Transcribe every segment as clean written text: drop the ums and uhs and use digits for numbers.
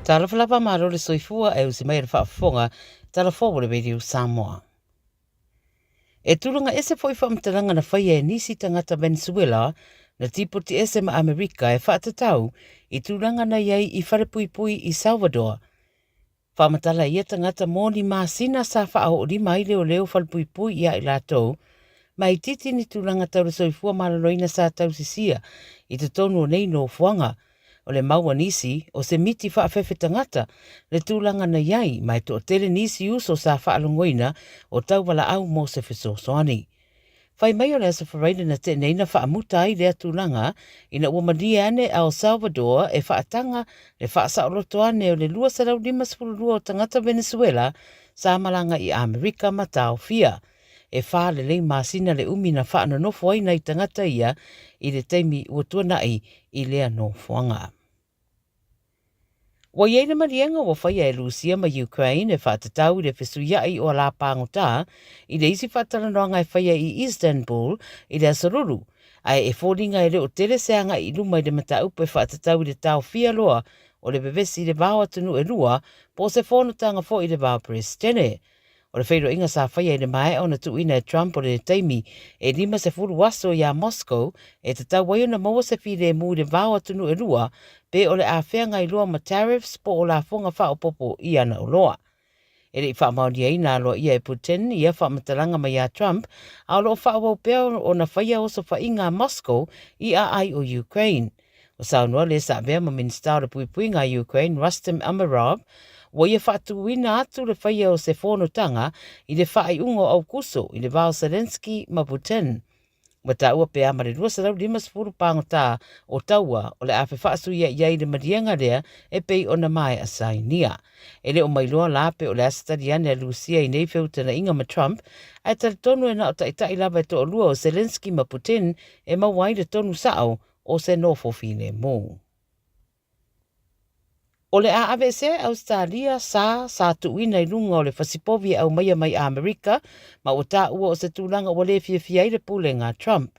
Talofa lava malo le soifua e usi mai le faafofoga tala fou o le Radio Samoa. E tulaga ese foi faamatalaga na faia e nisi tagata Venezuela na tipoti ese ma Amerika e faatatau i tulaga na i ai i falepuipui i Salvador. Faamatala ia tagata mo ni masina sa faaoolima ai leoleo falepuipui ia i latou, ma itiiti ni tulaga tau le soifua maloloina sa tausisia i totonu o nei nofoaga. O le mau a nisi, o se miti faafefe tagata le tulaga na i ai, ma e toatele nisi uso sa faalogoina o tauwalaau mo se fesoasoani. Fai mai o le Aso Faraile na tea nei na faamuta ai lea tulaga ina ua malie ane a El Salvador e faataga le faasaoloto ane o le 252 o tagata Venezuela sa malaga i Amerika ma taofia. E whā lelei masina le umi na whaanonofo ai nai tagata ia i le taimi ua tuanai i lea nofoaga. Ua i ai le maliega ua faia e Rusia ma Ukraine e faatatau i le fesuia'i o alā pāgotā i le isi faatalanoaga e faia i Istanbul i le Aso Lulu, ae e foliga e le o tele se agai i luma i le mataupu e faatatau i le taofia loa o le vevesi i le va o atunuu e lua po o se fonotaga foi i le va o Peresetene. O le feiloaiga sa faia i le maea ona tuuina e Trump o le taimi e 50 aso iā Moscow e tatau ai ona maua se filemu i le va o atunuu e lua pe o le a feagai loa ma tariffs po o lafoga faaopoopo i ana oloa. E le i faamaoniaina aloaia e Putin ia faamatalaga mai iā Trump, a o lo o faaauau pea ona faia osofaiga a Moscow i aai o Ukraine. Ua saunoa le sa avea ma Minisita o le Puipuiga a Ukraine, Rustem Umerov, ua ia faatuina atu le faia o se fonotaga i le faaiuga o Aukuso i le va o Zelenskyy ma Putin. Ua taua pea ma le 250 pāgotā o taua o le a fefaasuia'i ai le maliega lea e pei ona maea sainia. E le o mailoa la pe o le a se tali ane a Lusia i nei feutana'iga ma Trump, ae talitonu e na o ta'ita'i lava e to'alua o Zelenskyy ma Putin e maua ai le tonu sa'o o se nofo filemu. O le a aveesea e Ausetalia sa sa tuuina i luga o le fasipovi e aumaia mai Amerika ma ua taua o se tulaga ua le fiafia ai le pulega a Trump.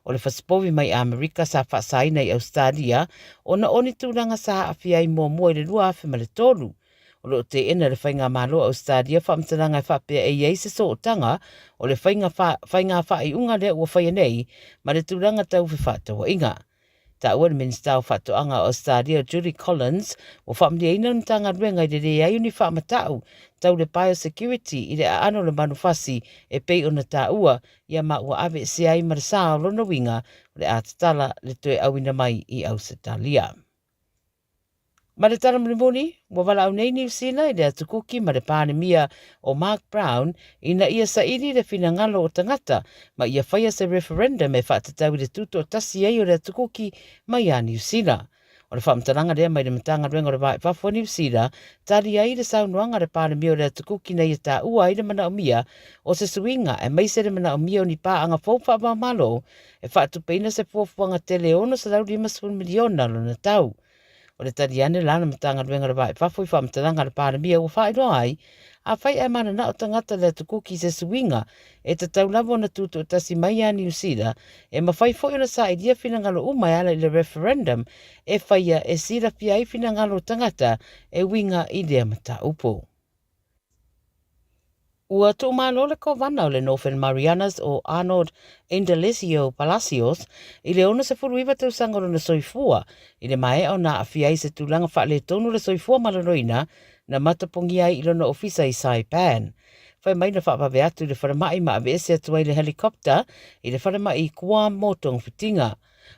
O le fasipovi mai Amerika sa faasaina i Ausetalia ona o ni tulaga sa aafia ai muamua i le 2003. O lo o teena e le Faigamalo o Ausetalia faamatalaga e faapea e i ai se sootaga o le faiga faiga faaiuga lea ua faia nei ma le tulaga tau fefaatauaiga. Taua le Minisita o Faatoaga o Ausetalia Julie Collins ua faamalieina le Matagaluega i le leai o ni faamatau tau le biosecurity i le aano o le manufasi e pei ona taua ia ma ua aveesea ai ma le sa o lona uiga o le a tatala le toe auina mai i Ausetalia. Ma le tala mulimuli, ua valaau nei Niu Sila i le atukuki ma le Palemia o Mark Brown ina ia saili le finagalo o tagata ma ia faia se referendum e faatatau i le tutoatasi ai o le atukuki mai iā Niu Sila. O le faamatalaga lea mai le Matagaluega o le Va i Fafo a Niu Sila, tali ai le saunoaga a le Palemia o le atukuki na ia taua ai le manaomia o se suiga aemaise le manaomia o ni paaga fou faava-o-Malo e faatupeina se fuafuaga tele e $650 miliona lona tau. O le tali ane la a le Matagaluega o le Va i Fafo i faamatalaga a le Palemia ua faailoa ai, afai ae mananao tagata le atukuki i se suiga e tatau lava ona tutoatasi mai iā Niu Sila, e mafai foi ona sailia finagalo uma e ala i le referendum e faia e silafia ai finagalo o tagata e uiga i lea mataupu. Ua tuumalo le Kovana o le Northern Marianas o Arnold Indalecio Palacios i le 69 tausaga o lona soifua i le maea ona aafia ai se tulaga faaletonu o le soifua maloloina na matapogia ai i lona ofisa i Saipan. Fai mai na faavave atu i le falemai ma aveese atu ai le helicopter i le falemai i Guam mo togafitiga.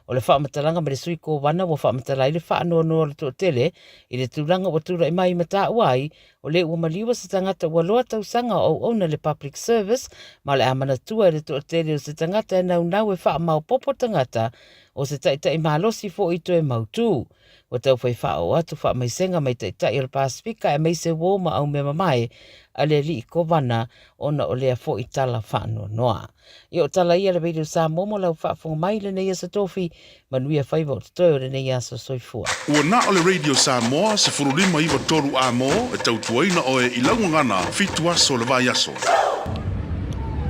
O le faamatalaga ma le sui Kovana ua faamatala ai le faanoanoa o le toatele i le tulaga ua tulai mai ma taua ai o le ua maliua se tagata ua loa tausaga o auauna i le public service ma o le a manatua e le toatele o se tagata e naunau e faamaopopo tagata o se taitai malosi foi toe mautu. Ua taufai faaoo atu faamaisega mai taitai o le Pasefika aemaise uo ma aumea mamae a le alii Kovana ona o lea foi tala faanoanoa. Ia o tala ia le Radio Samoa mo lau faafofoga mai i lenei aso tofi, manuia faiva o totoe o lenei aso soifua. Ua na o le Radio Samoa 15 93 A mo e tautuaina oe i lau gagana fitu aso o le vaiaso.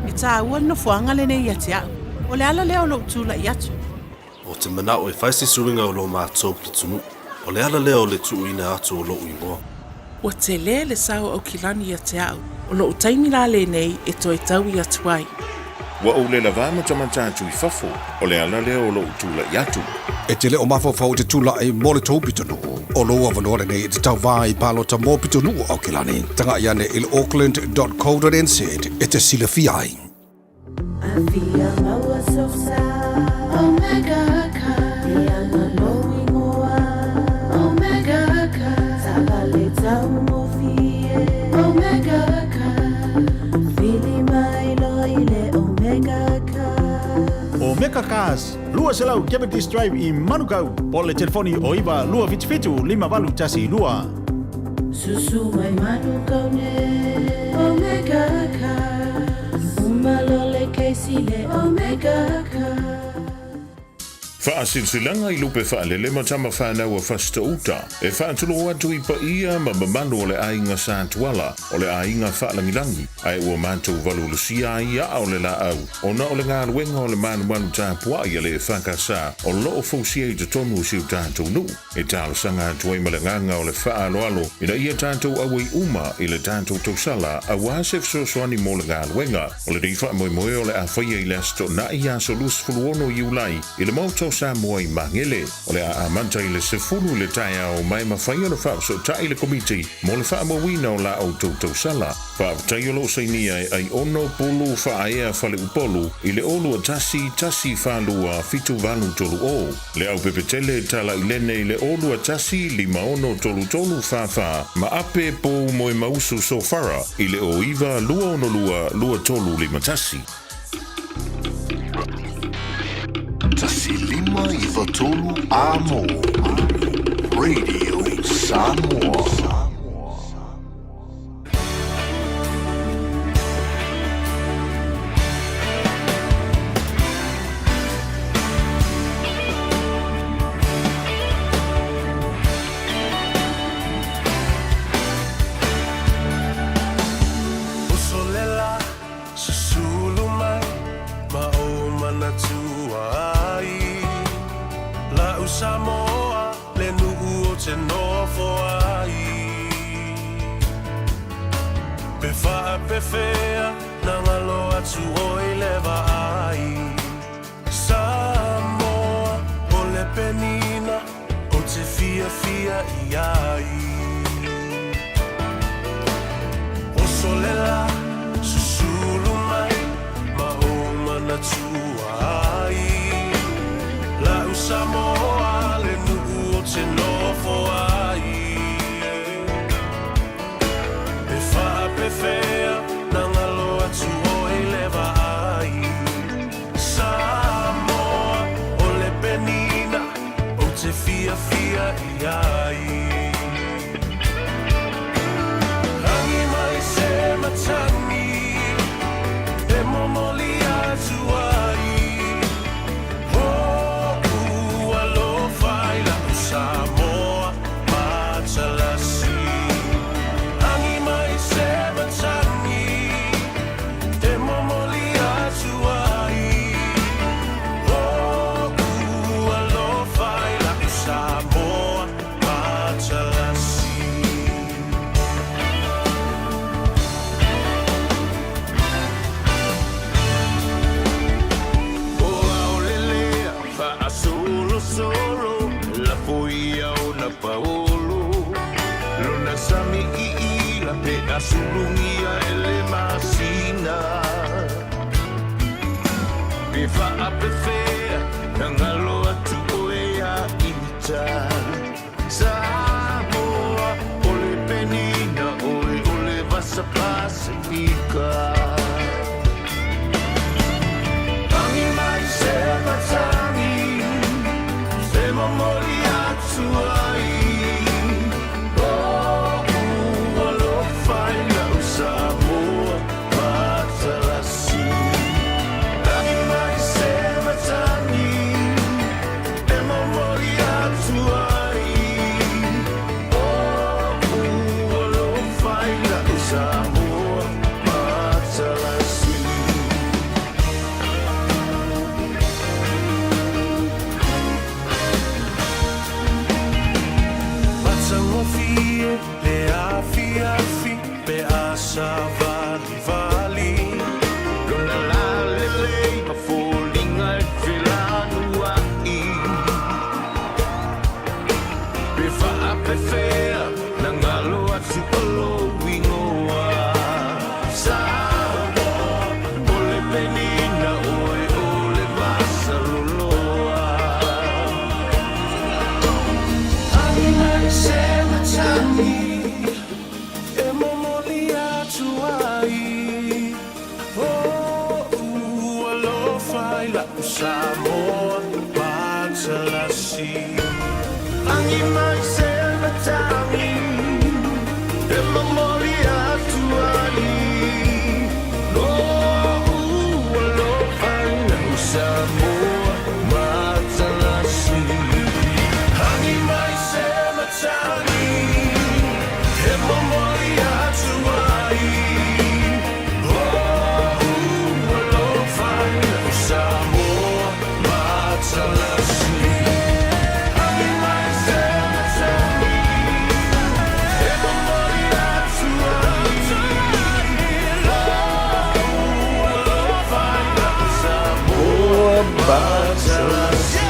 E tāua le nofoaga lenei ia te au. O le ala lea o lou tulai atu. Ou te manao e fai se suiga o lo matou pitonuu. O le ala lea o le tuuina atu o lou igoa. Ua tele le sao o Aukilani ia te au. O lou taimi la lenei e toe taui atu ai. Ua ou le lavā matamata atu i fafo, o le ala lea o lou tulai atu. E te le o mafaufau i te tula'i mo le tou pitonuu. O lou avanoa lenei e te tauvā i palota mo pitonuu o Aukilani. Taga'i ane i le auckland.co.nz e te silafia ai. Afia maua sosa Omega Car Ia na lou ingoa Omega Car Taavale taugofie Omega Car Vili mai loa i le Omega Car. Omega Cars, 200 Jeopardy Drive i Manukau, po o le telefoni o 9 277 5812. Susu mai Manukau nei Omega Cars Uma loa le kesi le Omega Cars. Faasilasilaga i lupe faalele ma tama fanau a Fasitoo-uta e faatulou atu i paia ma mamalu o le aiga Sa Tuala, o le aiga faalagilagi, ae ua matou valuvalusia ai aa o le laau ona o le galuega o le malumalu tapuai a le EFKS o lo o fausia i totonu o si o tatou nuu. E talosaga atu ai ma le agaga o le faaaloalo ina ia tatou auai uma i le tatou tausala aua se fesoasoani mo le galuega. O lenei faamoemoe o le a faia i le Aso Toonai aso 26 Iulai i le Maota o Samoa i Magele. O le a amata i le 10 i le taeao ma e mafai ona faafesootai le Komiti mo le faamauina o la outou tausala. Faafetai o lo o sainia e Aiono Pulu Faaea Faleupolu i le o 21 1 4 2 7 8 3 o. Le Aupepetele Talailene i le o 21 5 6 3 3 4 4 ma Ape Pou Moemausu Sofara i le o 9 2 6 2 2 3 5 1. 1593 Amo Radio Samoa. Uso le la, susulu mai ma ou manatua ai. La'u Samoa le nuu ou te nofo ai. Pe faapefea na galo atu oe i le vaai. Samoa o le penina ou te fiafia i ai. Oso le la, susulu mai ma ou manatua ai. La'u Samoa le nuu ou te nofo ai. Pe faapefea na galo atu oe i le vaai. Samoa o le penina ou te fiafia i ai. Agi mai se matagi e momoli atu ai. O'u alofa i la'u Samoa matalasi. Agi mai se matagi e momoli atu ai. O'u alofa i la'u Samoa matalasi. O aolelea faasolosolo lafo ia ona paolo lona sami iila pe a sulugia e le masina pe faapefea na galo atu oe ia ita Samoa o le penina oe o le vasa Pasifika. Agi mai se matagi e momoli atu ai. O'u alofa i la'u Samoa matalasi. Agi mai se matagi e momoli atu ai. O'u alofa i la'u Samoa matalasi. Faigofie le afiafi pe a savalivali. Lona lalelei ma foliga e felanuai. Pe faapefea na galo atu o lou igoa. Samoa, o le penina oe o le masaloloa. Agi mai se matagi e momoli atu ai Lo'u alofa i la'u Samoa matalasi. Agi mai se matagi e momoli atu ai Lo'u alofa i la'u Samoa matalasi. Agi mai se matagi e momoli atu ai Lo'u alofa i la'u Samoa matalasi. Agi mai se matagi e momoli atu ai Lo'u alofa i la'u Samoa matalasi.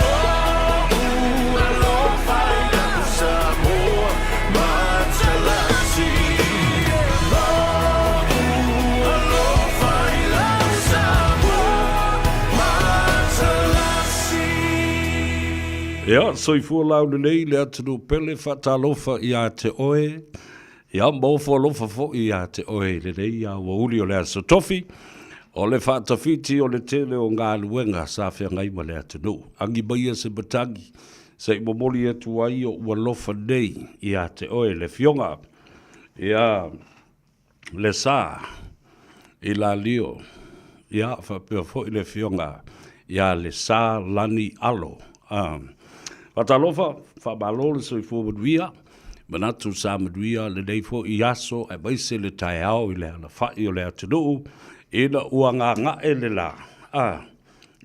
Lo'u alofa i la'u Samoa matalasi. Lo'u alofa i la'u Samoa matalasi. Ia, soifua laulelei le atunuu pele faatalofa ia te oe, ia ma ofo alofa foi ia te oe i lenei aoauli o le Aso Tofi, o le faatafiti o le tele o galuega sa feagai ma le atunuu. Agi maia se matagi se i momoli atu ai oʻu alofa nei ia te oe le Afioga ia Lesa i Lalio, ia faapea foi le Afioga ia Lesa Lani Alo. Faatalofa, faamalo le soifua manuia, manatu sa manuia lenei foi aso aemaise le taeao i le alafai o le atunuu ina ua gaga'e le la,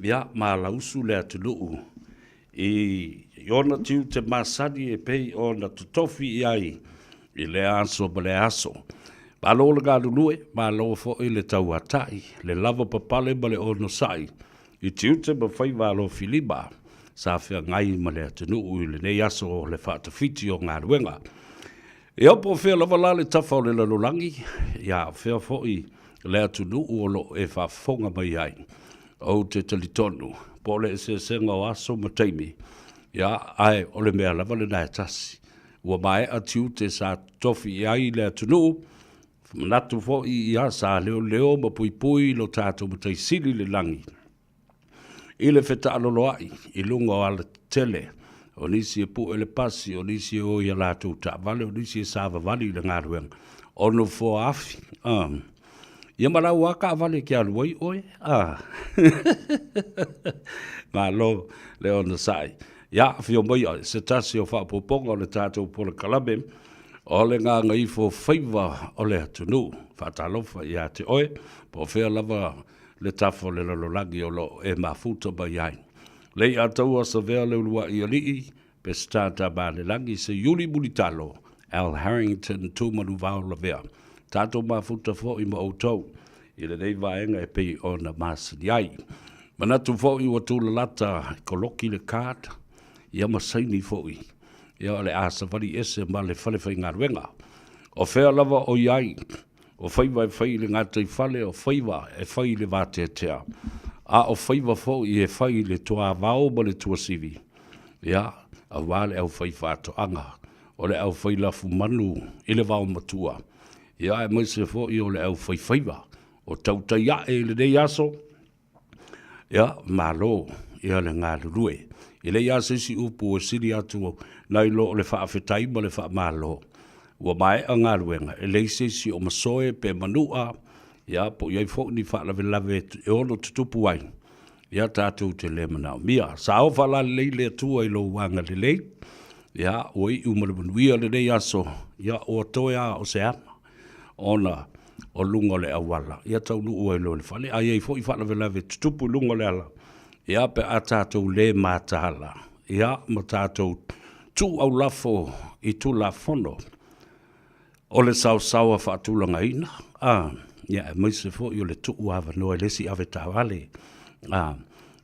ia malausu le atunuu i ona tiute masani e pei ona totofi i ai i lea aso ma lea aso. Malo le galulue, malo foi le tauatai, le lava papale ma le onosai i tiute ma faiva alofilima sa feagai ma le atunuu i lenei aso o le faatafiti o galuega. Ia po o fea lava la le tafa o le lalolagi, ia o fea foi le atunuu o lo o e faafofoga mai ai, ou te talitonu po o le eseesega o aso ma taimi, ia, ae o le mea lava lena e tasi. Ua maea tiute sa totofi i ai le atunuu, manatu foi ia sa leoleo ma puipui lo tatou Matai Sili i le lagi i le fetaaloloai i luga o alatetele, o nisi e pue le pasi, o nisi e o i a latou taavale, o nisi e savavali i le galuega, o nofoa afi, Ia ma lau lava taavale e te alu ai oe, a. Malo le onosai. Ia, afio mai oe, se tasi o faaopoopoga o le tatou polokalame o le gagaifo faiva o le atunuu. Faatalofa ia te oe, po o fea lava le tafa o le lalolagi o lo o e mafuta mai ai. Leiataua Savea Leuluai Alii, Peseta Tamalelagi, Seiuli Mulitalo, Al Harrington Tumanuvao Lavea. Tatou mafuta foi ma outou i lenei vaega e pei ona masani ai. Manatu foi ua tulalata e koloki le card, ia ma saini foi, ia o le a savali ese ma le fale faigaluega. O fea lava o i ai, o faiva e fai i le gataifale, o faiva e fai i le vateatea, a o faiva foi e fai i le tuavao ma le tuasivi, ia, aua le aufaifaatoaga, o le aufai lafumanu i le vaomatua, ia aemaise foi o le aufaifaiva o tautai ae i lenei aso, ia, malo ia le galulue. E leai lava se isi upu e sili atu nai lo o le faafetai ma le faamalo. Ua maea galuega, e leai se isi o masoe pe manua, ia, po o i ai foi ni faalavelave e ono tutupu ai, ia tatou te le manaomia. Sao faalalelei le Atua i lou agalelei, ia, ua iu ma le manuia lenei aso, ia, ua toe lava o se ana ona o luga o le auala, ia taunuu ai loa i le fale. A i ai foi faalavelave e tutupu i luga o le ala, ia, pe a tatou le mataala, ia, ma tatou. Tuu aulafo i Tulafono o le saosaoa faatulagaina, a, ia, aemaise foi o le tuu avanoa i le isi avetaavale, a,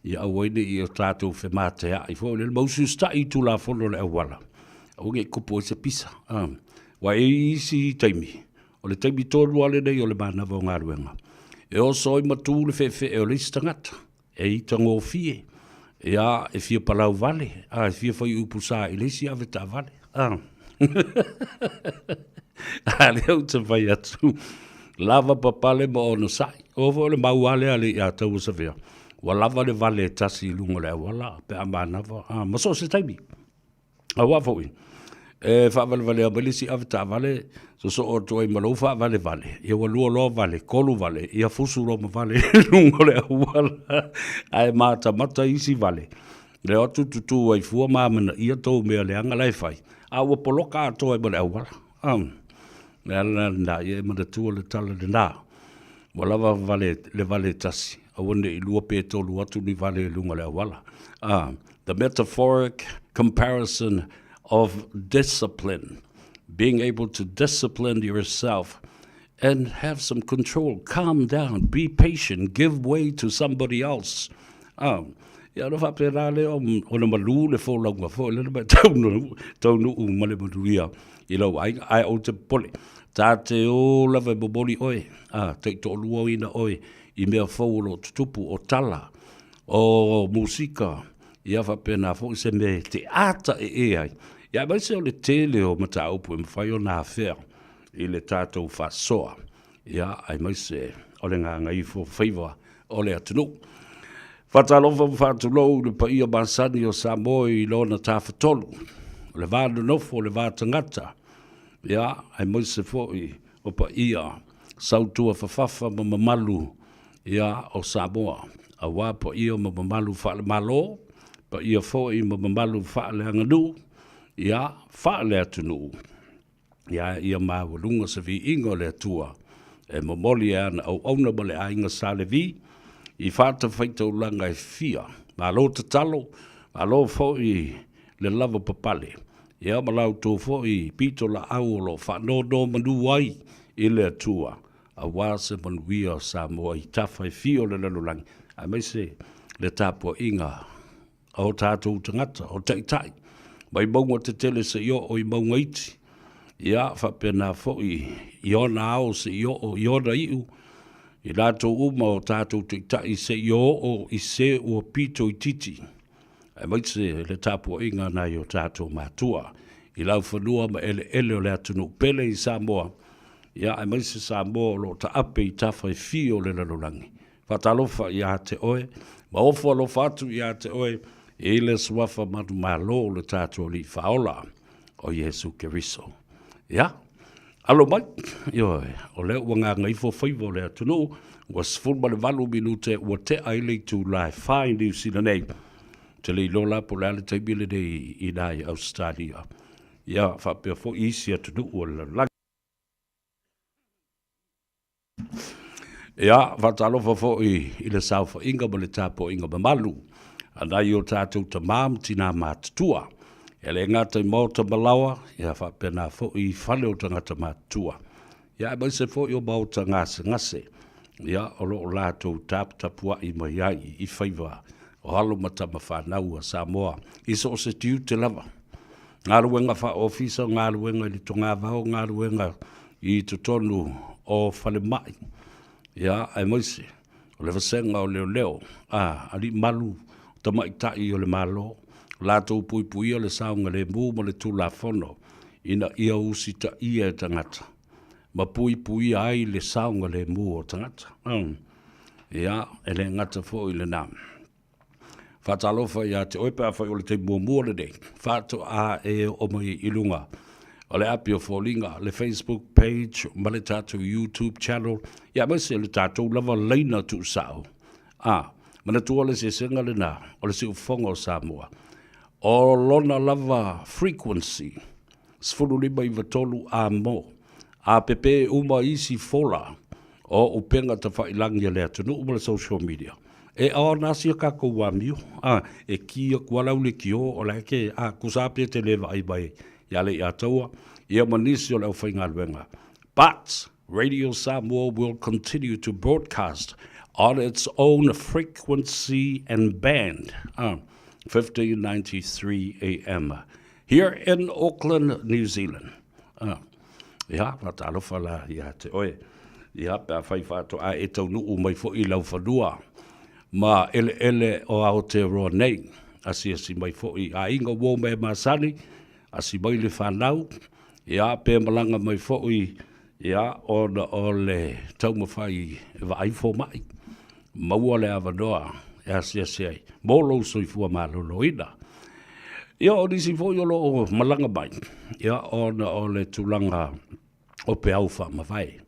ia aua ai ne i o tatou femateai foi lele ma usiusitai i Tulafono o le auala, aua ne i tupu ai se pisa, a. Aua e i ai isi taimi, o le taimi tonu lava lenei o le manava o galuega, e oso ai ma tu le feefee o le isi tagata, e itagofie, ia, e fia palau vale, a, e fia fai upu sa i le isi avetaavale, a. A lea ou te fai atu, lava papale ma onosai. Oo foi o le mau lava lea a le ia Tauasavea, ua lava le vale e tasi i luga o le auala pe a manava, a, ma so o se taimi. Aua foi, e faavalevalea mai le isi avetaavale, sosoo atu ai ma lou faavalevale, ia ua lua loa vale, tolu vale, ia fusu loa ma vale i luga o le auala, ae matamata isi vale. Le o atu tutū ai fua ma amanaia tou mea leaga la e fai, a ua poloka atoa ai ma le auala. O le ala lena, ia e manatua le tala lena. Ua lava vale, le vale e tasi, aua ne i lua pe tolu atu ni vale i luga o le auala. The metaphoric comparison of discipline, being able to discipline yourself and have some control, calm down, be patient, give way to somebody else. Ia ona faapena lea ona malu le folauga foi lea ma e taunuu ma le manuia i lou aiga. Ae ou te popole, ta te o lava e momoli oe, a, taitoaluaina oe i mea fou o lo o tutupu, o tala, o musika, ia faapena foi se mea e te ataee ai, ia aemaise o le tele o mataupu e mafai ona afea i le tatou faasoa, ia aemaise o le gagaifo faiva o le atunuu. Faatalofa ma faatulou i le paia masani o Samoa i lona tafatolu, o le va nonofo, o le va tagata, ia aemaise foi o paia sautua fafafa ma mamalu ia o Samoa, aua paia ma mamalu faale-Malo, paia foi ma mamalu faaleaganuu, ia faale-atunuu. Ia, ia maualuga se viiga o le Atua e momoli e ana auauna ma le aiga Sa Levi i fatafaitaulaga e fia. Malo tatalo, malo foi le lava papale, ia ma la outou foi pitolaau o lo o faanonomanu ai i le Atua aua se manuia o Samoa i tafa e fia o le lalolagi, aemaise le tapuaiga a o tatou tagata, o taitai, mai mauga tetele seia oo i mauga iti, ia faapena foi i ona ao seia oo i ona iu, i latou uma o tatou taitai seia oo i se ua pito itiiti, aemaise le tapuaiga a nai o tatou matua i laufanua ma eleele o le atunuu pele i Samoa, ia aemaise Samoa o lo o taape i tafa e fia o le lalolagi. Faatalofa ia te oe, ma ofo alofa atu ia te oe i le suafa manumalo o le tatou Alii Faaola, o Iesu Keriso. Ia, alo mai, ioe, o lea ua gagaifo faiva o le atunuu, ua 18 minute ua tea ai le itula e 4 i Niu Sila nei. Ou te le iloa la po o le a le taimi lenei i ina i Ausetalia. Ia, faapea foi isi atunuu o le lalolagi. Ia, faatalofa foi i le saofaiga ma le tapuaiga mamalu a nai o tatou tamā ma tinā matutua. E le gata i maota ma laoa, ia faapena foi i fale o tagata matutua. Ia aemaise foi o maota gasegase, ia o lo o latou taputapuai mai ai i faiva o alo ma tama fanau a Samoa i so o se tiute lava. Galuega faa-ofisa, galuega i le togavao, galuega i totonu o falemai, ia, aemaise o le vasega o leoleo, a, alii malu, tamaitai o le Malo, latou puipuia le saogalemu ma le Tulafono ina ia usitaia e tagata ma puipuia ai le saogalemu o tagata. Ia, e le gata foi i lena. Faatalofa ia te oe pe afai o le taimi muamua lenei faatoa e oo mai i luga o le api o foliga, le Facebook page ma le tatou YouTube channel, ia aemaise le tatou lava laina tuusao. A, manatua le eseesega lena o le siufofoga o Samoa, o lona lava frequency, 15 93 a mo, a pepe uma isi fola o upega tafailagi a le atunuu ma le social media. E ona sia kākou amio, a, e kī aku ala ule ki o, o la ke, a, kusa ape te le vaai mai ia le ia taua, ia ma nisi o le au whaingaluenga. But, Radio Samoa will continue to broadcast on its own frequency and band, 1593 AM, here in Auckland, New Zealand. Ia, whakatalofa la ia te oe. Ia, pe a whai whaatoa e taunuu mai fo'i i lau whanua ma eleele o Aotearoa nei. Asiasi mai fo'i a inga uo me masani, asi mai le whanau, ia, pe malanga mai fo'i, ia, ona o le taumawhai e vaai fōma'i. Maua le avanoa e asiasi ai mō lou soifua maloloina. Ia, o nisi foi o loo malaga mai, ia, ona o le tulaga o peau faamavae.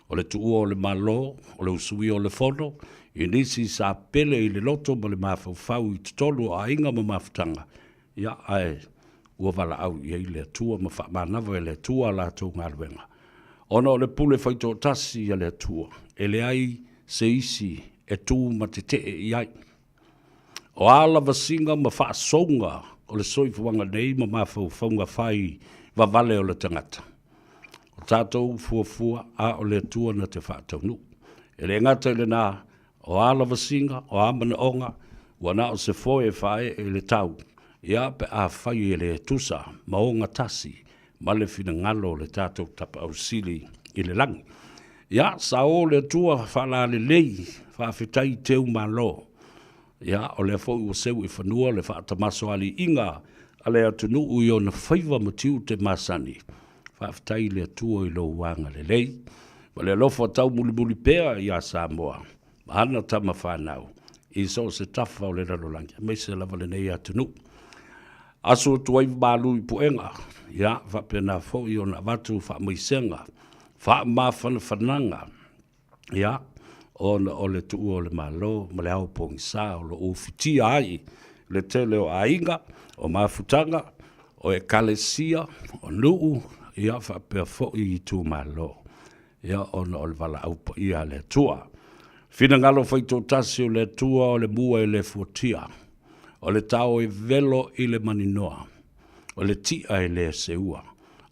O le tuua o le Malo, o le usuia o le Fono, i nisi sa pele i le loto ma le mafaufau i totonu o aiga ma mafutaga, ia, ae ua valaau i ai le Atua ma faamanava e le Atua a latou galuega. Ona o le pule faitoatasi a le Atua, e leai se isi e tū ma tetee i ai. O a lavasiga ma faasouga o le soifuaga nei ma mafaufauga fai vavale o le tagata. O tatou fuafua a o le Atua na te faataunuu. E le gata i lenā, o a lavasiga, o a manaoga, ua na o se foe e faaee i le tau, ia pe afai e le tusa ma ogatasi ma le finagalo o le tatou Tapaau Sili i le lagi. Ia, sa o le Atua faalalelei, faafetai teu malo. Ia, o lea foi ua seu i fanua le faatamasoaliiga a le atunuu i ona faiva ma tiute masani. Faafetai i le Atua i lou agalelei ma le alofa taumulimuli pea iā Samoa ma ana tama fanau i so o se tafa o le lalolagi, aemaise lava lenei atunuu. Aso atu ai malu i puega, ia, faapena foi ona avatu faamaisega, faamafanafanaga, ia, ona o le tuua o le Malo ma le ao pogisa o lo o ufitia ai le tele o aiga, o mafutaga, o ekalesia, o nuu, ia, faapea foi itumalo. ia ona o le valaau paia a le Atua. Finagalo faitoatasi o le Atua o le mua e le fuatia, o le tao e velo i le maninoa, o le ti'a e le seua,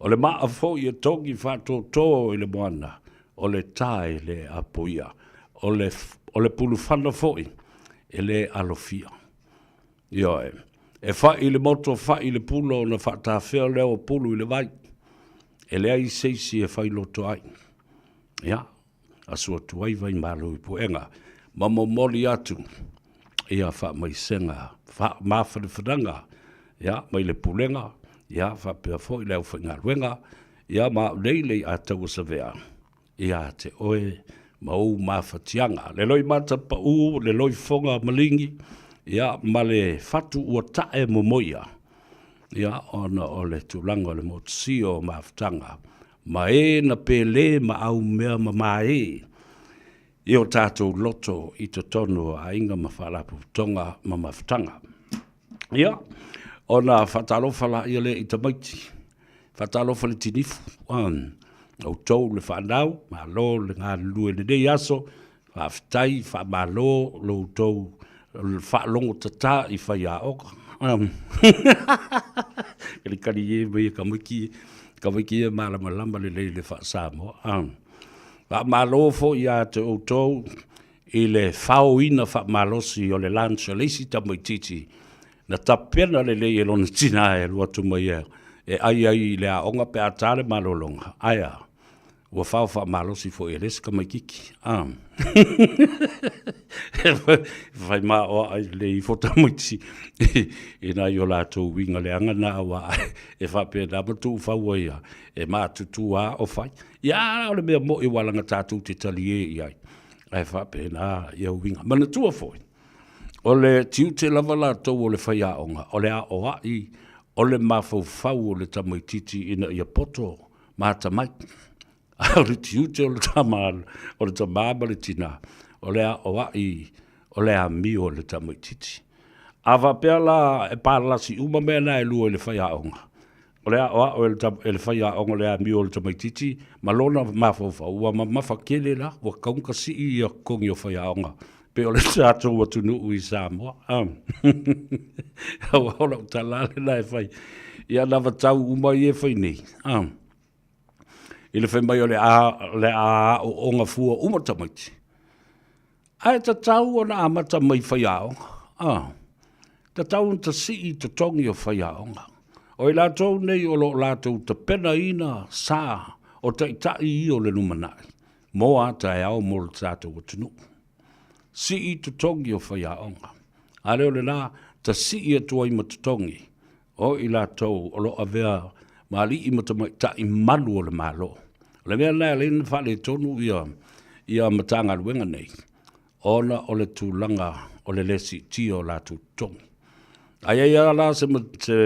o le maa foi e togi faatōtō i le moana, o le tā e le apoia, o le, o le pulufana foi e le alofia. Ioe, e fa'i le moto, fa'i le pula ona faatafea lea o pulu i le vai. E leai se isi e fai loto ai. Ia, asu atu ai Vaimalo i Puega ma momoli atu ia faamaisega, faamafanafanaga, ia, mai le Pulega, ia, faapea foi le aufaigaluega, ia, ma au nei le i'a Tauasavea ia te oe ma ou mafatiaga. Le loimata paʻū, le loifoga maligi, ia, ma le fatu ua tae momoia, ia, ona o le tulaga o le motusia o mafutaga, ma e na pele ma aumea mamae i o tatou loto i totonu o aiga ma faalapotopotoga ma mafutaga. Ia, ona faatalofa laia lea i tamaiti, faatalofa le tinifu, outou le fanau, malo le galulue i lenei aso, Faafetai, faamalo lo outou faalogo tata i faiaoga. Kalikali e mai e tamaiti, tamaiti e malamalama lelei i le faa-Samoa. Faamalo foi ia te outou i le faoina faamalosi o le lunch a le isi tamaitiiti na tapena lelei e lona tina e alu atu mai e ai ai i le aoga pe a ta le malologa. Ae a? Ua fao faamalosi foi e le isi tamaititi. A. E fai maoaʻa i le ifo tamaiti i nai o latou uiga leaga na aua e faapena ma tuufau ai ia e matutu a o fai. Ia o le mea moʻi ua laga tatou te talie i ai. Ae faapena ia uiga. Manatua foi, o le tiute lava latou o le faiaoga, o le aoaʻi o le mafaufau o le tamaititi ina ia poto ma atamai. A o le tiute o le tama, o le tamā ma le tinā, o le aoaʻi o le amio o le tamaitiiti. A faapea la e palalasi uma mea na e lua i le faiaoga, o le aoao e le, e le faiaoga o le amio o le tamaitiiti ma lona mafaufau, ua mamafa tele la, ua tatau ona sii ia totogi o faiaoga. Pei o le tatou atunuu i Samoa. Aua o lau tala lava lena e fai i anavatau uma ia e fai nei. I le fai mai o le a aooga fua uma tamaiti. Ae tatau ona amata mai faiaoga. Tatau ona tasii i totogi o faiaoga. O i latou nei o lo o latou tapenaina sa o taitai ia o le lumanai mo a taeao mo le tatou atunuu. Sii totogi o faiaoga. A lea o lena, tasii atu ai ma totogi o i latou o lo o avea ma alii ma tamaitai malu o le Malo. O le mea lena e ala ai ona faaletonu ia Matagaluega nei, ona o le tulaga o le lē siitia o latou totogi. A i ai lava la se, se,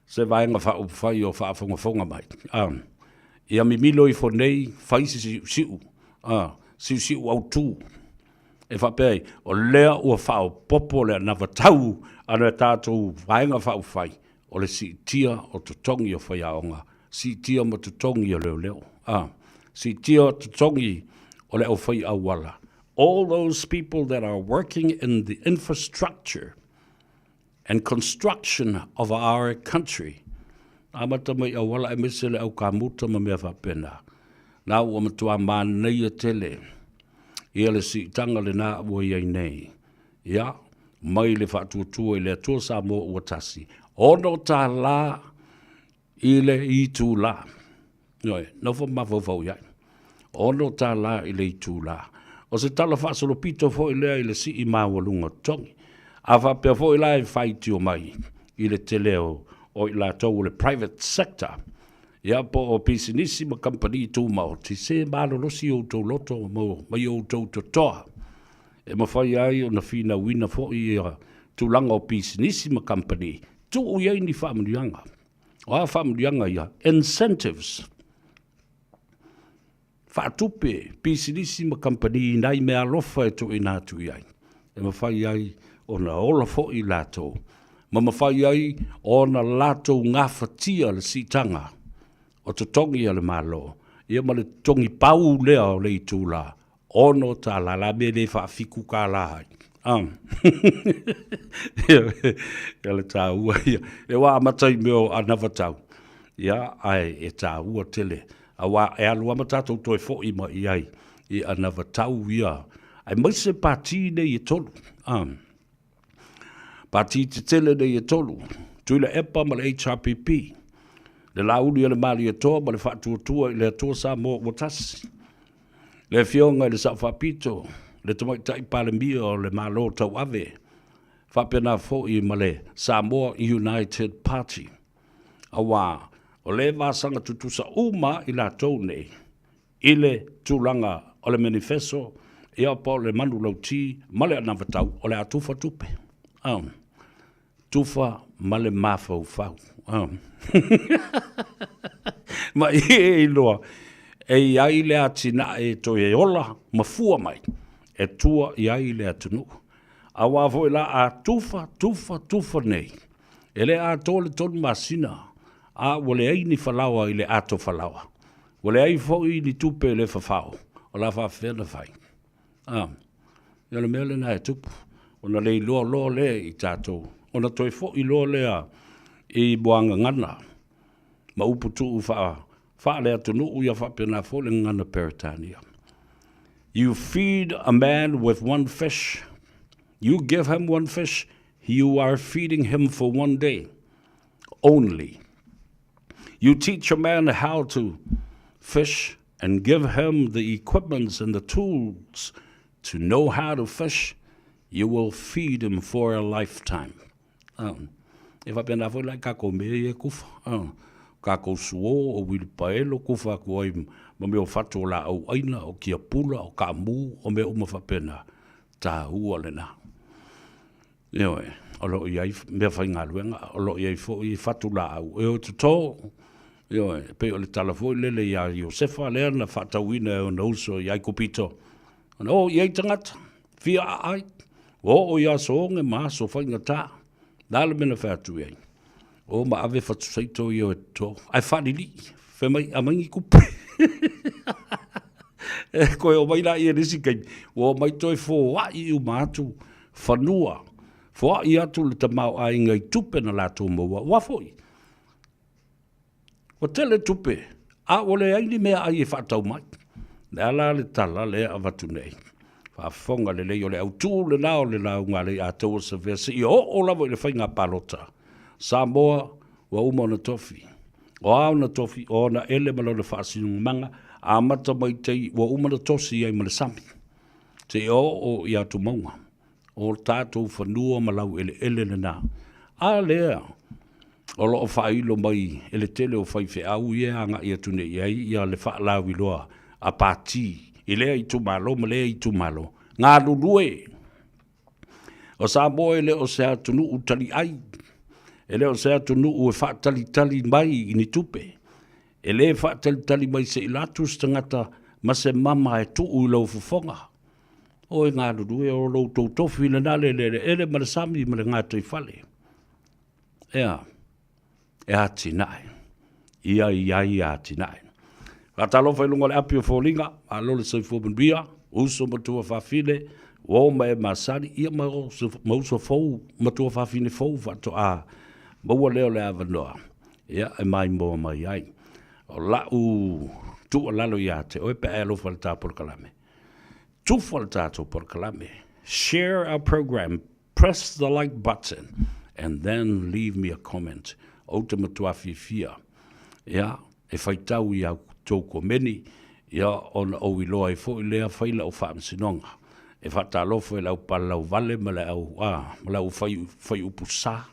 se Vaega Faaupufai o faafogafoga mai, a, ia mimilo ifo nei, fai se siusiu, a, siusiu autu, e faapea ai, o lea ua faaopoopo le anavatau a le tatou Vaega Faaupufai, o le siitia o totogi o faiaoga, siitia ma totogi o leoleo, a, siitia totogi o le aufai auala, all those people that are working in the infrastructure and construction of our country. Amata mai auala aemaise le au kamuta ma mea faapena. Na ua matua manaia tele ia le siitaga lena ua i ai nei. Ia, mai le Faatuatua i le Atua Samoa ua tasi, $6 i le itulā. Ioe, nofo ma mafaufau i ai. $6 i le itulā. O se tala faasolopito foi lea i le sii maualuga o totogi. A faapea foi la e faitio mai i le tele o i latou o le private sector, ia po o pisinisi ma kamupani tumaoti, se malolosi outou loto ma i outou totoa e mafai ai ona finauina foi ia tulaga o pisinisi ma kamupani, tuu i ai ni faamanuiaga. O a faamanuiaga ia? Incentives. Faatupe pisinisi ma kamupani i nai meaalofa e tuuina atu i ai, e mafai ai ona ola foi latou, ma mafai ai ona latou gafatia le siitaga o totogi a le Malo, ia ma le totogi pau lea o le itula $6, la mea le faafitu tala ai. Ia le taua ia. E ua amata i mea o anavatau, ia, ae e taua tele. Aua e alu lava ma tatou toe foi mai i ai i anavatau ia, aemaise pati nei e tolu. Pati tetele nei e tolu, Tuilaepa ma le HRPP, le Laauli a le Malietoa ma le Faatuatua i le Atua Samoa ua Tasi, le Afioga i le Sao Faapito, le Tamaitai Palemia o le Malo Tauave, faapena foi ma le Samoa United Party, aua o lea e vasaga tutusa uma i latou nei i le tulaga o le manifeso, ia po o le manulauti ma le anavatau o le a tufa tupe. Tufa ma le mafaufau. Ma i e iloa, e i ai le atinae e toe ola ma fua mai, e tua i ai le atunuu. Aua foi la a tufa, tufa, tufa nei, e le atoa le 3 masina, a ua leai ni falaoa i le ato falaoa. Ua leai foi ni tupe i le fafao, o le a faapefea ona fai? A, o le mea lena e tupu, ona le iloa loa lea i tatou, ona toe foi loa lea i muagagana ma upu tuu faale-atunuu ia faapena foi le gagana Peretania. You feed a man with one fish, you give him one fish, you are feeding him for one day only. You teach a man how to fish and give him the equipments and the tools to know how to fish, you will feed him for a lifetime. E faapena foi la i kākou mea ia e kufa. Kākou suō, o uilipaelo, kufa atu ai ma mea o fatu o laau ʻaina, o kiapula, o kaamu, o mea uma faapena. Tāua lena. Ioe, o lo o i ai meafaigaluega, o lo o i ai foi fatu laau e o e toto. Ioe, e pei o le tala foi lele iā Iosefa lea na faatauina e ona uso i Aikupito, ona o i ai tagata, fia aai, ua oo i aso oge ma aso faigata. O le a le mea na fai atu i ai? O ma ave fatu saito ia o e toto, ae faalilii, fai mai, aumai ni tupe. E koe o mai la i le isi kaimi, ua omai toe foai uma atu fanua, foai atu le tamaoaiga i tupe na latou maua. Ua foi, ua tele tupe, a ua leai ni meaai e faatau mai. O le a la le tala lea e avatu nei? Faafofoga lelei, o le autu lena o le lauga a Leiataua Savea seia oo lava i le faiga palota. Samoa ua uma ona tofi. O a ona tofi, o ona ele ma lona faasinomaga, amata mai tai ua uma ona tosi ai ma le sami, seia oo i atumauga. O tatou fanua ma laueleele lena. A lea o lo o faailo mai e le tele o faifeau ia e agai atu nei i ai ia le faalauiloa a Pati i lea itumalo ma lea itumalo, galulue. O Samoa e le o se atunuu taliai, e le o se atunuu e faatalitali mai i ni tupe. E le faatalitali mai se i alu atu se tagata ma se mama e tuu i lou fofoga. O e galulue, o lo outou tofi lena le eleele ma le sami ma le gataifale. Ea, e atinae. Ia i ai atinae. Faatalofa i luga o le api o foliga, malo le soifua manuia, uso ma tuafafine, uo ma e masani, ia ma uso fou ma tuafafine fou faatoa maua lea o le avanoa, ia e maimoa mai ai. O lau tuualalo ia te oe pe a e alofa i le ta polokalame, tufa le tatou polokalame, share our program, Press the like button and then leave me a comment. Ou te matua fiafia ia, e faitau i au tou komeni, ia, ona ou iloa ai foi lea fai lau faamasinoga. E faatalofa i le au palalauvale ma le au, a, ma le au fai, fai upu sa.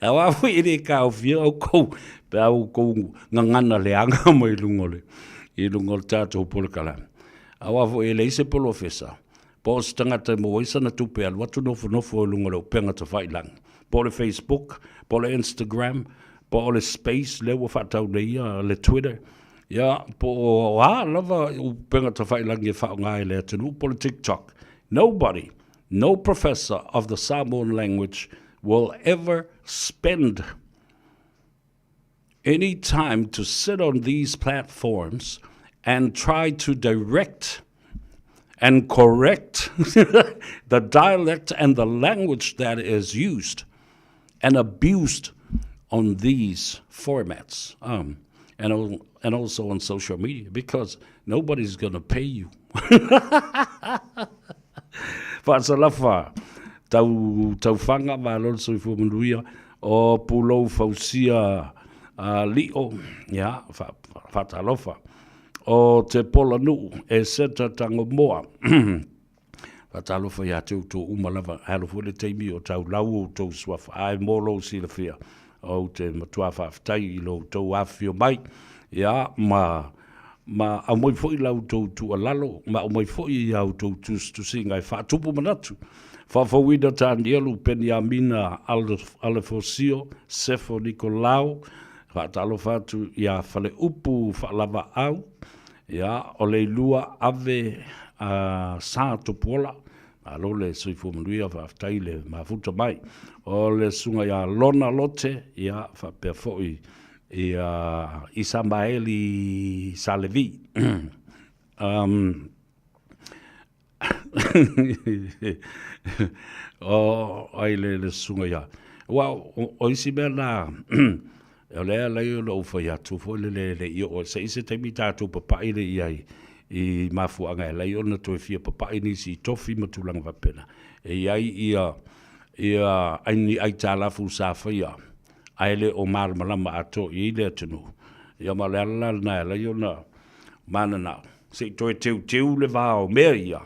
Aua foi e le taofia outou pe a outou gagana leaga mai luga o le, i luga o le tatou polokalame. Aua foi e leai se polofesa, po o se tagata e maua ai sana tupe e alu atu nofonofo i luga o le upega tafailagi, po o le Facebook, po o le Instagram, po o le Space lea ua faatau nei ia le Twitter, ia, po o a lava upega tafailagi e faaaoga e le atunuu, po o le TikTok. Nobody, no professor of the Samoan language will ever spend any time to sit on these platforms and try to direct and correct the dialect and the language that is used and abused on these formats um, and, and also on social media because nobody's going to pay you. Faasalafa, tau, taufaga, malo le soifua manuia, o pulou fausia a lio, ia, faatalofa. O te pola nuu, e seta tangomoa. Faatalofa ia te outou uma lava, e alo foi le taimi o taulau outou suafa, ae mo lou silafia, ou te matua faafetai i lo outou afifio mai, ia, ma ma aumai foi la outou tuualalo, ma aumai foi ia outou tusitusiga e faatupu manatu. Faafouina Tanielu Peniamina Alefosio Sefo Nikolao, faatalofa atu ia Faleupu Faalavaau, ia o Leilua Ave a Sa Tupuola, malo le soifua manuia, faafetai le mafuta mai. O le susuga ia Lona Lote, ia faapea foi ia Isamaeli Salevi. um, o ai le, le susuga ia. Ua, o, o isi mea na, o lea lai o lou fai atu foi le le le i o se i se taimi tātou papai le i ai i mafuaaga e lai ona toe fia papai nisi i tofi ma tulaga faapena. E i ai ia, ia ai ni aitalafu sa faia ae le o malamalama atoa i ai le atunuu. Ia ma o le ala la lena e ala ai ona mananao, se i toe teuteu le va o mea ia,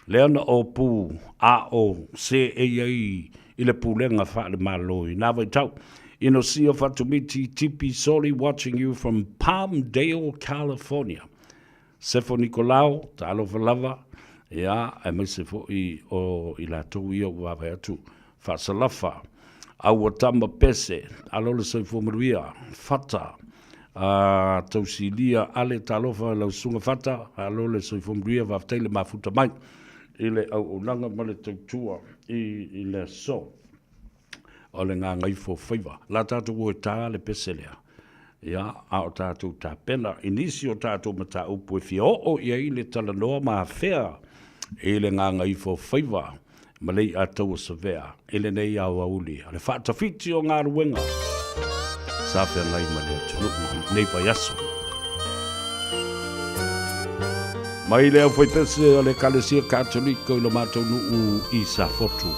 lea na opu a o seei ai i le pulega faale-Malo i nā vaitau. Inosia Fatumiti Tipi Soli watching you from Palmdale, California. Sefo Nikolao, talofa lava, ia, aemaise foi o i latou ia ua vaavaai atu, Faasalafa, Aua Tama Pese, alo le soifua manuia, Fata, a Tausilia Ale, talofa i lau susuga Fata, alo le soifua manuia, faafetai le mafuta mai i le auaunaga ma le tautua i le aso o le gagaifo faiva. La tatou o e tā le pese lea. Ia, a o tatou tapena i nisi o tatou mataupu e fia oo i ai le talanoa ma afea i le gagaifo faiva ma Leiataua Savea i lenei aoauli a le faatafiti o galuega sa feagai ma le atunuu i lenei vaiaso. Mai le aufaipese o le Ekalesia Katoliko i lo matou nuu i Safotu.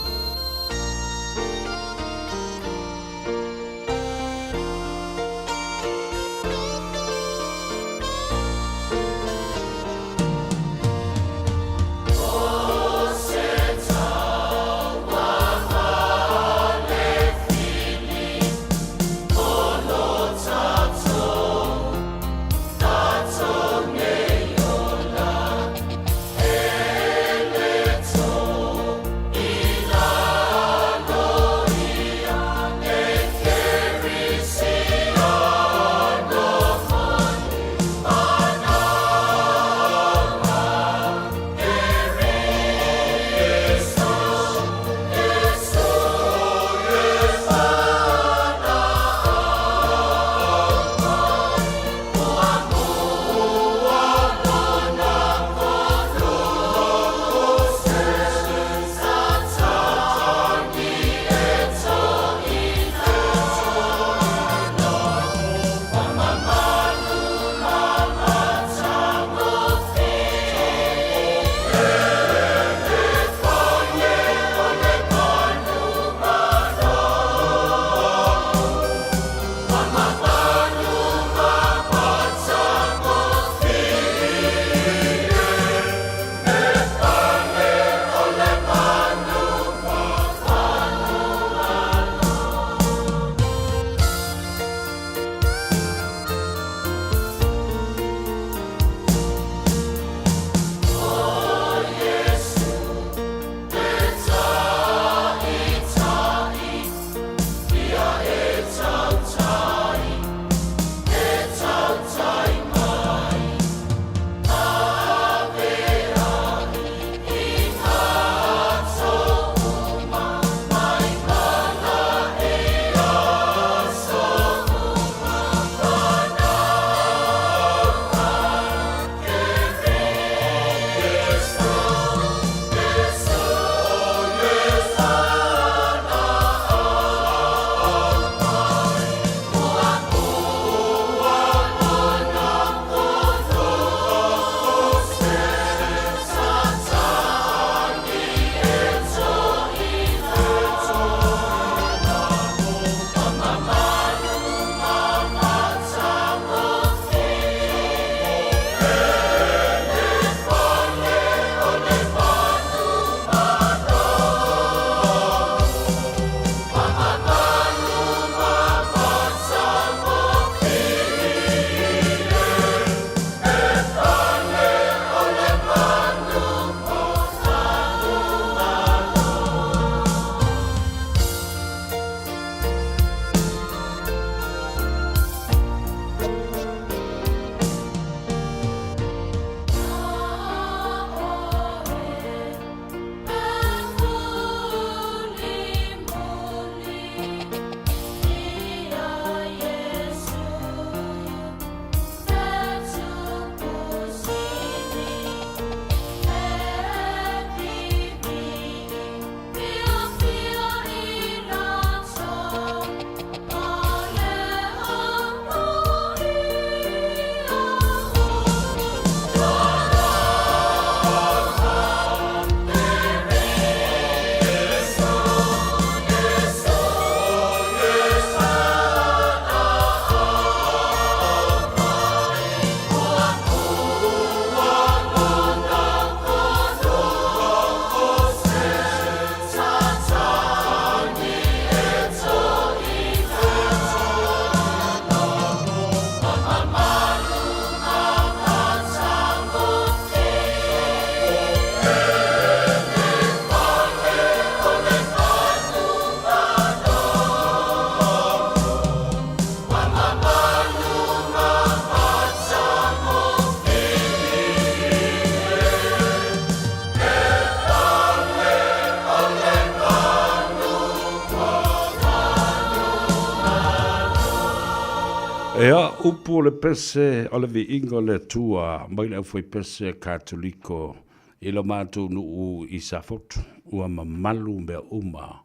Ea, upu o le pese o le viiga o le Atua mai le aufaipese Katoliko i lo matou nuu i Safotu, ua mamalu mea uma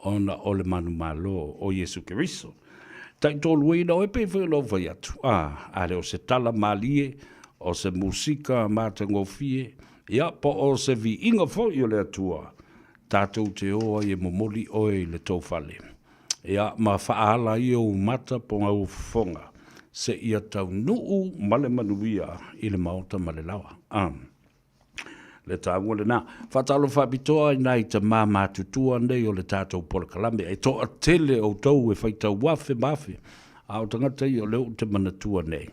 ona o le manumalo o Iesu Keriso. Taitoluaina oe pei foi ona ou fai atu, a, a le o se tala malie, o se musika matagofie, ia, po o se viiga foi o le Atua, tatou te o ai e momoli oe i le tou fale. Ia, ma faaala ai ou mata po o fofoga, seia taunuu ma le manuia i le maota ma le laoa. A. Le taua lena. Faatalofa faapitoa i nai tama matutua nei o le tatou polokalame. E toatele outou e faitau afe ma afe, a o tagata ia o lea ou te manatua nei,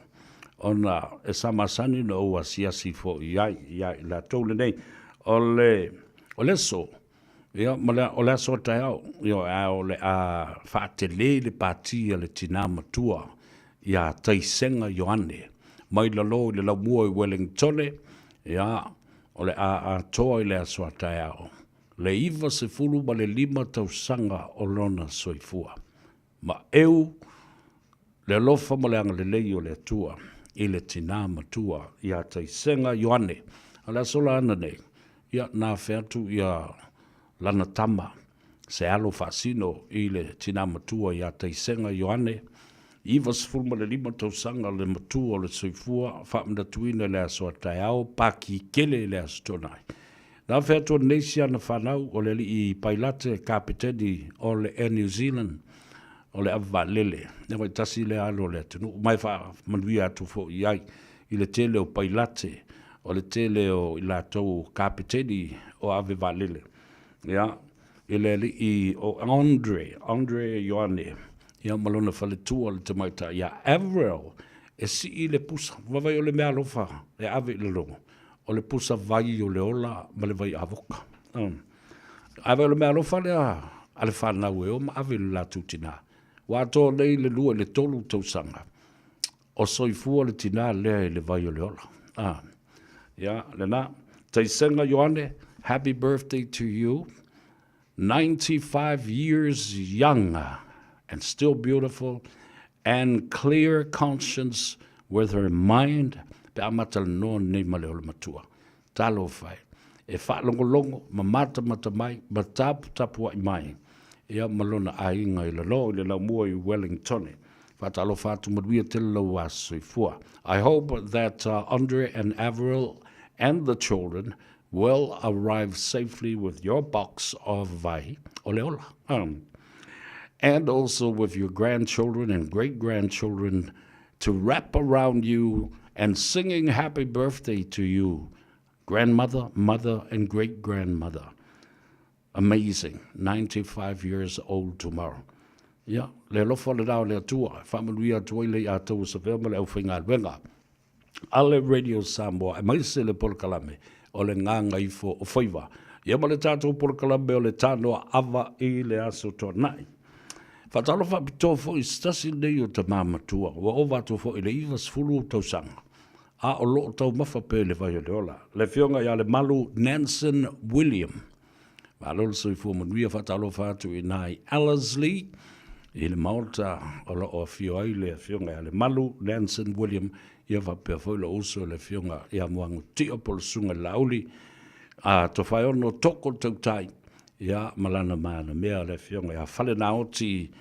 ona e sa masani ona ou asiasi foi i ai ia i latou lenei. O le, o le aso, ia, ma le, o le aso a taeao, ia, a o le a faatele le pati a le tina matua ia Taisega Ioane, mai lalo i le laumua i Welingtone, ia, o le a atoa i le aso a taeao, le 95 tausaga o lona soifua. Ma eu le alofa ma le agalelei o le Atua i le tina matua ia Taisega Ioane. O le aso la ananei, ia, na afe atu ia lana tama, se alo faasino i le tina matua ia Taisega Ioane, 95 tausaga le matua o le soifua, faamanatuina i le aso a taeao, paki kele i le aso Toonai. Na afe atu ananei si ana fanau, o le alii pailate kapeteni o le Air New Zealand, o le ave vaalele, e vaitasi lea alo o le atunuu, ma e faamanuia atu foi i ai i le tele o pailate, o le tele o i latou kapeteni o ave vaalele. Ia, i le alii o Andre, Andre Ioane, ia ma lona faletua le tamaitai ia Avril, e sii le pusa, vaavaai o le meaalofa e ave i lalo, o le pusa vai o le ola ma le vai avoka. Ave o le meaalofa lea a le fanau e o ma ave i le latou tinā. Ua atoa nei le 2 i le 3 tausaga o soifua le tinā lea i le vai o le ola. Ah, ia, lena. Taisega Ioane, happy birthday to you. 95 years young and still beautiful and clear conscience with her mind pe a matalanoa nei ma le ola matua. Talofa e, e faalogologo ma matamata mai ma taputapuai mai ia ma lona aiga i lalo i le laumua i Wellingtone. Faatalofa atu manuia tele lau aso soifua. I hope that Andre and Avril and the children will arrive safely with your box of vai o le ola. And also with your grandchildren and great-grandchildren to wrap around you and singing happy birthday to you, grandmother, mother, and great-grandmother. Amazing, 95 years old tomorrow. Ia, le alofa lena o le Atua, e faamanuia atu ai le ia outou o Savea ma le aufaigaluega a le Radio Samoa, aemaise le polokalame o le Gagaifo o Faiva. Ia ma le tatou polokalame o le Tanoa Ava i le Aso Toonai. Faatalofa faapitoa foi i se tasi lenei o tama matua, ua ova atu foi i le 90 tausaga, a o lo o taumafa pea i le vai o le ola, le Afioga ia Lemalu Nansen William. Malo le soifua manuia, faatalofa atu i ina i Ellerslie, i le maota o lo o afio ai le Afioga ia Lemalu Nansen William, ia faapea foi lou uso le Afioga ia Moagu Tio po o le Susuga i le Laauli, a Tofaeono Toko Tautai, ia ma lana manamea le Afioga ia Falenaoti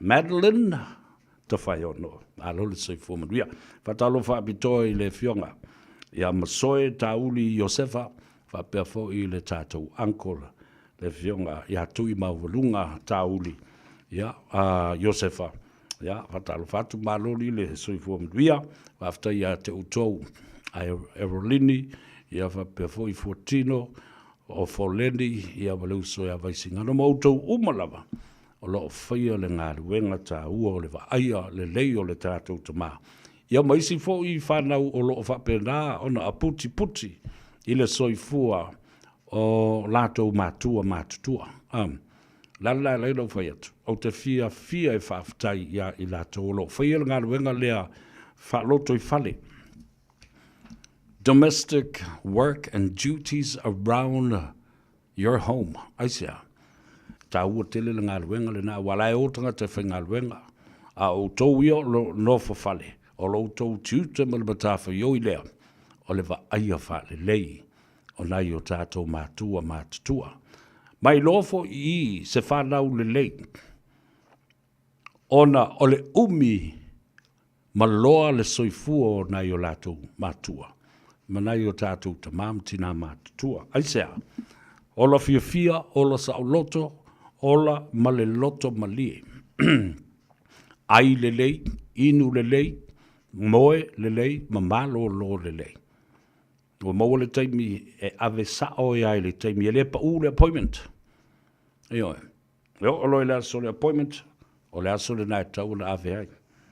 Madeline Tofaeono. Malo le soifua manuia. Faatalofa faapitoa i le Afioga ia Masoe Tauli Iosefa, faapea foi le tatou uncle le Afioga ia Tuimaualuga Tauli ia Iosefa. Ia, faatalofa atu, malo le soifua manuia. Faafetai ia te outou a Erolini, ia faapea foi Fuatino, o Foleni, ia ma le uso ia Vaisigano ma outou uma lava o lo o faia le galuega taua o le vaaia lelei o le tatou tama. Ia ma isi foi fanau o lo o faapena ona aputiputi i le soifua o latou matua matutua. O le ala lea e ala ai ona ou fai atu, ou te fiafia e faafetai ia i latou o lo o faia le galuega lea faalotoifale, domestic work and duties around your home. Aisea? Taua tele le galuega lena, aua la e o tagata e faigaluega. A o outou ia o lo o nofo fale, o lo outou tiute ma le matafaioi lea, o le vaaia faalelei o nai o tatou matua matutua. Ma iloa foi i se fanau lelei, ona o le umi ma loa le soifua o nai o latou matua ma nai o tatou tama ma tina matutua. Aisea? Ola fiafia, ola saoloto, ola ma le loto malie. Ai lelei, inu lelei, moe lelei ma malōlō lelei. Ua maua le taimi e ave sao ai i le taimi e le paʻu le appointment. Ioe. E oo loa i le aso o le appointment, o le aso lena e tatau ona ave ai.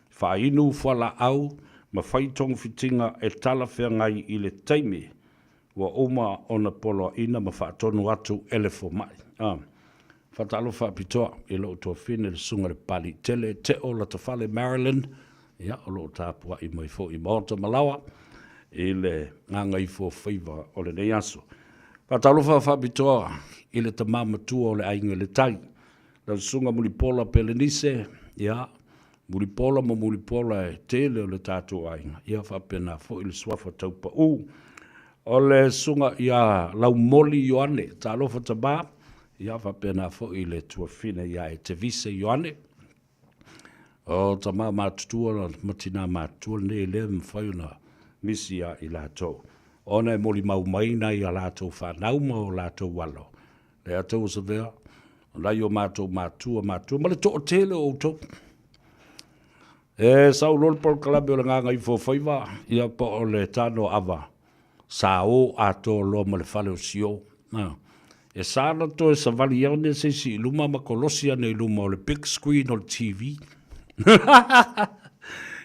Faainu fualaau ma fai togafitiga e talafeagai i le taimi ua uma ona poloaiina ma faatonu atu e le fomai. A. Faatalofa faapitoa i lou tuafine le Susuga i le Papaliitele Teo Latafale Marilyn, ia, o lo o tapuai mai foi i maota ma laoa i le gagaifuafaiva o lenei aso. Faatalofa faapitoa i le tama matua o le aiga i le tai, lau Susuga Mulipola Pelenise, ia, Mulipola ma Mulipola e tele o le tatou aiga, ia faapena foi le suafa Taupau. O le susuga ia Laumoli Ioane, talofa tama, ia faapena foi le tuafine ia Etevise Ioane. O tama matutua ma tina matutua lenei e le mafai ona misi ia i latou, ona e molimau mai nai a latou fanau ma o latou alo, le Atauasavea, o nai o matou matua matua ma le toatele o outou. E sau loa le polokalame o le Gagaifofaiva, ia po o le Tano Ava, sa o atoa loa ma le fale o Sio. E sa ona toe savali ane se isi i luma ma kolosi ane i luma o le big screen o le TV.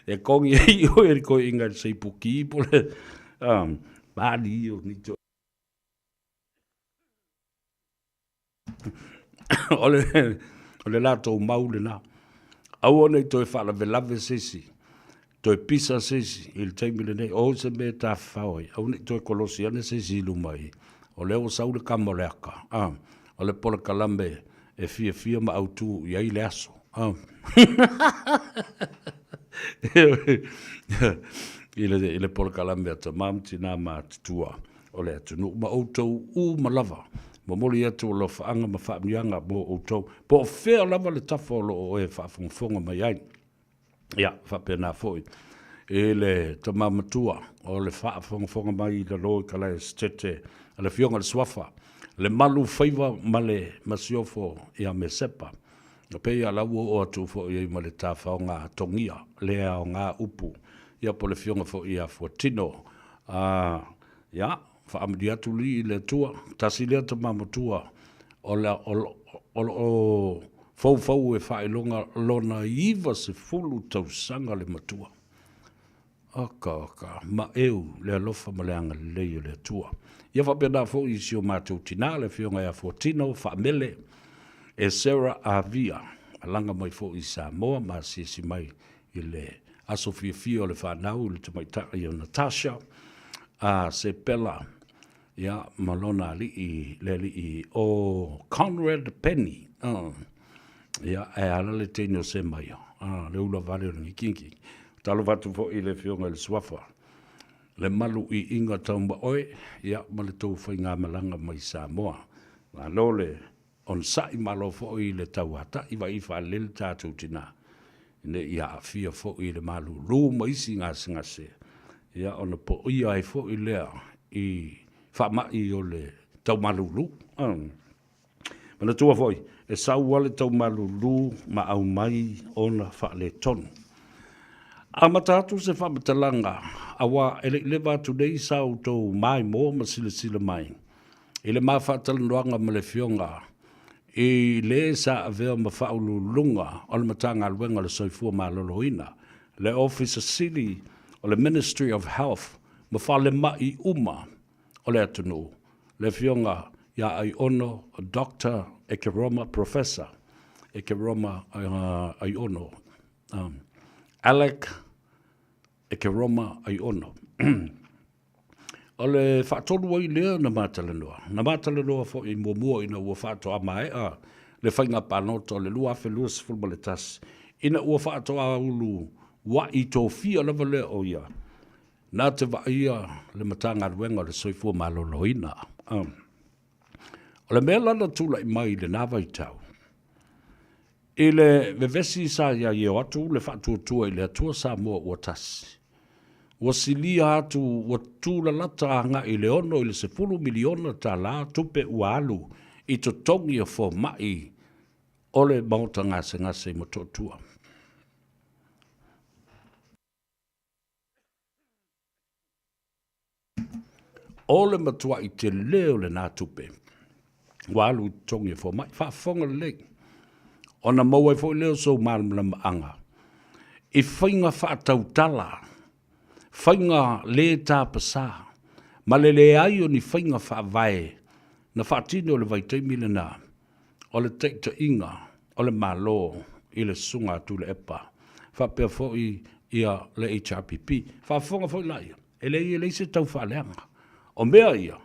E kongi ai oe e le koiinga i le seipuki po le mali o ni to. O le, o le latou mau lena. Aua ne i toe faalavelave se isi, toe pisa se isi i le taimi lenei, o se mea e tafafao ai, aua ne i toe kolosi ane se isi i luma i, o lea ua sau le kama o le aka, a, o le polokalame e fiafia ma autu i ai le aso. A. I le, i le polokalame a tama ma tina matutua o le atunuu ma outou uma lava. Momoli atu alofaaga ma faamanuiaga mo outou, po o fea lava le tafa o lo o e faafogafoga mai ai. Ia, faapena foi i le tama matua o le faafogafoga mai i lalo i Kalaesetete a le Afioga i le Suafa, le Malu Faiva ma le Masiofo ia Mesepa. E pei a la ua oo atu foi ai ma le tafaoga togia le aoga upu, ia po o le Afioga foi ia Fuatino. A, ia, faamanuia atu li i le Atua, tasi lea tama matua o le, o, o lo o foufou e faailoga lona 90 tausaga le matua. Oka, oka, maeu le alofa ma le agalelei o le Atua. Ia faapena foi i si o matou tinā, le Afioga ia Fuatino Faamele e Sarah Avia, malaga mai foi i Samoa ma asiasi mai i le aso fiafia o le fanau i le tamaitai o Natasha a Sepela, ia, ma lona alii, le alii o Conrad Penny. Ia, e ala le teine o Semaia, le ula vale o le ngikingi. Talofa atu foi i le Afioga i le Suafa, le malu iiga taumaoe, ia, ma le tou faigamalaga mai Samoa. Malo le onosai, malo foi i le tauatai, vaai faalelei le tatou tina, ne i aafia foi i le malulu ma isi gasegase, ia, ona poia ai foi lea i faamai o le taumalulu. Manatua foi, e sau lava le taumalulu ma aumai ona faaletonu. Amata atu se faamatalaga, aua e le i leva atu nei sa outou maimoa ma silasila mai i le ma faatalanoaga ma le Afioga i le sa avea ma Faauluuluga o le Matagaluega o le Soifua Maloloina, le Ofisa Sili o le Ministry of Health ma falemai uma o le atunuu, le Afioga ia Aiono Doctor Ekeroma, Professor Ekeroma Aiono, Alec Ekeroma Aiono. O le faatolu ai lea na ma talanoa. Na ma talanoa foi muamua ina ua faatoa maea le faiga palota o le 2021 Ina ua faatoa ulua'i tofia lava lea o ia, na te vaaia le Matagaluega o le Soifua Maloloina. O le mea la na tulai mai i lena vaitau, i le vevesi sa i ai e o atu le Faatuatua i le Atua Samoa ua Tasi, ua silia atu ua tulalata agai i le 6 i le 10 miliona tala tupe ua alu i totogi o fomai o le Maota Gasegase i Motootua. O le matuai tele o lena tupe ua alu i totogi e fomai. Faafofoga lelei, ona maua ai foi lea o sou malamalamaaga i faiga faatautala, faiga le tapasā, ma le leai o ni faiga faavae na faatino i le vaitaimi lena o le taitaiga o le Malo i le Susuga a Tuilaepa faapea foi ia le HRPP. Faafofoga foi laia, e leai e leai se taufaaleaga. O mea ia,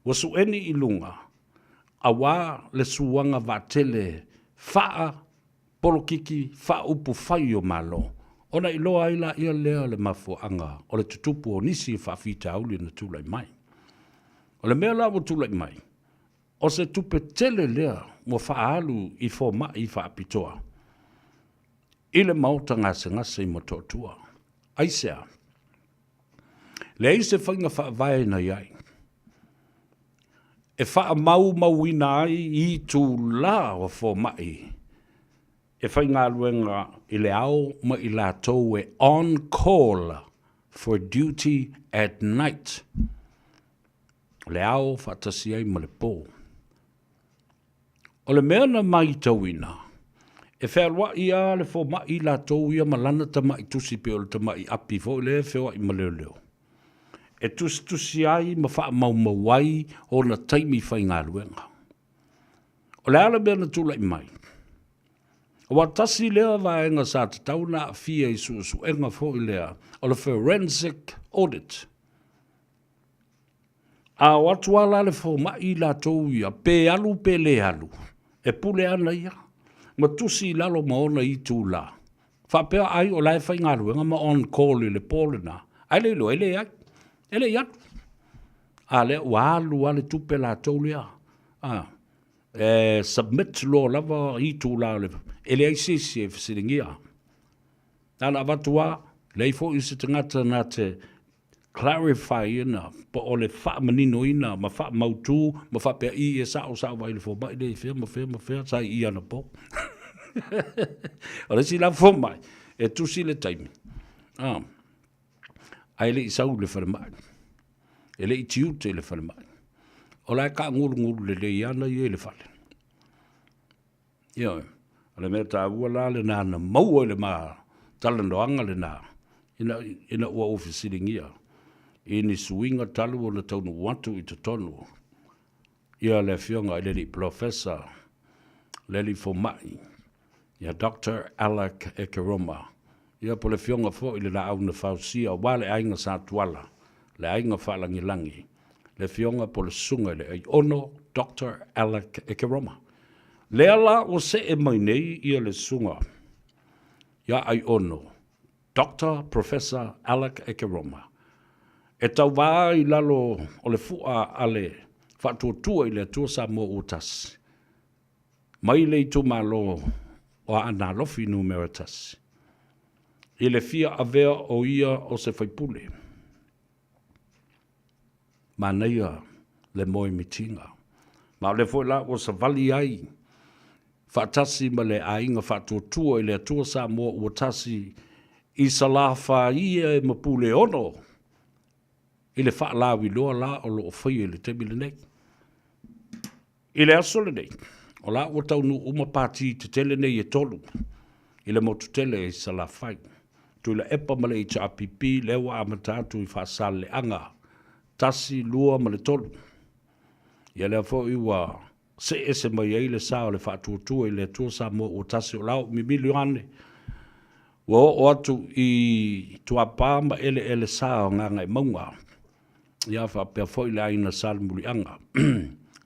ua sueni i luga aua le suaga vaatele faa polokiki faaupu fai o Malo, ona iloa ai laia lea o le mafuaaga o le tutupu o nisi faafitauli na tulai mai. O le mea la ua tulai mai, O se tupe tele lea ua faaalu i fomai faapitoa i le maota gasegase i Motootua. Aisea? Leai se faiga faavae na i ai e faamaumauina ai itula o fomai e faigaluega i le ao ma i latou e on call for duty at night. O le ao faatasi ai ma le po. O le mea na maitauina, e fealuai lava le fomai latou ia ma lana tamai tusi pei o le tamai api foi lea e feoai ma leoleo, e tusitusi ai ma faamaumau ai ona taimi faigaluega. O le a le mea na tulai mai? Aua tasi lea vaega sa tatau ona aafia i suesuega foi lea o le forensic audit. A o atu lava la le fomai latou ia, pe alu pe le alu, e pule ana ia, ma tusi i lalo ma ona itula, faapea ai o la e faigaluega ma on call i le po lena, ae le iloa e leai, e le i alu. A lea ua alu lava le tupe latou lea, a, e submit loa lava itula o le, e leai se isi e fesiligia. Na ona avatu lava, leai foi se tagata na te clarify ina, po o le faamaninoina ma faamautu ma faapea i e sao sa ou vaai i le fomai lea i fea ma fea ma fea sa i i anapo. O le isi la fomai e tusi le taimi a ae le i sau i le falemai, e le i tiute i le falemai. O la e taagulugulu lelei ana ia i le fale. Ioe. O le mea taua la lena na maua i le ma talanoaga lena, ina, ina ua ou fesiligia i ni suiga talu ona taunuu atu i totonu ia le Afioga i le Alii Polofesa, le Alii Fomai, ia Doctor Alec Ekeroma, ia po o le Afioga foi i le Laau na Fausia aua le Aiga Sa Tuala, le Aiga Faalagilagi, le Afioga po o le Susuga i le Aiono Doctor Alec Ekeroma. Lea la ua see mai nei ia le Susuga ia Aiono Doctor Professor Alec Ekeroma e tauva ai i lalo o le fua a le Faatuatua i le Atua Samoa ua Tasi mai le itumalo o Aana Alofi Numera 1 i le fia avea o ia o se faipule. Manaia le moe mitiga. Ma o lea foi la ua savali ai faatasi ma le aiga faatuatua i le Atua Samoa ua tasi i Salafai ma Puleono i le faalauiloa la o lo o faia i le taimi lenei. I le aso lenei, o la ua taunuu uma pati tetele nei e tolu i le motu tele i Salafai, Tuilaepa ma le HRPP, lea ua amata atu i Faasaleleaga 1, 2 ma le 3. Ia lea foi ua see ese mai ai le sa o le Faatuatua i le Atua Samoa ua tasi o la ou mimili ane ua oo atu i Tuapa ma eleele sa o Gagaemauga. Ia faapea foi le aiga Salemuliaga.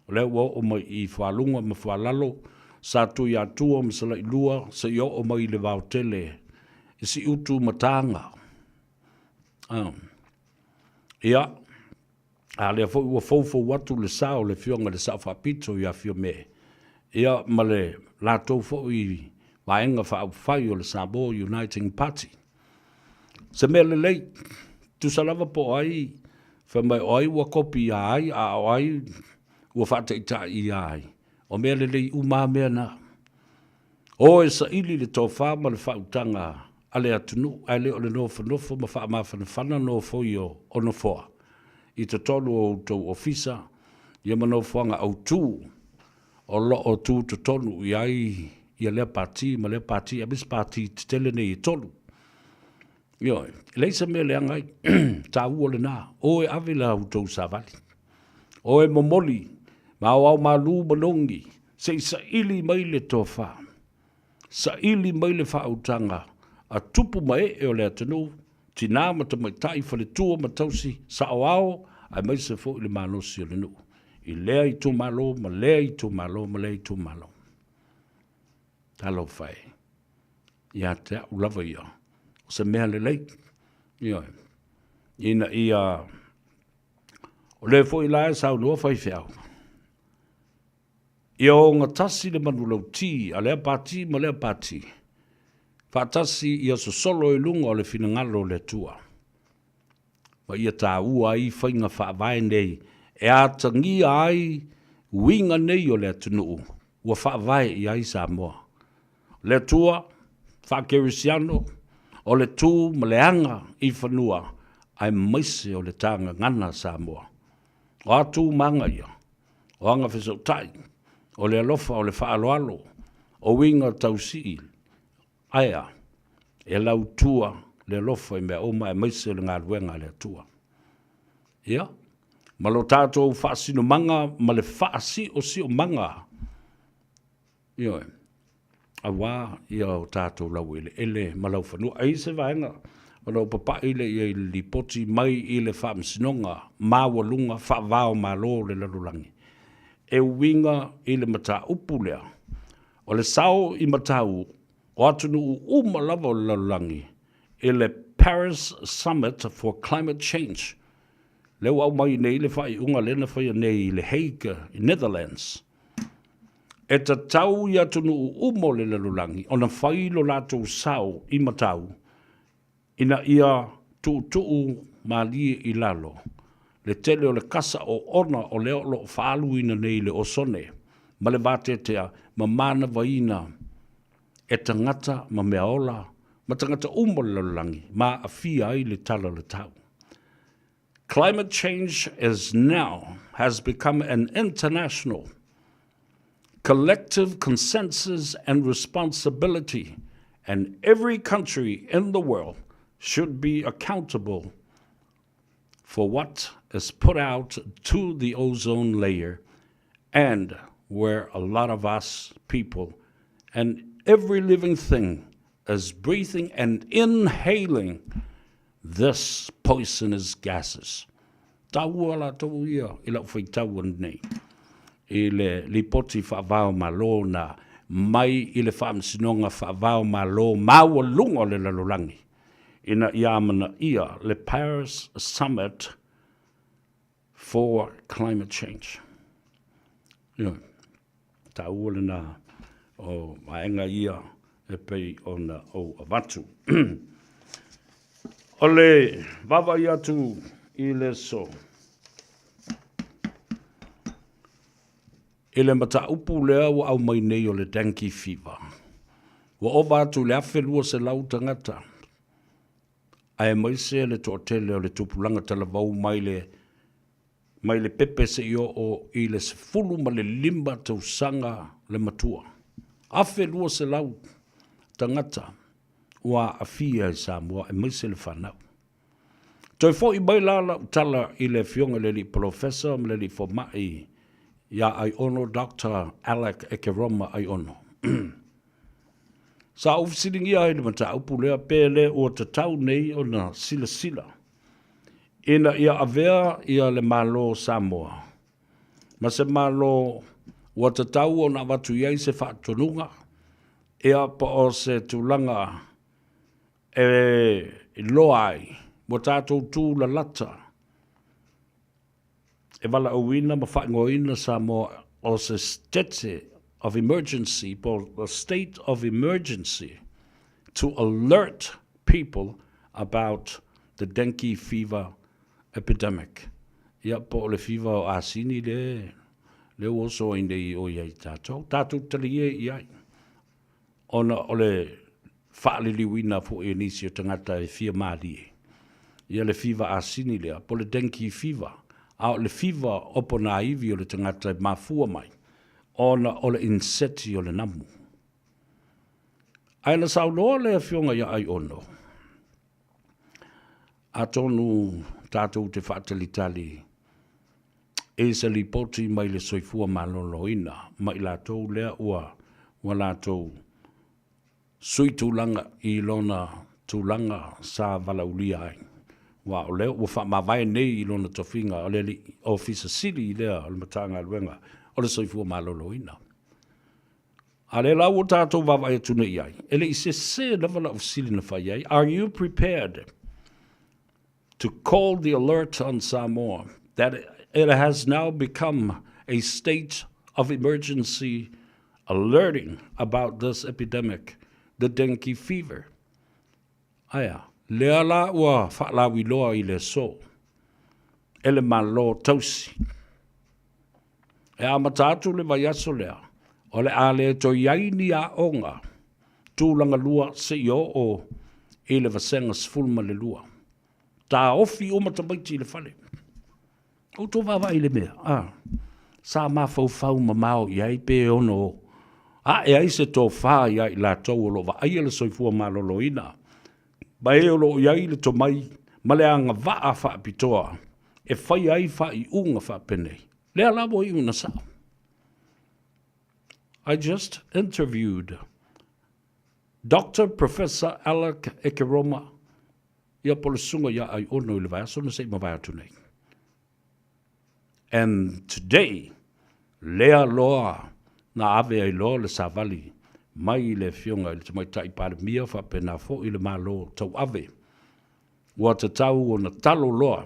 O lea ua oo mai i Fualuga ma Fualalo, Satuiatua ma Salailua seia oo mai i le vaotele i Siutu ma Taga. Ia, a lea foi ua foufou atu le sa o le Afioga i le Sao Faapito ia Fiame, ia ma le latou foi Vaega Faaupufai o le Samoa Uniting Party. Se mea lelei, tusa lava po o ai, fai mai o ai ua kopi ia ai, a o ai ua faataitai ia ai, o mea lelei uma lava mea na. O e saili le tofa ma le faautaga a le atunuu, ae le o le nofonofo ma faamafanafana nofoia o nofoa i totonu o outou ofisa ia ma nofoaga autu o lo o tutotonu i ai ia lea pati ma lea pati aemaise pati tetele nei e tolu. Ioe, e leai se mea leaga ai, taua lena, o e ave la outou savali, o e momoli ma aoao malu ma logi se i saili mai le tofa, saili mai le faautaga a tupu ma ee o le atunuu, tina ma tamaitai, faletua ma tausi, saoao aemaise foi le malosi o le nuu i lea itumalo ma lea itumalo ma lea itumalo. Talofa e, ia te au lava ia, o se mea lelei, ioe, ina ia, o lea foi la e saunoa faifeau, Ia ogatasi le manulauti a lea pati ma lea pati, faatasi ia sosolo i luga o le finagalo o le Atua, ma ia taua ai faiga faavae nei e atagia ai uiga nei o le atunuu ua faavae i ai Samoa. O le Atua faakerisiano, o le tu ma le aga i fanua, aemaise o le ta gagana Samoa. O a tu ma aga ia? O aga fesootai, o le alofa, o le faaaloalo, o uiga tausii, ae a? E lautua le alofa i mea uma aemaise o le galuega a le Atua. Ia, ma lo tatou faasinomaga ma le faasi'osi'omaga Ioe, aua ia o tatou laueleele ma laufanua. E i ai se vaega ona ou papai lea i ai i le lipoti mai i le Faamasinoga Maualuga Faava o Malo o le Lalolagi e uiga i le mataupu lea o le sao i matau o atunuu uma lava o le lalolagi i le Paris Summit for Climate Change lea ua aumai nei le faaiuga lea na faia nei i le Hague i Netherlands. E tatau i atunuu uma o le lalolagi ona fai lo latou sao i matau ina ia tuutuu malie i lalo le tele o le kasa oona o lea o lo o faaaluina nei i le osone ma le vateatea ma manavaina e tagata ma meaola ma tagata uma o le lalolagi ma aafia ai le tala o le tau. Climate change is now has become an international collective consensus and responsibility and every country in the world should be accountable for what is put out to the ozone layer and where a lot of us people and every living thing is breathing and inhaling this poisonous gases. Taua latou ia i lau faitau nei i le lipoti faavao malo na mai i le Faamasinoga Faavao Malo Maualuga o le Lalolagi ina ia amanaia le Paris Summit for Climate Change. Ioe. Taua lena o vaega ia e pei ona ou avatu. O le vaavaai atu i le aso, i le mataupu lea ua aumai nei o le dengue fever, ua ova atu i le 1200 tagata, aemaise le toatele o le tupulaga talavou mai le mai le pepe seia oo i le 15 tausaga le matua. 1200 tagata ua aafia i Samoa aemaise le fanau. Toe foi mai la lau tala i le Afioga i le Alii Polofesa ma le Alii Fomai ia Aiono Doctor Alec Ekeroma Aiono. Sa ou fesiligia ai le mataupu lea pe le ua tatau nei ona silasila ina ia avea ia le Malo o Samoa ma se Malo Ua tatau ona avatu i ai se faatonuga, ia po o se tulaga e iloa ai ua tatou tulalata e valaauina ma faaigoaina Samoa o se State of Emergency po o State of Emergency to alert people about the dengue fever epidemic. Ia, po o le fiva o asini le, le ua oso ai nei o ia i tatou. Tatou talie i ai. Ona o le faaliliuina foi e nisi o tagata e fia malie. Ia le fiva asini lea, po le dengue fever, a o le fiva o ponaivi o le tagata e mafua mai, ona o le inseti o le namu. Ae na saunoa le afioga ia Aiono, Atonu tatou te faatalitali i se lipoti mai le Soifua Maloloina ma i latou lea ua ua latou sui tulaga i lona tulaga sa valaaulia ai. Aua o lea ua faamavae nei i lona tofiga o le alii Ofisa Sili lea o le Matagaluega o le Soifua Maloloina. A lea la ua tatou vaavaai atu nei i ai, e le i sese lava lau fesili na fai ai, are you prepared to call the alert on Samoa that it has now become a state of emergency alerting about this epidemic, the dengue fever? Aea, lea la ua faalauiloa i le aso e le Malo tausi. E amata atu le vaiaso lea, o le a le toe i ai ni aoga tulaga lua seia oo i le vasega 12. Taofi uma tamaiti i le fale. Outou vaavaai i le mea, a, sa mafaufau mamao i ai pe ono ae ai se tofa ia i latou o lo o vaaia le soifua maloloina, ma e o lo o i ai le tomai ma le agavaa faapitoa e faia ai faaiuga faapenei. Lea la ua iu ina sao. I just interviewed Doctor Professor Alec Ekeroma, ia po o le susuga ia Aiono i le vaiaso na se i mavae atu nei. And today, lea loa na ave ai loa le savali mai i le Afioga i le Tamaitai Palemia faapena foi le Malo tauave. Ua tatau ona talo loa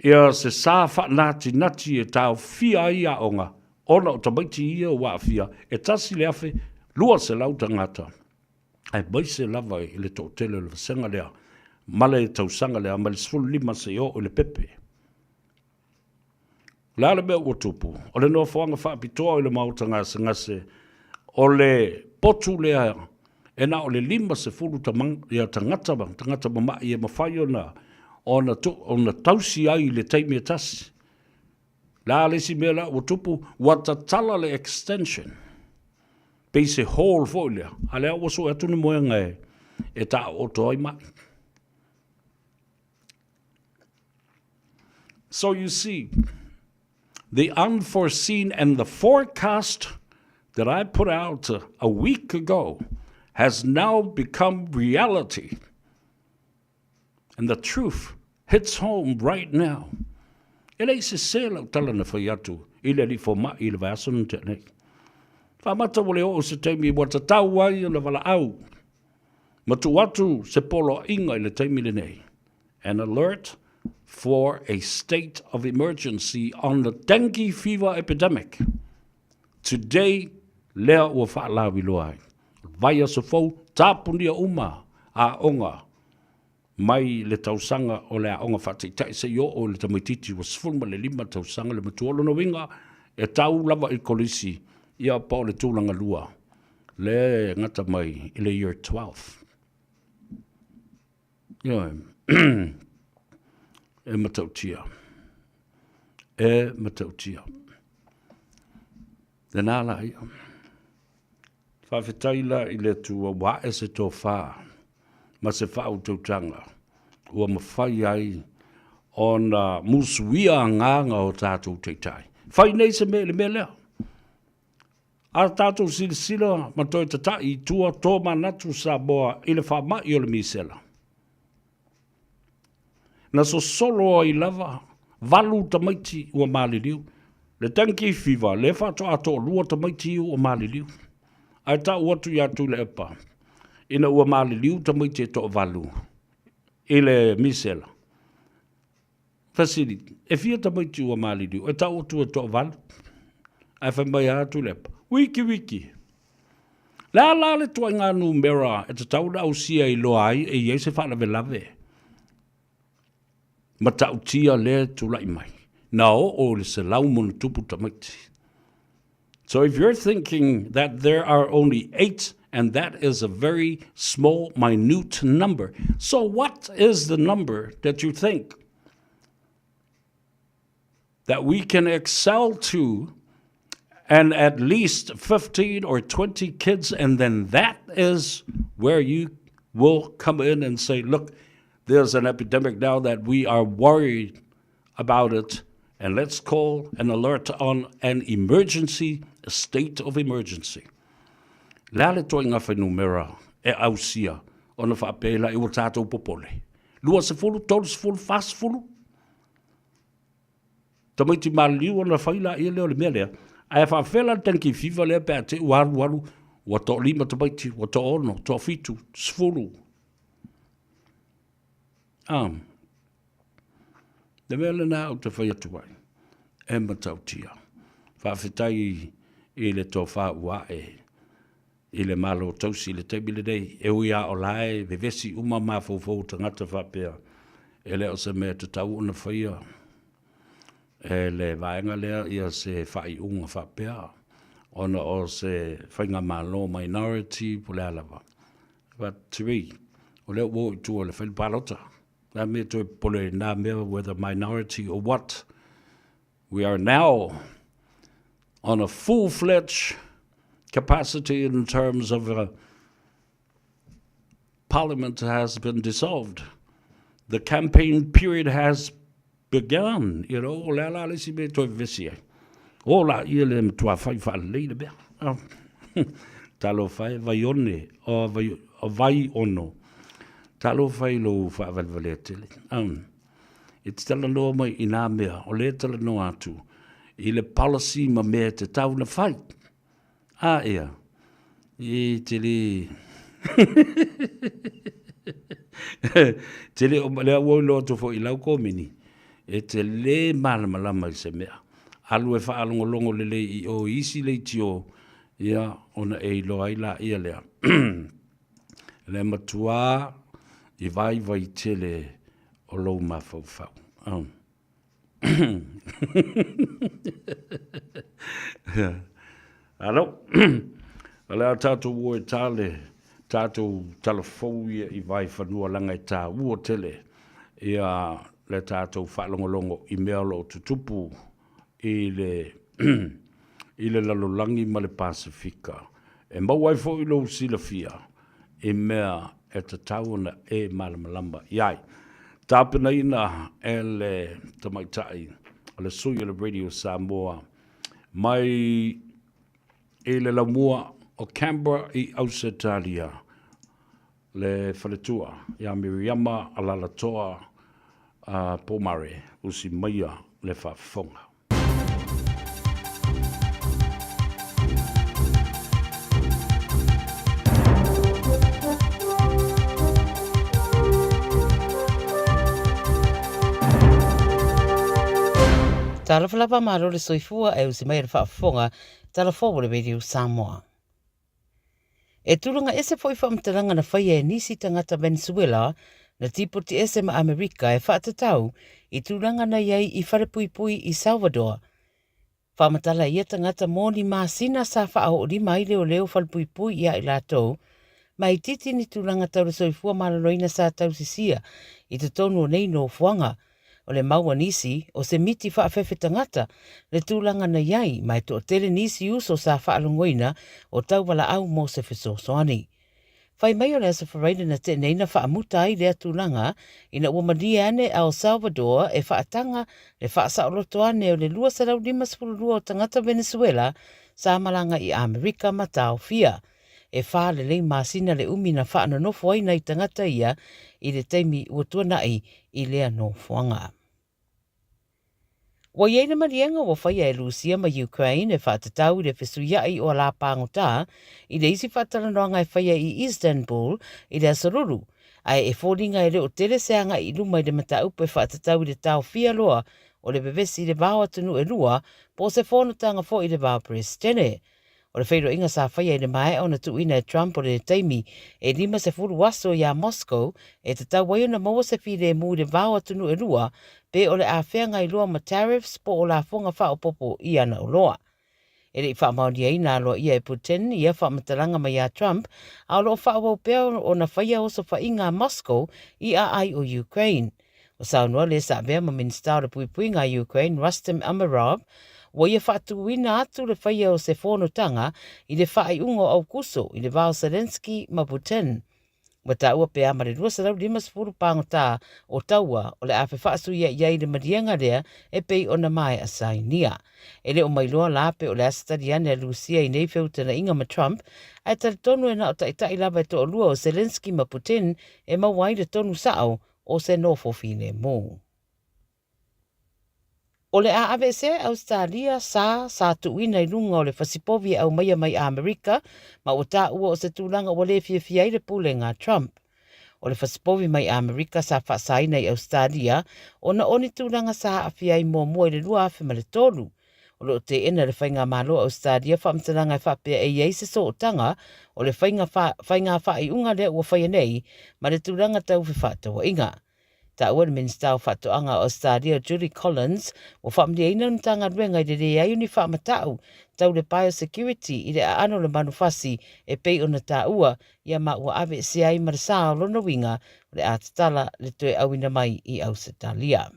ia se sa faanatinati e taofia ai aoga ona o tamaiti ia ua aafia e 1,200 tagata aemaise lava i le toatele o le vasega lea ma le tausaga lea mai le 15 seia oo i le pepe. O le a le mea ua tupu? O le nofoaga faapitoa i le maota gasegase o le potu lea e na o le 50 ia tagata, tagata mama'i e mafai ona, ona, ona tausi ai i le taimi e tasi. O le a le isi mea la ua tupu? Ua tatala le extension. Pei se hall foi lea, a lea ua sue atu ni moega e, e taooto ai mai. So you see, the unforeseen and the forecast that I put out a week ago has now become reality. And the truth hits home right now. E leai sese lau tala na fai atu i le alii fomai i le vaiaso na tea nei. Faamata ua le oo se taimi ua tatau ai ona valaau ma tuu atu se poloaiga i le taimi lenei. An alert for a state of emergency on the dengue fever epidemic. Today, lea ua faalauiloa ai. Vaiaso fou, tapunia uma aoga mai le tausaga o le aoga faataitai seia oo i le tamaitiiti ua 15 tausaga le matua. O lona uiga, e tau lava i kolisi, ia po o le tulaga lua, lea e gata mai i le year 12. Ioe. E matautia. E matautia. Lena la ia. Faafetai la i le Atua ua ae se tofa ma se faautautaga ua mafai ai ona musuia agaga o tatou taitai. Fai nei se mea i le mea lea. A tatou silasila ma toe tatai i tua tomanatu Samoa i le faamai o le misela. Na sosolo ai lava valu tamaiti ua maliliu. Le dengue fever, lea faatoa toalua tamaiti ua maliliu. Ae tau atu ia Tuilaepa, ina ua maliliu tamaiti e toavalu i le misela. Fesili, e fia tamaiti ua maliliu? E tau atu e toavalu. Ae fai mai a Tuilaepa, wiki wiki. Le a la le tuaiga numera e tatau ona ausia i loa ai e i ai se faalavelave? Matautia lea e tulai mai, na oo i le 100+ tamaiti. So if you're thinking that there are only eight and that is a very small, minute number, so what is the number that you think that we can excel to and at least 15 or 20 kids, and then that is where you will come in and say, look, there's an epidemic now that we are worried about it, and let's call an alert on an emergency, a state of emergency. Le a le toaiga fuainumera e ausia ona faapea i ua tatou popole. 20, 30, 40, Tamaiti maliliu ona fai laia lea o le mea lea. Ae faafefea la le dengue fever lea pe a te i ua alualu ua toalima tamaiti, ua toaono, toafitu, 10. Ah. Le mea lena ou te fai atu ai, e matautia. Faafetai i le tofa ua ae i le Malo tausi i le taimi lenei, e ui lava o la e vevesi uma mafaufau o tagata faapea, e le o se mea tatau ona faia e le vaega lea ia se faaiuga faapea, ona o se faigamalo minority po o le a lava. But to me, o lea ua o i tua i le fai le palota. O le a le mea e toe popole ai i na mea whether minority or what. We are now on a full-fledged capacity in terms of a parliament has been dissolved. The campaign period has begun, you know, o le a la le isi mea e toe vevesi ai. O la ia le matua fai faalelei le mea. Oh. Talofa e Vaione, o vai, o Vaiono. Talofa i lou faavalevalea tele. Um. E te talanoa mai i nā mea, o lea e talanoa atu i le policy ma mea e tatau ona fai. A ea, e te le... te le o lea ua iloa atu foi i lau komini, e te le malamalama i se mea. Alu e faalogologo lelei i o i isi leitio, ia, ona e iloa ai laia lea. Le matua i vaivai tele o lou mafaufau. Oh. Alo, o le a tātou o e tā le tātou talafou ia i Vaifanua leaga e tāua tele ia le tātou faalogologo i mea o lo o tutupu i le i le lalolagi ma le Pasefika. E maua ai foi lou silafia i mea e tatau ona e malamalama i ai. Tapenaina e le tamaitai o le sui o le Radio Samoa mai i le laumua o Canberra i Ausetalia, le faletua ia Miriama Alalatoa Pomare, usi maia le faafofoga. Talofa lava malo le soifua e usi mai e le faafofoga tala fou o le Radio Samoa. E tulaga ese foi faamatalaga na faia e nisi tagata Venezuela na Tipoti Ese ma Amerika e faatatau i tulaga na i ai i Falepuipui i Salvador. Faamatala ia tagata mo ni masina sa faaoolima ai leoleo Falepuipui ia i latou ma itiiti ni tulaga tau le soifua maloloina sa tausisia i totonu o nei nofoaga. O le mau a nisi, o se miti faafefe tagata le tulaga na i ai, ma e toatele nisi uso sa faalogoina o tauwalaau mo se fesoasoani. Fai mai o le Aso Faraile na tea nei na faamuta ai lea tulaga ina ua malie ane a El Salvador e faataga le faasaoloto ane o le 252 o tagata Venezuela sa malaga i Amerika ma taofia. E whā lelei masina le umi na whaanonofo ai nai tangata ia i le taimi ua tuanai i lea nofoaga. Ua i ai le maliega ua faia e Rusia ma Ukraine e faatatau i le fesuia'i o alā pāgotā i le isi faatalanoaga e faia i Istanbul i le Aso Lulu, ae e foliga e le o tele se agai i luma i le mataupu e faatatau i le taofia loa o le vevesi i le va o atunuu e lua po o se fonotaga foi i le va o Peresetene. O le feiloaiga sa faia i le maea ona tuuina e Trump o le taimi e 50 aso iā Moscow e tatau ai ona maua se filemu i le va o atunuu e lua pe o le a feagai loa ma tariffs po o lafoga faaopoopo i ana oloa. E le i faamaoniaina aloaia e Putin ia faamatalaga mai iā Trump, a o lo o faaauau pea ona faia osofaiga a Moscow i aai o Ukraine. Ua saunoa le sa avea ma Minisita o le Puipuiga a Ukraine Rustem Umerov, ua ia faatuina atu le faia o se fonotaga i le faaiuga o Aukuso i le va o Zelenskyy ma Putin. Ua taua pea ma le 250 pāgotā o taua o le a fefaasuia'i ai le maliega lea e pei ona maea sainia. E le o mailoa la pe o le a se tali ane a Lusia i nei feutana'iga ma Trump, ae talitonu e na o ta'ita'i lava e to'alua o Zelenskyy ma Putin e maua ai le tonu sa'o o se nofo filemu. O le a aveesea e Ausetalia sa sa tuuina i luga o le fasipovi e aumaia mai Amerika ma ua taua o se tulaga ua le fiafia ai le pulega a Trump. O le fasipovi mai Amerika sa faasaina i Ausetalia ona o ni tulaga sa aafia ai muamua i le 2003. O lo o teena e le Faigamalo a Ausetalia faamatalaga e faapea e i ai se sootaga o le faiga faiga faaiuga lea ua faia nei ma le tulaga tau fefaatauaiga. Taua le Minisita o Faatoaga o Ausetalia o Julie Collins ua faamalieina le Matagaluega i le leai o ni faamatau tau le biosecurity i le aano o le manufasi e pei ona taua ia ma ua aveesea ai ma le sa o lona uiga o le a tatala le toe auina mai i Ausetalia.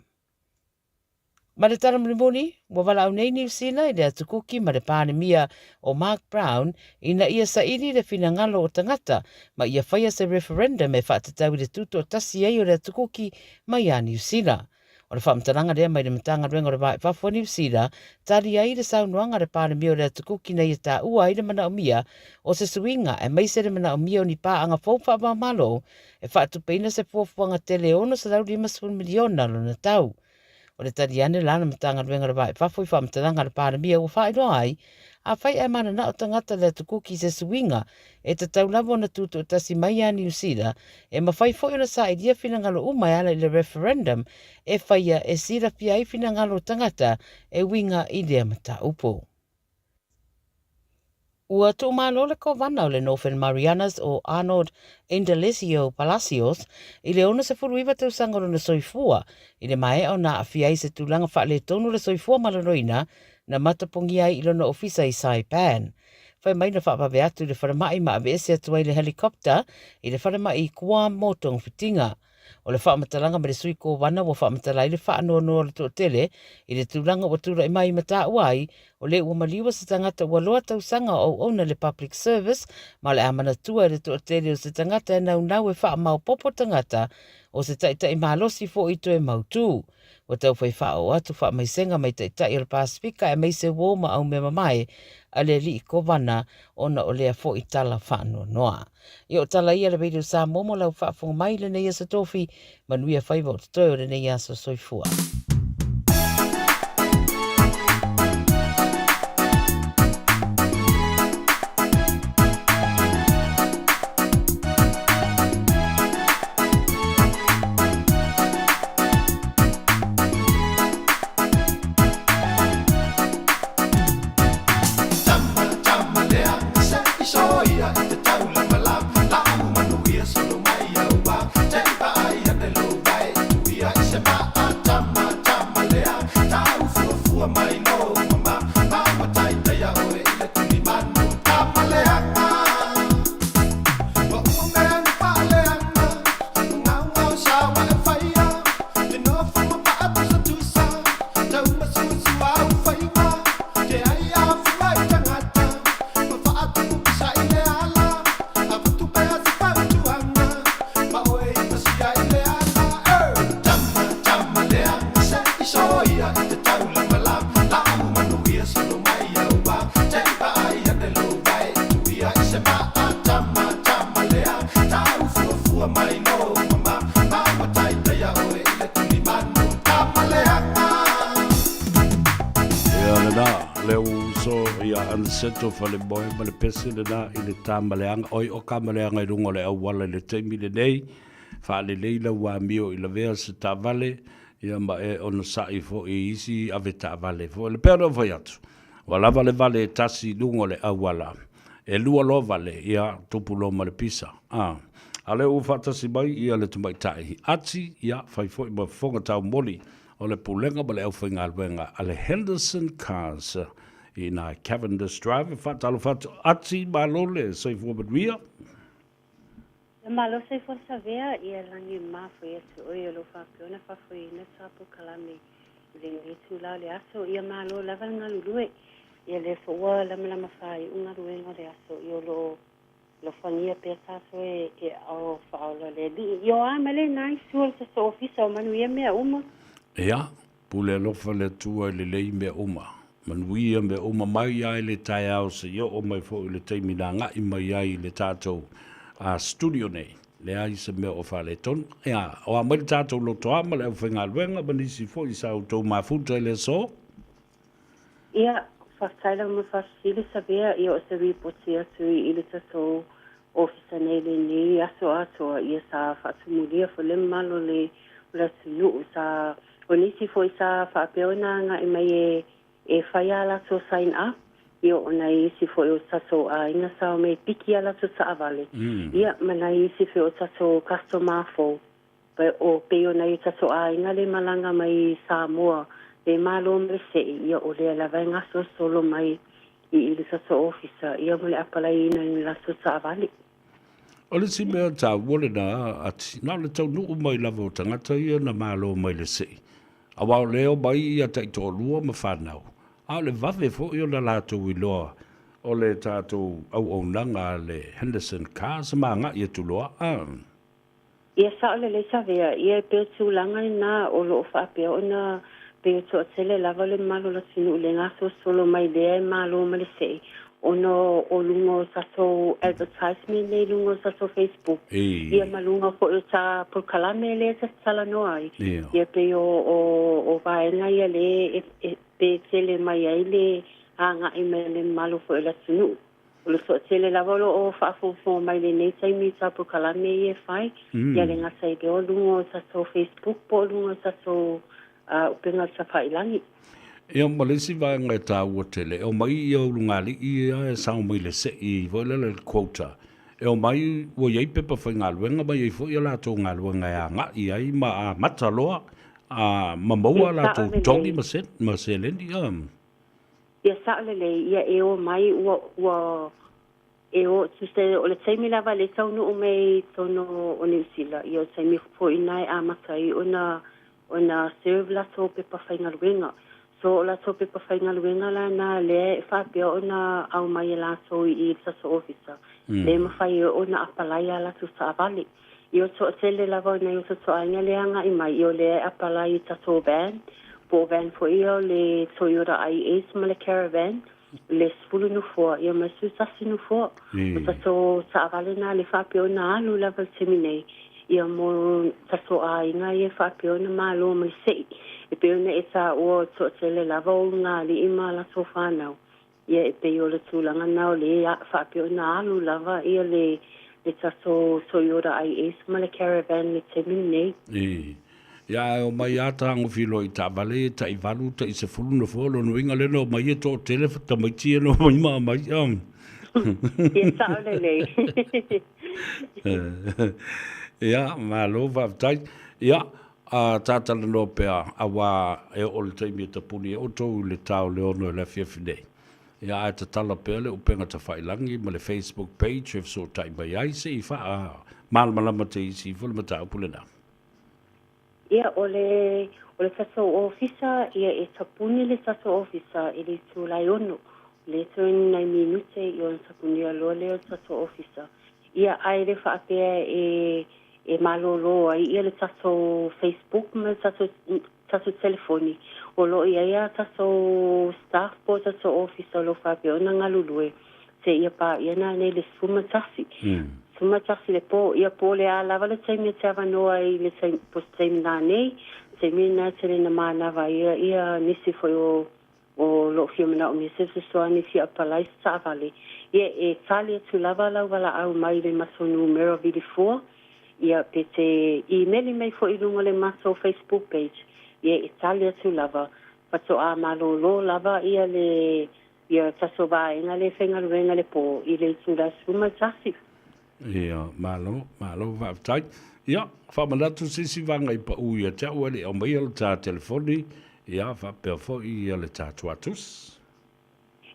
Ma le tala mulimuli, ua valaau nei Niu Sila i le atukuki ma le Palemia o Mark Brown ina ia saili le finagalo o tagata ma ia faia se referendum e faatatau i le tutoatasi ai o le atukuki mai a Niu Sila. O le faamatalaga lea mai le Matagaluega o le Va i Fafo a Niu Sila, tali ai le saunoaga a le Palemia o le atukuki na ia taua ai le manaomia o se suiga aemaise le manaomia o ni paaga fou faava-o-Malo e faatupeina se fuafuaga tele e $650 miliona lona tau. O le tali ane la a le Matagaluega o le Va i Fafo i faamatalaga a le Palemia ua faailoa ai, afai ae mananao tagata le atukuki i se suiga e tatau lava ona tutoatasi mai ia Niu Sila, e mafai foi ona sailia finagalo uma e ala i le referendum e faia e silafia ai finagalo o tagata e uiga i lea mataupu. Ua tuumalo le Kovana o le Northern Marianas o Arnold Indalecio Palacios i le 69 tausaga o lona soifua i le maea ona aafia ai i se tulaga faaletonu o le soifua maloloina na matapogia ai i lona ofisa i Saipan. Fai mai na faavave atu i le falemai ma aveese atu ai le helicopter i le falemai i Guam mo togafitiga. O le faamatalaga ma le sui kovana ua faamatala ai le faanoanoa o le toatele i le tulaga ua tulai mai ma taua ai o le ua maliua se tagata ua loa tausaga o auauna i le public service ma o le a manatua e le toatele o se tagata e naunau e faamaopopo tagata o se taitai malosi foi toe mautu. Ua taufai faaoo atu faamaisega mai taitai o le Pasefika aemaise uo ma aumeamamae a le alii kovana ona o lea foi tala faanoanoa. Ia o tala ia le Radio Samoa mo lau faafofoga mai i lenei aso tofi, manuia faiva o totoe o lenei aso soifua. Sento Falemoe ma le pese lena i le tamaleaga, oi o kamaleaga i luga o le auala i le taimi lenei, faalelei lau amio i lavea se taavale, ia ma e onosai foi i isi avetaavale foi. Le pei ona ou fai atu, ua lava le vale e tasi i luga o le auala, e lua loa vale, ia tupu loa ma le pisa. A, a o lea ua faatasi mai ia le tamaitai Ati, ia fai foi ma fofoga taumoli o le Pulega ma le Aufaigaluega a le Henderson Cars i ina Cavendish Drive. E faatalofa atu Ati, malo le soifua manuia. Ia malo soifua Savea, ia lagi ma foi atu oe o lo o faapea ona faafoeina sa polokalame i lenei itula o le aso. Ia malo lava le galulue. Ia lea foi ua lamalama faaiu galuega o le aso, ia o lo o Alofagia pea tatou e e aao faaola le Alii. Ia o a ma lena itu o le tatou ofisa o manuia mea uma. Ia, pule alofa le Atua i lelei mea uma. Manuia mea uma mai ai le taeao seia oo mai foi i le taimi na agai mai ai i le tatou studio nei. Leai se mea o faaletonu. Ia, o a mai le tatou lotoa ma le aufaigaluega ma nisi foi sa outou mafuta i le aso. Ia, faafetai lava mo le faafesili, Savea, ia o se ripoti atu i le tatou ofisa nei lenei aso atoa, ia sa faatumulia foi le mamalu o le o le atunuu, sa o nisi foi sa faapea ona agai mai e e fai a latou sign up, ia o nai isi foi o tatou aiga sa omai e piki a latou taavale, ia ma nai isi foi o tatou customer fou. O pei ona i o tatou aiga le malaga mai i Samoa, le Malo ma le Se'i, ia o lea lava e gasolosolo mai i i le tatou ofisa, ia mo le apalaiina i ni latou taavale. O le isi mea taua lena, Ati, na o le taunuu mai lava o tagata ia na malo mai le Se'i, aua o lea e omai ia taitoalua ma fanau, a o le vave foi ona latou iloa o le tatou auaunaga a le Henderson Cars ma agai atu loa. A. Ia sao lelei Savea, ia e pei o tulaga lena o lo o faapea ona pei o toatele lava le mamalu o le atunuu le gasolosolo mai lea e malo ma le see ona o luga o tatou advertisement lea i luga o tatou Facebook ia ma luga foi o ta polokalame lea ta te talanoa ai. Ia pei o o o vaega ia lea e pe tele mai ai le agai mai o le mamalu foi o le atunuu. O le toatele lava o lo o faafogafoga mai i lenei taimi i ta polokalame ia e fai, ia le gata i lea o luga o tatou Facebook po o luga o tatou upega tafailagi. Ia ma le isi vaega e taua tele, e omai ia ulugalii ia e sao mai le sei foi lele le quota, e omai ua i ai pepa faigaluega ma i ai foi a latou galuega e agai ai ma amata loa ma maua a latou togi ma seleni. Ia sao lelei, ia e o mai ua, ua, e o, tusa o le taimi lava le taunuu mai i totonu o Niu Sila, ia o le taimi foi lena e amata ai ona, ona serve latou pepa faigaluega. So o latou pepa faigaluega la na lea e faapea ona aumai e latou i i le tatou ofisa, le mafai ai ona apalai a latou taavale. Ia o toatele lava o nai o tatou aiga lea agai mai, ia o lea e apalai i tatou van, po o van foi ia o le Toyota IS ma le Caravan, le 10 nofoa, ia ma le 11 nofoa. O tatou taavale na le faapea ona alu lava i le taimi nei, ia mo tatou aiga ia e faapea ona malo ma le sei. E pei ona e taua o le toatele lava o ulugalii ma latou fanau, Ia e pei o le tulaga na o lea faapea ona alu lava ia le le tatou Toyota IS ma le Caravan le taimi lenei. I. Ia ae omai a tagofi loa i taavale ia tai valu tai sefulu nofoa lona uiga lea na omai e toatele tamaiti ia na omai ma aumai a. Ia sao lelei. Ia malo faafetai. Ia a ta talanoa pea auā e oo le taimi e tapuni ai outou i le ta o le 6 i le afiafi nei. Ia ae tatala pea le upega tafailagi ma le Facebook page e fesootai mai ai se i faamalamalama te isi ifo le mataupu lena. Ia, o le, o le tatou ofisa, ia e tapuni le tatou ofisa i le itula e 6. O lea e toe ni nai minute ia ona tapunia loa lea o le tatou ofisa. Ia, ae le faapea e, e malōlō ai ia le tatou Facebook ma le tatou, tatou telefoni. O lo o i ai a tatou staff po o tatou ofisa o lo o faapea ona galulue seia paia nanei le 11. 11 le pō, ia po o le a lava le taimi e te avanoa ai i le taimi, po o se taimi nanei, taimi lena e tele ina manava ai ia, ia nisi foi o O lo o fia manaomia se fesoasoani e fia apalai se taavale, ia e tali atu lava lau valaau mai i le matou numera vilifua, ia pe te imeli mai foi i luga o le matou Facebook page, ia e tali atu lava. Faatoa malolo lava ia le ia tatou vaega lea e faigaluega i le po i le itula e 11. Ia, malo, malo faafetai. Ia, faamanatu se isi vaega i pau ia te au e le i aumaia le ta telefoni, ia, faapea foi ia le ta tuatus.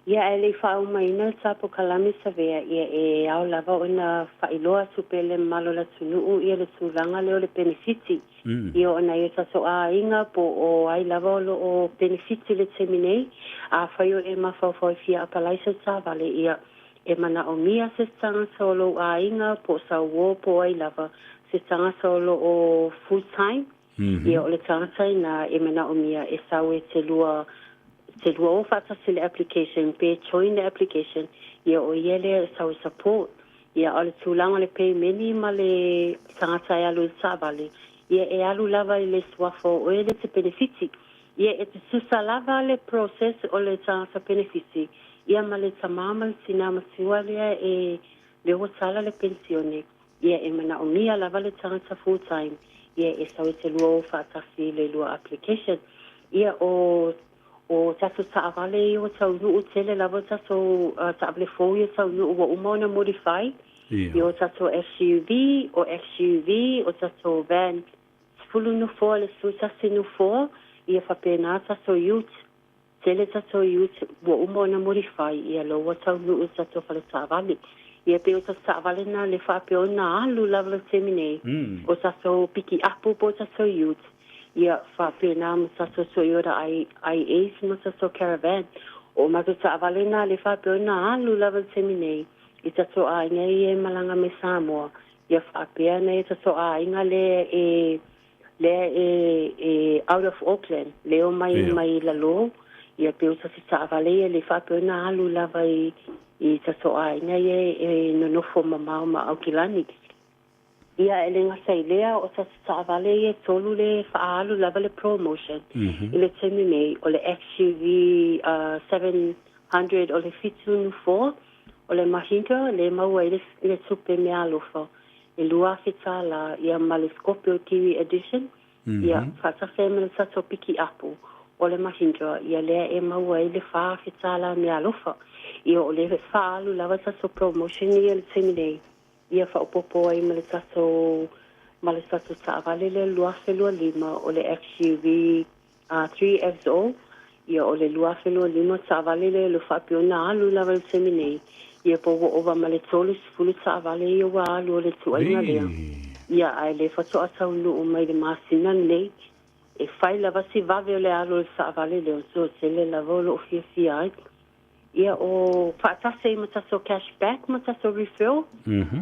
Ia, ae le i faaaumaina le ta pokalame Savea, ia e ao lava ona faailoa atu pea i le mamalu o le atunuu ia le tulaga lea o le penefiti. Ia ona i o tatou aiga po o ai lava o lo o penefiti i le taimi nei, afai o e mafaufau e fia apalai sau taavale, ia E manaomia se tagata o lou aiga po o sau uo po o ai lava, se tagata o lo o full time, ia o le tagata inā e manaomia e sau e te lua te lua o faatasi le application pe join le application, ia o ia lea e sau e support. Ia a o le tulaga o le pemeni ma le tagata e alu i le taavale, ia e alu lava i le suafa o oe lea e te penefiti. Ia e tutusa lava le process o le tagata penefiti ia ma le tamā ma le tinā matua lea e lea ua tala le penisione, ia e manaomia lava le tagata full time ia e sau e te lua o faatasi i le lua application. Ia o o tatou taavale ia ua taunuu tele lava o tatou taavale fou ia taunuu ua uma ona modify ia o tatou SUV, o XUV, o tatou van 10 nofoa le 11 nofoa, ia faapena tatou ute, tele tatou ute ua uma ona modify ia lo ua taunuu i tatou fale taavale. Ia pei o tatou taavale na le faapea ona alu lava le taimi nei, o tatou pikiapu po o tatou ute, ia faapena ma tatou Toyota i-Ace ma tatou Caravan. O matou taavale na le faapea ona alu lava le taimi nei i tatou aiga ia e malaga mai Samoa, Ia faapea nai o tatou aiga lea e lea e e out of Auckland, lea omai Ia. mai lalo, ia pei o tatou taavale ia le faapea ona alu lava i i tatou aiga ia e nonofo mamao ma Aukilani. Ia e le gata i lea, o tatou taavale ia e tolu le faaalu lava le promotion i le taimi nei, o le XUV 700 o le 7 nofoa, O le Mahindra lea e maua ai le tupe meaalofa e $2,000 ia ma le Scorpio Kiwi Edition, ia faatasi ai ma le tatou pikiapu o le Mahindra, ia lea e maua ai le $4,000 meaalofa. Ia o lea e faaalu lava tatou promotion ia i le taimi nei, ia faaopoopo ai ma le tatou ma le tatou taavale lea 2025 o le XUV 3XO, ia o le 2025 taavale lea le faapea ona alu lava i le taimi nei, ia po ua ova ma le 30 taavale ia ua alu o le tuaiga lea. Ia ae le faatoa taunuu mai le masina lenei. E fai lava si vave o le alu o le taavale lea, so tele lava o loo fiafia ai. Ia o faatasi ai ma tatou cash back ma tatou refill.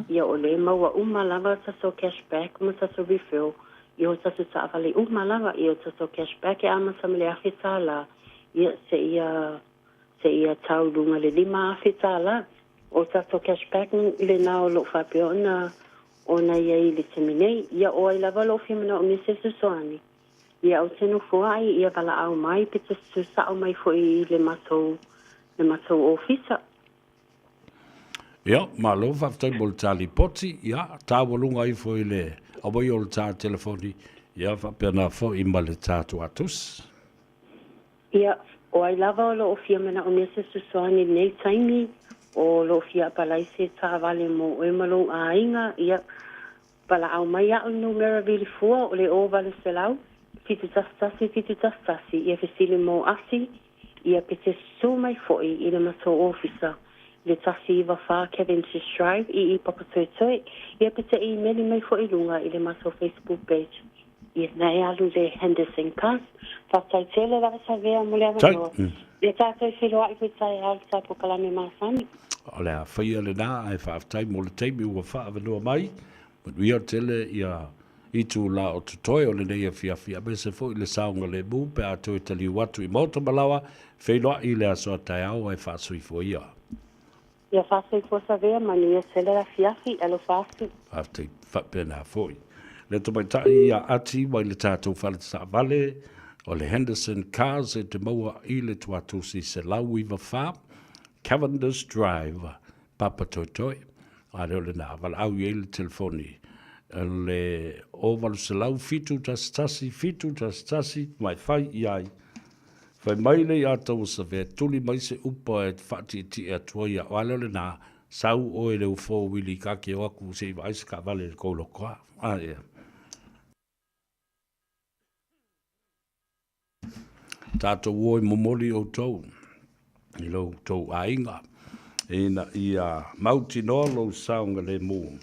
Ia o lea e maua uma lava tatou cash back ma tatou refill i o tatou taavale uma lava. Ia o tatou cash back e amata ma le $1,000 ia seia seia tau i luga le $5,000. O tatou cash back lena o lo o faapea ona ona i ai i le taimi nei. Ia o ai lava o lo o fia manaomia se fesoasoani, Ia ou te nofo ai, ia valaau mai pe te susao mai foi i le matou, le matou ofisa. Ia, malo faafetai mo le ta lipoti, ia, taualuga ifo i le auai o le ta telefoni, ia, faapena foi ma le ta tuatusi. Ia, o ai lava o lo o fia manaomia se fesoasoani i lenei taimi, o lo o fia apalai se taavale mo oe ma lou aiga, ia, Valaau mai a'u i numera vilifua o le 0800 711 711 ia fesili mo asi ia pe te susū mai fo'i i le matou ofisa i le 194 Cavendish Drive i i Papatoetoe ia pe te imeli mai fo'i i luga i le matou Facebook page ia na e alu le Henderson Cars. Faafetai tele lava Savea mo le avanoa. Ia tatou feiloai foi taeao i le tatou polokalame masani. O le a faia lena ae faafetai mo le taimi ua faaavanoa mai. Manuia tele ia itula o totoe o lenei afiafi aemaise foi le saogalemu pe a toe taliu atu i maota malawa feiloai i le aso a taeao ae faasoifua ia. Ia faasoifua Savea, manuia tele le afiafi, alofa atu. Faafetai faapena foi. Le tamaitai ia Ati mai le tatou fale taavale. O le Henderson Cars e te maua i le Tuatosi 194, Cavendish Drive, Papatoetoe. A lea o lena, valaau i ai le telefoni le 0800 711 711 mai fai i ai. Fai mai le ia Tauasavea, tuli mai se upa e faatietie atu ai au. A lea o lena, sau oe le ufo wili ka ke o aku se i vaai se taavale i le kou loko. A, ia. Tatou o e momoli outou i lo outou aiga ina ia mautinoa lou saogalemu.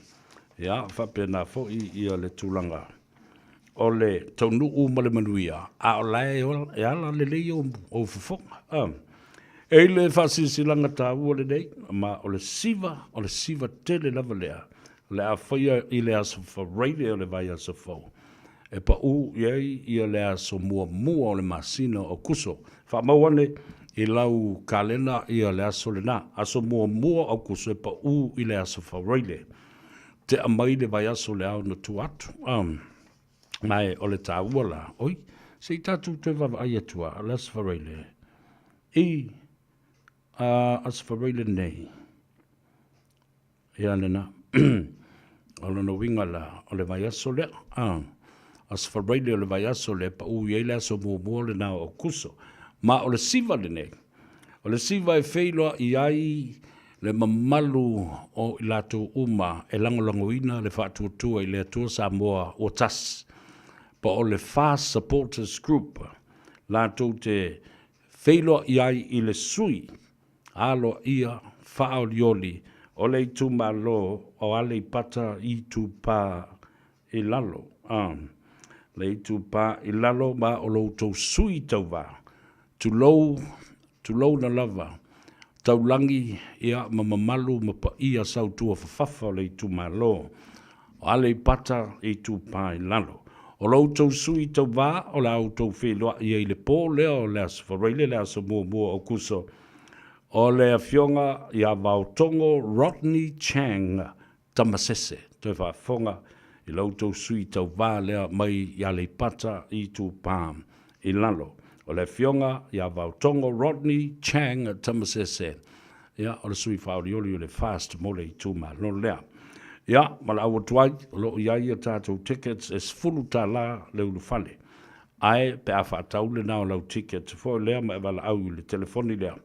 Ia, faapena foi ia le tulaga o le taunuu ma le manuia, a o la e ala lelei ou fofoga. E i le faasilasilaga taua lenei, ma o le siva, o le siva tele lava lea, o le a faia i le aso Faraile o le vaiaso fou, e pau i ai ia le aso muamua o le masina o Kuso. Faamau ane i lau kalena ia le aso lena, aso muamua o Aukuso e pau i le aso Faraile. Tea mai le vaiaso le ao na tua atu. Ma e o le taua la, oi, se i tatou toe vaavaai atu a, le aso Faraile, i a aso Faraile nei, Ia lena. O lona uiga la, o le vaiaso lea, a, Aso Faraile o le vaiaso lea, pau i ai le aso muamua lena o Aokuso. Ma o le siva lenei, o le siva e feiloai ai le mamalu o i latou uma e lagolagoina le faatuatua i le Atua Samoa ua tasi, po o le FAST Supporters Group, latou te feiloai ai i le sui aloaia faaolioli o le itumalo o Aleipata Itupa i Lalo, a le Itupa i Lalo ma o lo outou sui tauva, tulou, tulouna lava, taulagi ia ma mamalu ma paia sautua fafafa o le itumalo o Aleipata Itupa i Lalo. O lo outou sui tauva o le a outou feiloai ai i le po lea o le Aso Faraile, le aso muamua o Kuso, o le Afioga ia Vaotogo Rodney Chang Tamasese. Toe faafofoga i la outou sui tauva lea mai i Aleipata Itupa i Lalo. O le Afioga ia Vaotogo Rodney Chang Tamasese. Ia, o le sui faaolioli o le FAST mo le itumalo lea. Ia, ma le au atu ai, o lo o i ai a tatou tickets e $10 le ulufale. Ae pe a faatau lena o lau ticket foi lea ma e valaau i le telefoni lea,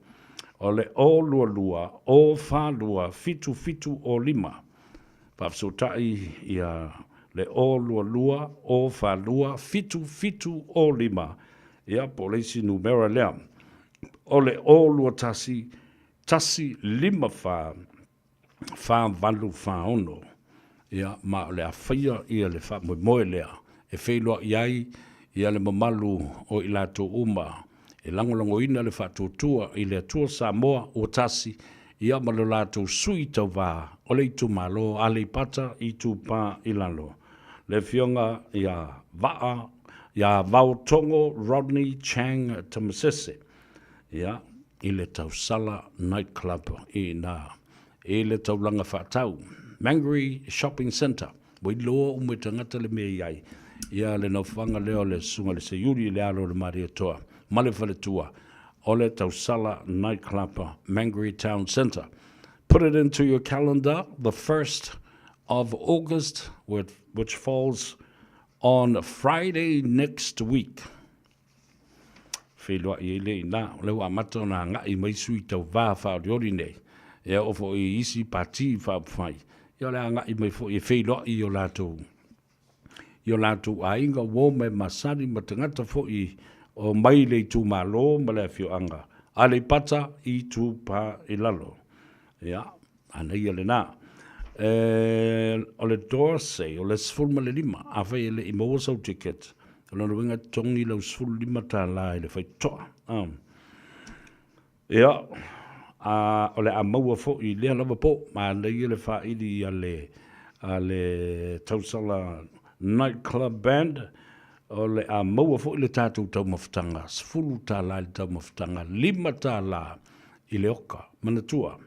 o le 022 042 7705. Faafesootai ia le 022 042 7705, ia po o le isi numera lea, o le 021 154 4846. Ia, ma o le a faia ia le faamoemoe lea e feiloai ai ia le mamalu o i latou uma e lagolagoina le faatuatua i le Atua Samoa ua tasi, ia ma lo latou sui tauva o le itumalo Aleipata Itupa i Lalo, le Afioga ia Vaa ia Vaotogo Rodney Chang Tamasese, ia, i le Tausala Night Club i ina i le taulaga faatau, Mangere Shopping Centre. Ua iloa uma e tagata le mea i ai ia le nofoaga lea o le Susuga i le Seiuli i le alo o le Malietoa ma le faletua o le Tausala Night Club, Mangere Town Centre. Put it into your calendar, the 1st of August, which falls on Friday next week. Feiloai ai lea i ina, o lea ua amata ona agai mai sui tauva faaolioli nei, e oo foi i isi pati faaupufai, ia o le agai mai foi e feiloai i o latou i o latou aiga, uo ma e masani ma tagata foi o mai le itumalo ma le afioaga Aleipata Itupa i Lalo. Ia, Manaia lena. E, o le Dorsey, o le 15, afai e le i maua sau ticket, o lona uiga e totogi lau $15 i le faitotoa. Ia, a, o le a maua foi i lea lava po, manaia le faili a le, a le Tausala Night Club Band, o le a maua foi le tatou taumafataga, $10 i le taumafataga, $5 i le oka. Manatua,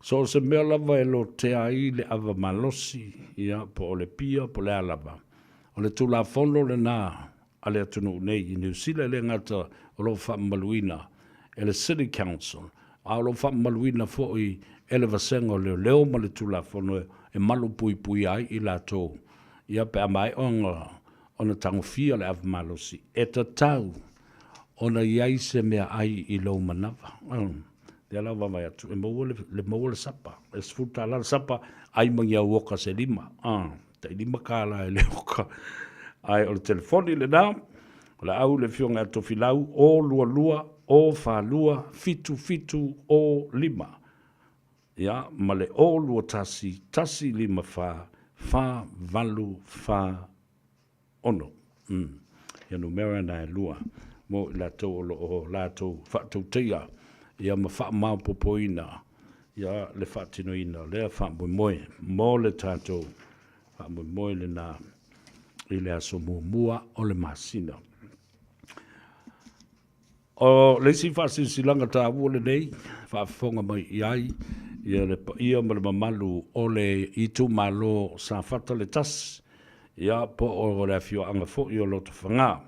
So o se mea lava e lotea ai le ava malosi, ia, po o le pia, po o le a lava, o le Tulafono lena a le atunuu nei i Niu Sila, e le gata o lo o faamamaluina e le City Council, a o lo o faamamaluina foi e le Vasega o Leoleo ma le Tulafono e malupuipuia ai i latou, ia pe a maea ona tagofia le ava malosi, e tatau ona i ai se meaai i lou manava. Lea la ua vaavaai atu, e maua le, le maua le sapa, e $10 le sapa, ai ma ni au oka se lima, tai $5 i le oka. Ae o le telefoni lena, o le au le afioga ia Tofilau, 022 042 7705. Ia, ma le 021 154 484 6. Ia numera na e lua mo i latou o lo o latou faatautaia ia ma faamaopoopoina ia le faatinoina o lea faamoemoe mo le tatou faamoemoe lena i le aso muamua o le masina. O le isi faasilasilaga taua lenei, faafofoga mai i ai ia le paia ma le mamalu o le itumalo Safata le tasi, ia po o le afioaga foi o Lotofaga.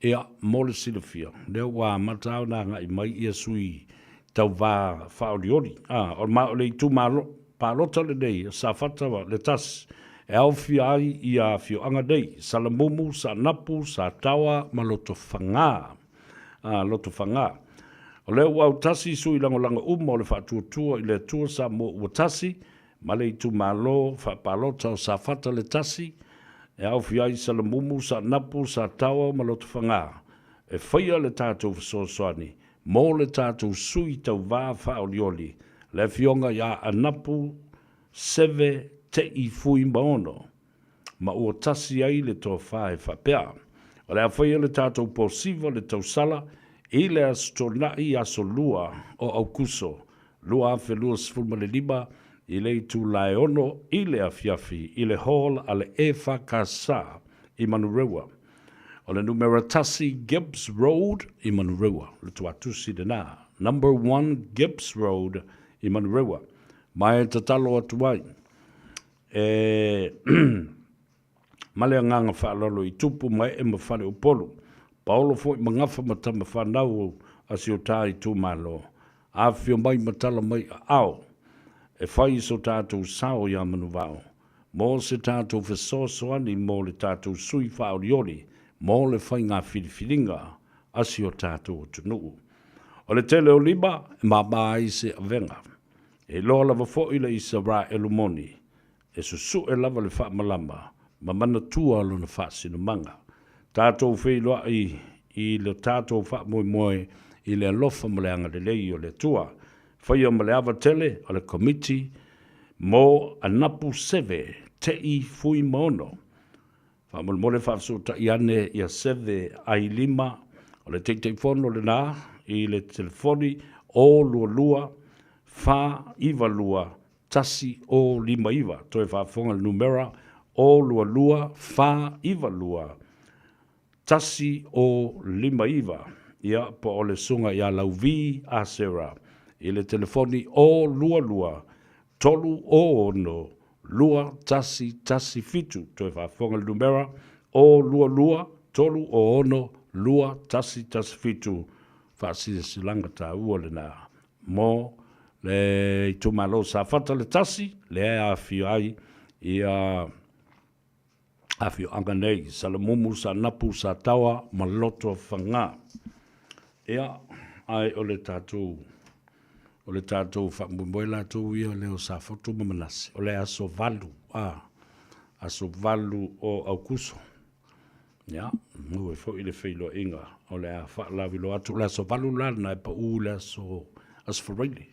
Ia, mo le silafia, lea ua amata ona agai mai ia sui tauva faaolioli, a, ma o le itumalo palota lenei o Safata le tasi, e aofia ai ia afioaga nei, Salamumu, Saanapu, Sataoa ma Lotofaga. A, Lotofaga. O lea ua autasi sui lagolago uma o le Faatuatua i le Atua Samoa ua tasi, ma le itumalo faapalota o Safata le tasi, e aofia ai Salamumu, Saanapu, Sataoa ma Lotofaga, e faia le tatou fesoasoani mo le tatou sui tauva faaolioli, le Afioga ia Anapu Seve Te'i Fuimaono, ma ua tasi ai le tofa e faapea, O le a faia le tatou posiva le tausala i le Aso Toonai aso 2 o Aukuso 2025 i le itula e 6 i le afiafi i le Hall a le EFKS i Manurewa. O le numera 1 Gibbs Road i Manurewa, le tuatusi lena, Number 1 Gibbs Road i Manurewa. Ma e tatalo atu ai e ma le agaga faaaloalo i tupu ma ee ma faleupolu, paolo foi ma gafa ma tama fanau a si o ta itumalo, afifio mai ma tala mai aao e fai so tatou sao ia Manuvao mo se tatou fesoasoani mo le tatou sui faaolioli mo le faiga filifiliga a si o tatou atunuu. O le tele o lima e mama ai se avega. E iloa lava foi le Isaraelu moni, e susue lava le faamalama ma manatua lona faasinomaga. Tatou feiloai i lo tatou faamoemoe i le alofa ma le agalelei o le Atua. Faia ma le ava tele o le Komiti mo Anapu Seve Te'i Fuimaono. Faamolemole faafesootai ane ia Seve Ailima, o le Taitaifono lena, i le telefoni 022 492 1059. Toe faafofoga le numera 022 492 1059. Ia, po o le Susuga ia Lauvi Asera i le telefoni 022 306 2117. Toe faafofoga le numera 022 306 2117. Faasilasilaga taua lena mo le itumalo Safata le tasi, lea e aafia ai ia afioaga nei, Salamumu, Saanapu, Sataoa ma Lotofaga. Ia, ae o le tatou o le tatou faamoemoe latou ia lea o Safotu ma Manase, o le aso 8, a, aso 8 o Aukuso. Ia, maua ai foi le feiloaiga o le a faalaviloa atu le aso 8 la lena e pau le aso aso Faraile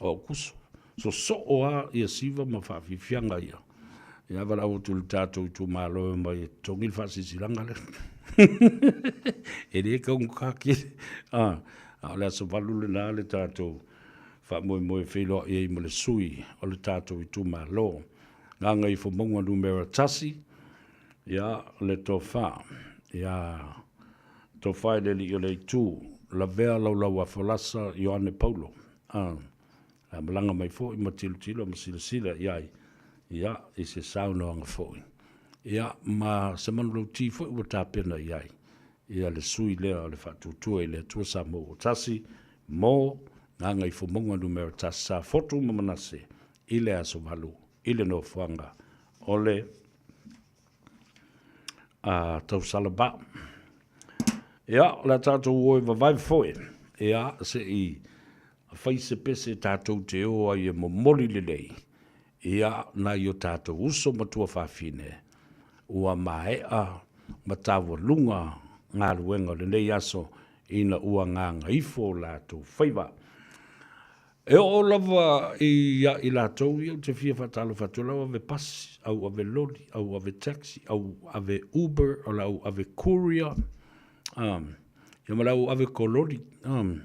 o Aukuso. Sosoo lava ia siva ma faafiafiaga ia. Ia valaau atu i le tatou itumalo e omai e totogi le faasilasilaga lea. E le taugata tele. A o le aso 8 lena le tatou faamoemoe e feiloai ai ma le sui o le tatou itumalo. Gagaifomauga numera 1, ia le tofa, ia tofa i le alii o le itu, lavea laulau a folasa Ioane Paulo. A, a malaga mai foi ma tilotilo ma silasila i ai, ia, i se saunoaga foi. Ia, ma se manulauti foi ua tapena i ai ia le sui lea o le Faatuatua i le Atua Samoa ua Tasi mo Gagaifomauga Numera 1 Safotu ma Manase i le aso 8 i le nofoaga o le a Tausalaba. Ia, o le a tatou o e vavae foe, ia, se i fai se pese tatou te o ai e momoli lelei, ia, nai o tatou uso ma tuafafine, ua maea ma taualuga galuega o lenei aso ina ua gagaifo o latou faiva. E oo lava ia i latou ia ou te fia faatalofa atu, o le au ave pasi, au ave loli, au ave taxi, au ave uber, o le au ave courier, um, ia ma le au ave kololi. Um,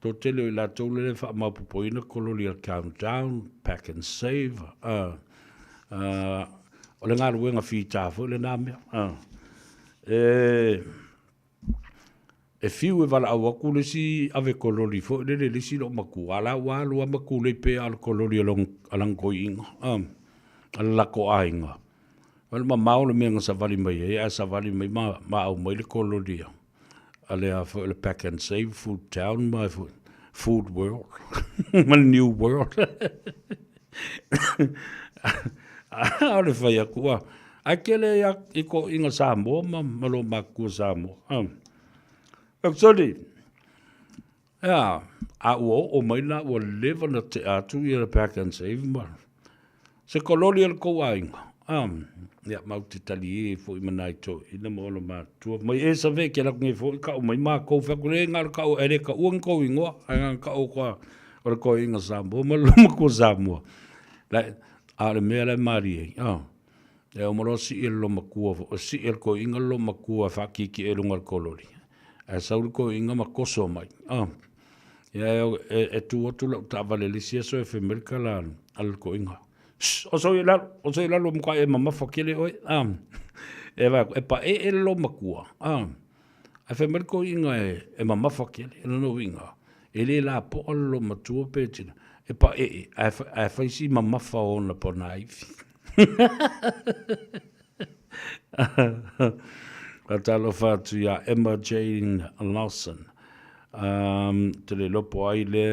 toatele o i latou lele e faamaopopoina kololi a le Countdown, Pack and Save, uh, uh, o le galuega fita foi lena mea. Uh, e, E fiu e valaau atu le isi ave kololi foi lele i le isi loomatua, a la ua alu lava ma tulei pea a o le kololi a lona, a lana toeaina, a, a le latou aiga. O le mamao le mea na savali mai ai, ae savali mai ma, ma aumai le kololi a, a le a foi o le Pack and Save, Food Town ma foi, Food World ma le New World. A o le fai atu, a, Ae tele ia i toeaiina Samoa ma, ma lo matutua Samoa. Ah. Actually, ea, a ua oo mai la ua leva na tea atu ia le pack and save ma se kololi a le tou aiga. Ah, ia, mau te talie foi ma nai toeaiina ma ona matutua. Mai e save ke alu atu nei foi kau mai makou fai atu le na o le kau e le taua ni tou igoa, ae na ona tau atu lava o le toeaina Samoa ma le loomatua Samoa. La, a o le mea la e malie ai, ah, E uma loa sii e le loomatua, sii e le toeaina le loomatua e faatietie i luga o le kololi, ae sau le toeaina ma toso mai. Ah. Ia e, e, e tu atu lau taavale i le isi aso e fai mai le tala a le toeaina. Shh, oso i lalo, oso i lalo matua e mamafa tele oe. Ah. E vaai atu, e paee le loomatua. Ah. Ae fai mai le toeaina e, e mamafa tele, o lona uiga, e le lapoa le loomatua pe tina, e paee, ae, ae fai si mamafa o ona ponaivi. Faatalofa atu iā Emma Jane Lawson. Um, te le lopo ai le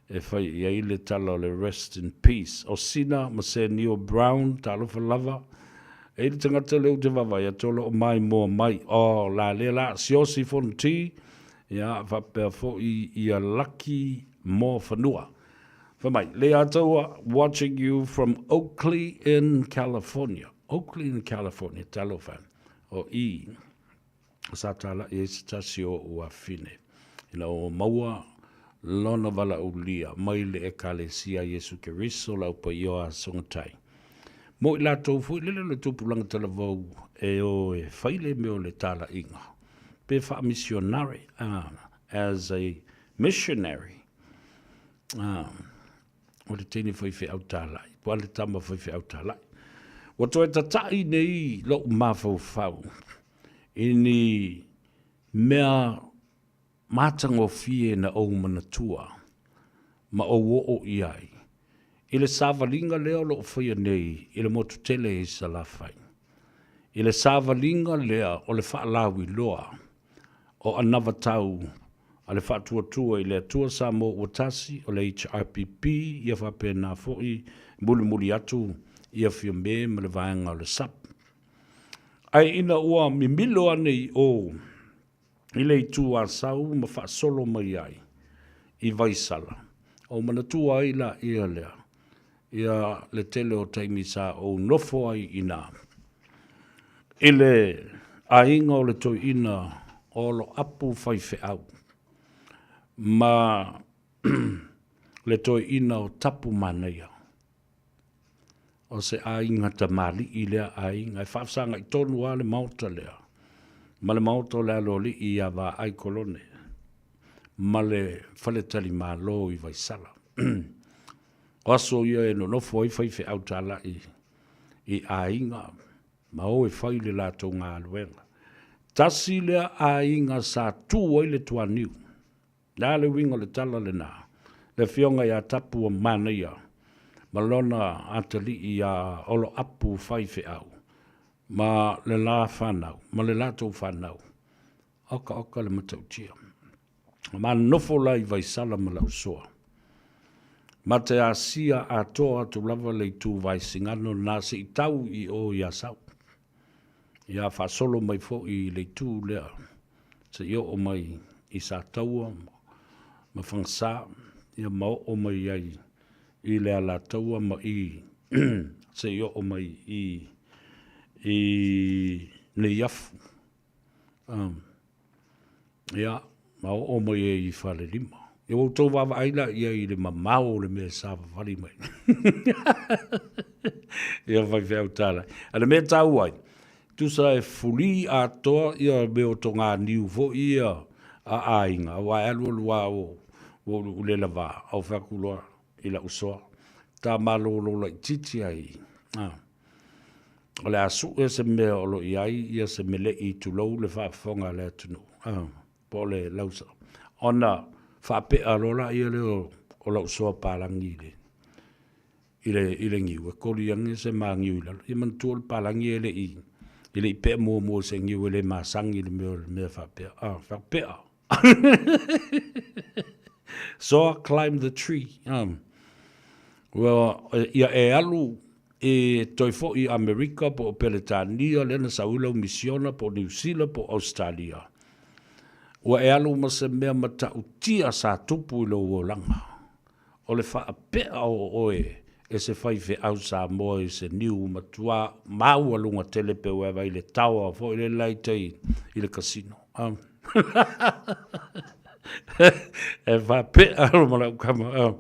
e fai i ai le tala o le rest in peace. O Sina ma Senio Brown, talofa lava. E i le tagata le ou te vaavaai atu o lo o maimoa mai. Oh, la lea la, Siaosi Fonoti, ia, faapea foi ia Lucky Moafanua. Fai mai, Leiataua, watching you from Oakley in California. Oakley in California, talofa. O i, sa tālaʻi ai se tasi o oʻu afine. Ina ua maua lona valaaulia mai le Ekalesia Iesu Keriso le Au Paia o Asogotai. Mo i latou foi lele o le tupulaga talavou e o e fai le mea o le tālaʻiga, pe faamisionare, as a missionary, Ah, o le teine faifeau tālaʻi, po o le tama faifeau tālaʻi. Ua toe tataʻi nei loʻu mafaufau i ni mea matagofie na ou manatua ma ou oo i ai i le savaliga lea o lo o faia nei i le motu tele i Salafai, i le savaliga lea o le faalauiloa o anavatau a le Faatuatua i le Atua Samoa ua Tasi, o le HRPP, ia faapena foi mulimuli atu ia Fiame ma le vaega o le SUPP. Ae ina ua mimilo ane i o i le itu Asau ma faasolo mai ai i Vaisala, ou manatua ai laia lea ia le tele o taimi sa ou nofo ai inā. I le aiga o le toeaina o Oloapu faifeau ma le toeaina o Tapu Manaia. O se aiga tamalii lea aiga e faafesagai tonu lava le maota lea ma le maota o le Aloalii ia Vaai Kolone ma le faletalimalo i Vaisala. O aso ia e nonofo ai faifeau talai i aiga ma o e fai le latou galuega. Tasi lea aiga sa tu ai le tuaniu. Le a le uiga o le tala lena? Le afioga ia Tapu o Manaia ma lona atalii ia Oloapu faifeau. Ma le la fanau, ma le latou fanau, oka oka le matautia. Ma nofo la i Vaisala ma Lausoa. Ma te asia atoa atu lava le itu Vaisigano na se i tau i o i Asau. Ia faasolo mai foi i le itu lea se i oo mai i Sataua ma Fagasa, ia ma oo mai ai i le Alataua ma i se i oo mai i i Neiafu. Ia, ma oo mai ai i Falelima. Ia ua outou vaavaai la i ai i le mamao o le mea e savavali mai. Ia faifeau tala. A le mea taua ai, tusa e fulī atoa ia mea o toganiu foi ia a aiga, aua e alualu lava ua ua le lava, au fai atu loa i lau soa, ta malolo laitiiti ai, a. O le a sue se mea o lo o i ai ia se mele'i tulou le faafofoga a le atunuu, a, po o le lausa, ona faapea loa laia lea o lau soa palagi i le, i le, i le niu, e koli ane se magiu i lalo. Ia manatua o le palagi e le i, e le i pea muamua i se niu e le masani le mea o le mea faapea, a, faapea. Soa climb the tree. Ua, ia e alu e toe foi i Amerika po o Peretania, lea na sau ai lau misiona, po o Niu Sila po o Ausetalia. Ua e alu ma se mea matautia sa tupu i lou olaga. O le faapea o oe e se faifeau Samoa i se niu matua maualuga tele pe ua e vaai i le taoa foi lele la i tai i le casino. E faapea alo ma lau kama.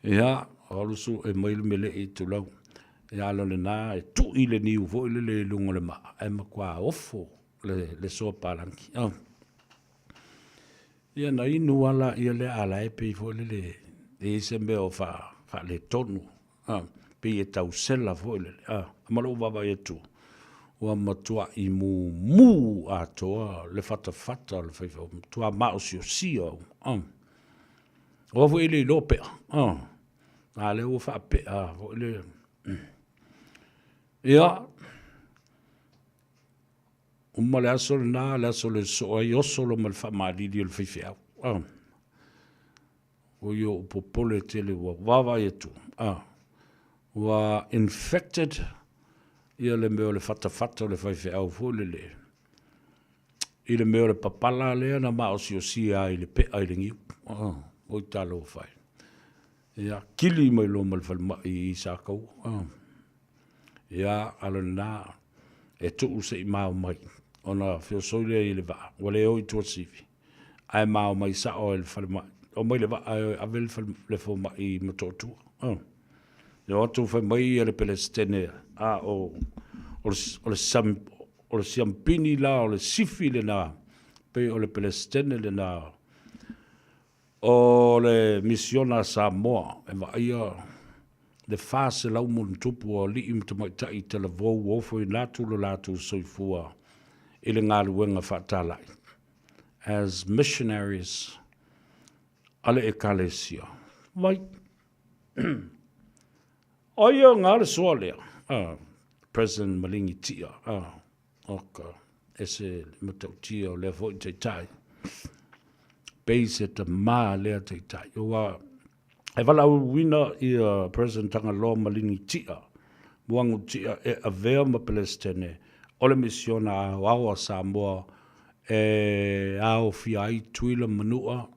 Ia, alu sue mai le mele'i tulou. Ia ala lena e tui le niu foi lele i luga o le maa, e matua ofo le soa palagi. Ia na inu lava laia lea a la e pei foi lele e i ai se mea o faaletonu, a, pei e tau sela foi lele, a, ma lou vaavaai atu, ua matuai mumu atoa le fatafata o le faifeau, matua maosiosia uma, a. Aua foi e le iloa pea, a, a lea ua faapea foi le, ia, Uma le aso lena, le aso le sosoo ai, oso loa ma le faamalili o le faifeau. Ah. Oi ou popole tele ua vaavaai atu. Ah. Ua infected ia le mea o le fatafata o le faifeau foi lele. I le mea o le papala lea na maosiosia ai le pea i le niu. Ah. Oi talofa e. Ia, kili mai loa ma le falemai i Sakaua. Ah. Ia, a o lena, e tuu se i mao mai, ona feosoi lea i le vaa, ua le o i Tuasivi, ae mao mai sao i le falemai. Omai le vaa e o e ave le fomai i Motootua. Oh. E o atu fai mai ia le Pelesitene, a o, o, o le, sam, o le siampini la, o le sifi lena, pei o le Pelesitene lena, O le misiona a Samoa e vaaia le 400 ma ona tupu o alii ma tamaitai talavou ua ofoina atu lo latou soifua i le galuega faatalai as missionaries a le Ekalesia. Vai. O ia nga le soa lea. Ah, President Malingi Tia. Ah, oka. Ese le matautia o lea foi taitai. Pei se tamā lea taitai. Ua e valaauina ia President Tagaloa Maligi Tia, Moagu Tia e avea ma Pelesitene o le Misiona Aoao a Samoa e aofia ai Tuila Manua,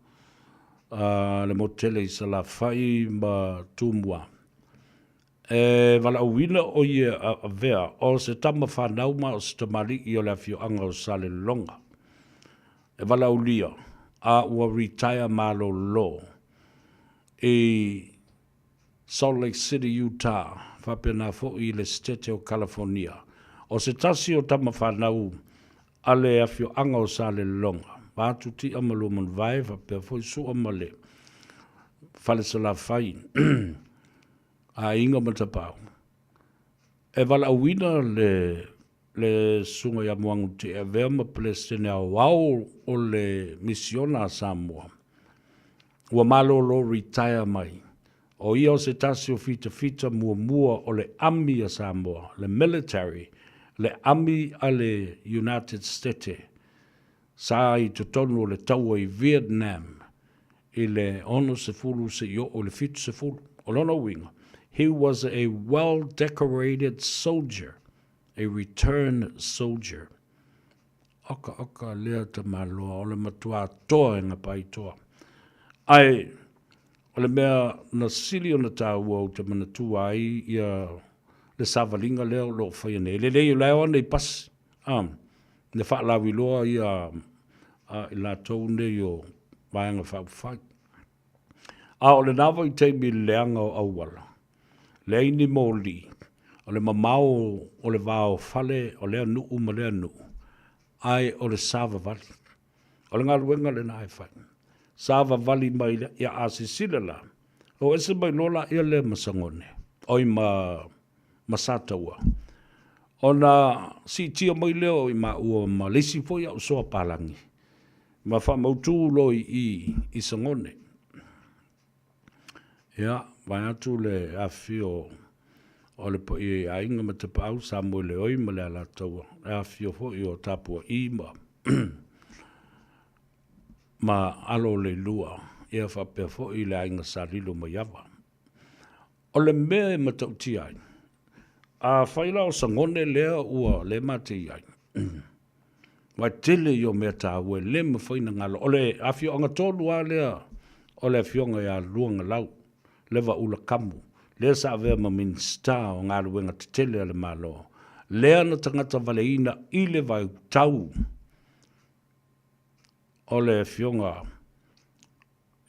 le motu tele i Salafai ma Tumua. E valaauina ʻo ia a avea o se tama fanau ma o se tamalii o le afioaga o Salelologa. E valaaulia a ua retire malolo i Salt Lake City, Utah, faapena foi i le Setete o California. O se tasi o tama fanau a le afioaga o Salelologa, vaeatu Tia ma Luamanuvae faapea foi Sua ma le Falesalafai, aiga ma Tapaau. E valaauina le le Susuga ia Moagu e avea ma Peresetene Aoao o le Misiona a Samoa, ua malolo retire mai. O ia o se tasi o fitafita muamua o le Ami a Samoa, le military, Le ami a le United Stete sa i totonu o le taua i Vietnam i le 60 seia oo i le 70. O lona uiga, he was a well decorated soldier, a return soldier. Oka oka lea tamaloa, o le matua toa e gapaitoa. Ae o le mea na sili ona taua ou te manatua ai ia le savaliga lea o lo o faia nei. E lelei o la e o ana i pasi, a, na faalauiloa ia a i latou nei o Vaega Faaupufai. A o lena vaitaimi i le leaga o auala, leai ni moli, o le mamao o le va o fale o lea nuu ma lea nuu, ae o le savavali. O le galuega lena e fai. Savavali mai lea, ia a sisila la, o ese mai loa laia lea ma Sagone, oi ma ma Sataua, ona siitia mai lea o i maua ma le isi foi au soa palagi, ma faamautu loa i i i Sagone. Ia, vaeatu le afifio o le paia i aiga ma Tapaau, Samoeleoi ma le Alataua, le afifio foi o Tapua'i ma ma alo o Leilua, ia faapea foi le aiga Sa Lilo Maiava. O le mea e matautia ai, afai la o Sagone lea ua le matei ai, aua e tele ia o mea taua e le mafai ona galo. O le afioaga tonu lava lea o le afioga ia Luagalau Levaula Kamu, lea sa avea ma Minisita o Galuega Tetele a le Malo, lea na tagata valeina i le vaitau o le afioga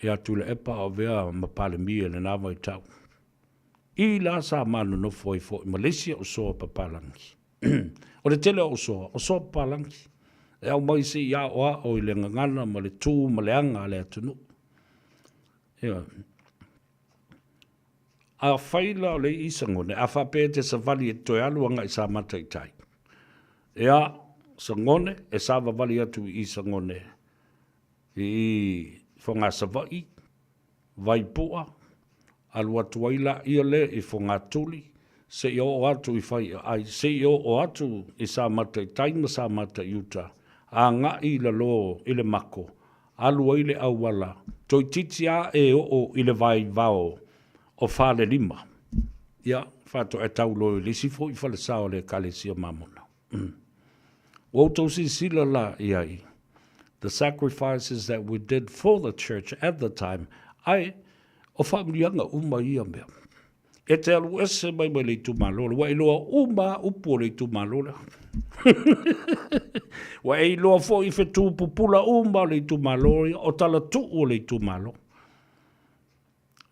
ia Tuilaepa a o avea ma Palemia i lena vaitau. I la sa ma nonofo ai foi ma le isi au soa papalagi. O le tele o au soa, o soa papalagi. E aumai se i aoao i le gagana ma le tu ma le aga a le atunuu. Ioe. Afai la o le i Sagone, a faapea e te savali e te toe alu agai Samata i tai. Ea, Sagone, e savavali atu i Sagone i Fogasavaii, Vaipua, alu atu ai laia lea i Fogatuli, seia oo atu i Faiaai, seia oo atu i Samata i tai ma Samata i uta, agai i lalo i le Mako, alu ai le auala, toeitiiti a e oo i le vaivao o Falelima. Ia, faatoa tau loa i le isi foi falesa o le Ekalesia Mamona. Ua outou silasila la i ai, the sacrifices that we did for the church at the time, ae o faamanuiaga uma ia mea. E te alu ese mai mai le itumalo lea, ua e iloa uma lava upu o le itumalo lea. Ua e iloa foi fetu pupula uma o le itumalo ia, o talatuu o le itumalo.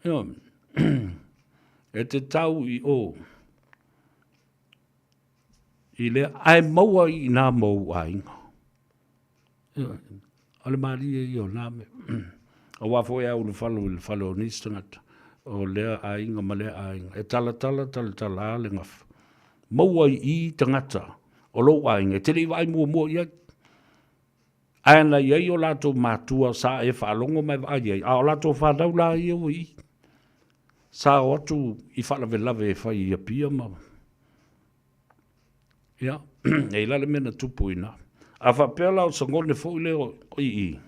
Ioe. E te tau i o. I lea, ae maua i inā ma ou aiga. Ioe, o le malie ia o na mea. Aua foi a ulufale i le fale o nisi tagata, o lea aiga ma lea aiga, e talatala, talatala a le gafa. Maua i i tagata o lou aiga, e te le i vaai muamua i ai. Ae na i ai o latou matua sa e faalogo ma e vaai ai, a o latou fanau la ia ua i i. Sa o atu i faalavelave e fai i Apia ma... Ia, e i la le mea na tupu i ina. A faapea la o Sagone foi lea o i i,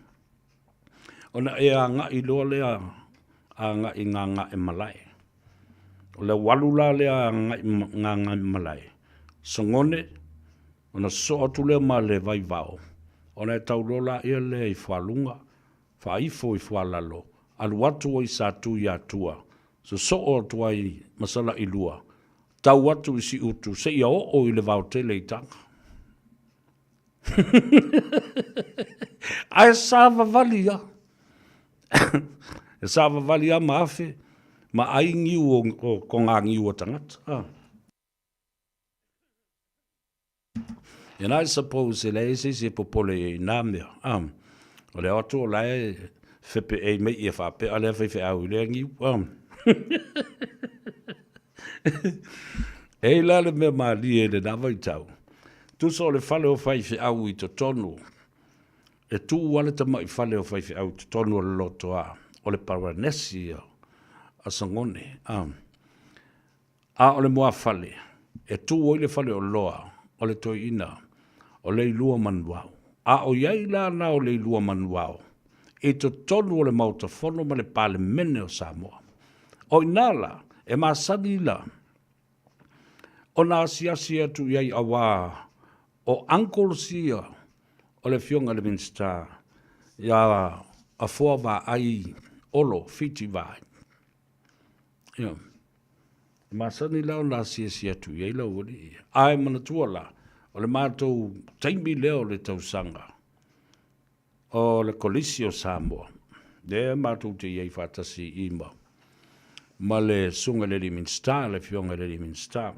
ona e agai loa lea agai i Gagaemalae. O le alu la lea agai i Gagaemalae, Sagone, Ona sosoo atu lea ma le vaivao, ona e tau loa laia lea i fualuga, faaifo i fualalo, alu atu ai Satuiatua, sosoo atu ai ma Salailua, tau atu i Siutu seia oo i le vaotele i Taga. Ae savavali lava. E savavali lava ma afe ma ai niu o toga niu a tagata. And I suppose e leai se isi e popole i ai i nā mea. Ah, o le ao atu o la e fepeei mai ia faapea lea faifeau i lea niu. Ah. E i la le mea malie i lena vaitau, tusa o le fale o faifeau i totonu, e tu lava le tamai fale o faifeau i totonu o le lotoa o le Paranesi a Sagone. Ah. A o le muafale e tu ai le faleoloa o le toeaina o Leilua Manuao. A o i ai la na o Leilua Manuao i totonu o le Maota Fono ma le Palemene o Samoa. O i ina la e masani la ona asiasi atu i ai auā o uncles ia o le Afioga i le Minisita ia Afoa Vaai Olo Fiti Vaai. Ia, e masani la ona asiasi atu i ai lau alii. Ae manatua la, o le matou taimi lea o le tausaga o le Kolisi o Samoa, lea matou te i ai faatasi i ma, ma le susuga i le alii Minisita, le Afioga i le alii Minisita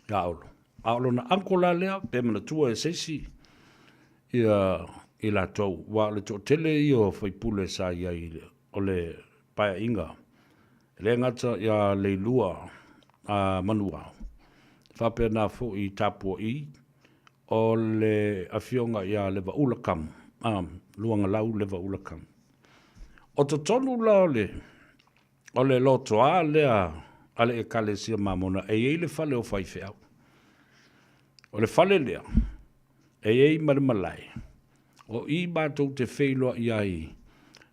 ia Olo. A o lona uncle la lea, pe manatua e se isi ia i latou, aua o le toatele ia o faipule sa i ai o le Paeaiga, e le gata ia Leilua a Manuao, faapena foi i Tapua'i, o le Afioga ia Levaula Kamu, a, Luagalau Levaula Kamu. O totonu la o le, o le lotoa lea a le Ekalesia Mamona, e i ai le fale o faifeau. O le fale lea, e i ai ma le malae, o i matou te feiloai ai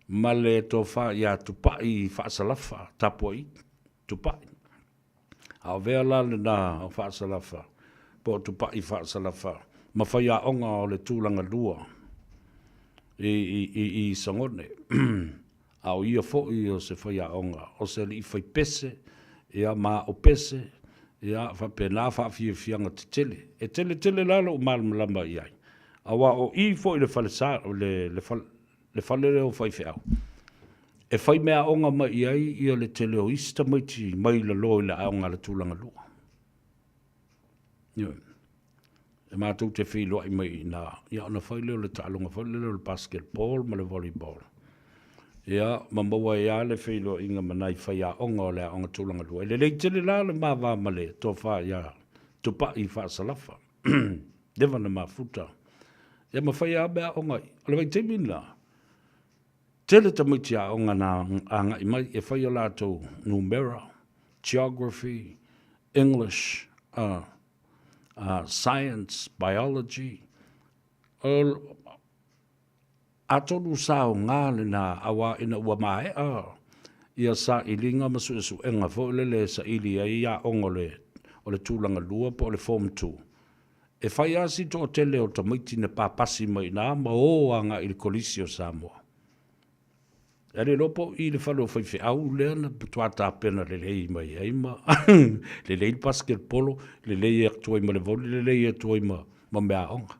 ma le tofa ia Tupai Faasalafa, Tapuai Tupai. A o vea la lena o Faasalafa, po o Tupai Faasalafa, ma faiaoga o le Tulagalua i, i, i, i Sagone. A o ia foi o se faiaoga, o se alii faipese, ia, ma aʻo pese, ia, faapena faafiafiaga tetele. E tele tele la lou malamalama i ai, aua o i foi le falesa, le, le, le fale lea o faifeau, e fai meaaoga mai i ai ia le tele o isi tamaiti mai lalo i le aoga a le Tulagalua. Ioe. E matou te feiloai mai i ina, ia ona fai lea o le taaloga foi lele o le basketball ma le volleyball. Ia, ma maua ai lava le feiloaiga ma nai faiaoga o le aoga tulagalua. E lelei tele la le ma va ma le tofa ia Tupai Faasalafa. Leva na mafuta. Ia ma fai lava meaaoga. O le vaitaimi lena, tele tamaiti aoga na agai mai e fai a latou numera, geography, English, science, biology, atonu sa aoga lena aua ina ua maea ia sailiga ma suesuega foi lele e saili ai aoga o le, o le tulaga lua po o le form 2, e fai lava si toatele o tamaiti na papasi mai i ina ma o agai i le Kolisi o Samoa. E le iloa po o i le fale o faifeau lea na matua tapena lelei mai ai ma lelei le basketball, lelei atu ai ma le volley, lelei atu ai ma, ma meaaoga.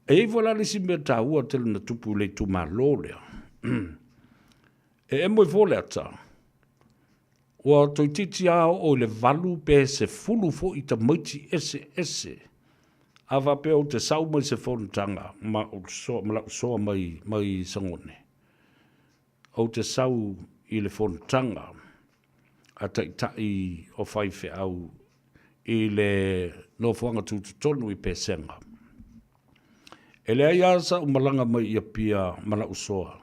E i ai foi la le isi mea taua tele na tupu i le itumalo lea. E emo ifo le ata, ua toeitiiti lava oo i le 8 pe 10 foi tamaiti eseese a faapea ou te sau mai se fonotaga ma ou soa, ma lau soa mai, mai Sagone, ou te sau i le fonotaga a taitai o faifeau i le nofoaga tutotonu i Pesega. E leai lava sa'u malaga mai i Apia ma la'u soa,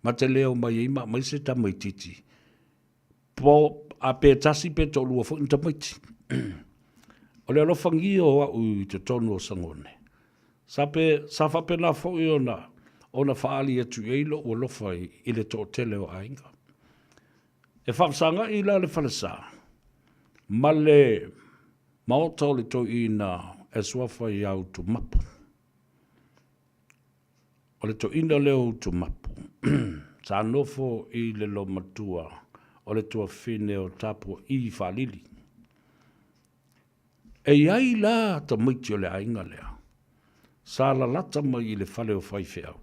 ma te leo mai ai ma aumai se tamaitiiti, po a pe tasi pe toalua foi ni tamaiti. O le alofagia o a'u i totonu o Sagone, sa pe, sa faapena foi ona, ona faaali atu i ai lo'u alofa i, i le toatele o aiga. E faafesaga'i la le falesa ma le maota o le toeaina e suafa ia Utumapu. O le toeaina lea o Utumapu sa nofo i le lomatua o le tuafafine o Tapua'i Faalili. E i ai la tamaiti o le aiga lea sa lalata mai i le fale o faifeau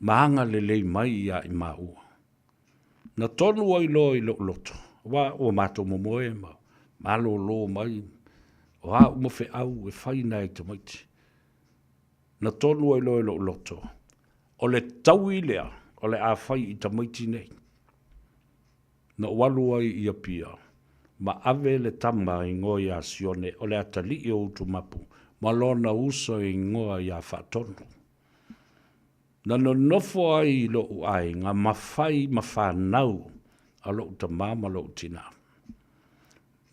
ma agalelei mai ia i maua. Na tonu ai loa i lou loto, aua ua matou momoe ma malolo mai, o a uma feau e fai nai tamaiti. Na tonu ai loa i lou loto, o le taui lea o le a fai i tamaiti nei. Na ou alu ai i Apia, ma ave le tama igoa ia Sione, o le atalii o Utumapu, ma lona uso igoa ia Faatonu. Na nonofo ai i lou aiga ma fai ma fanau a lou tama ma lou tina.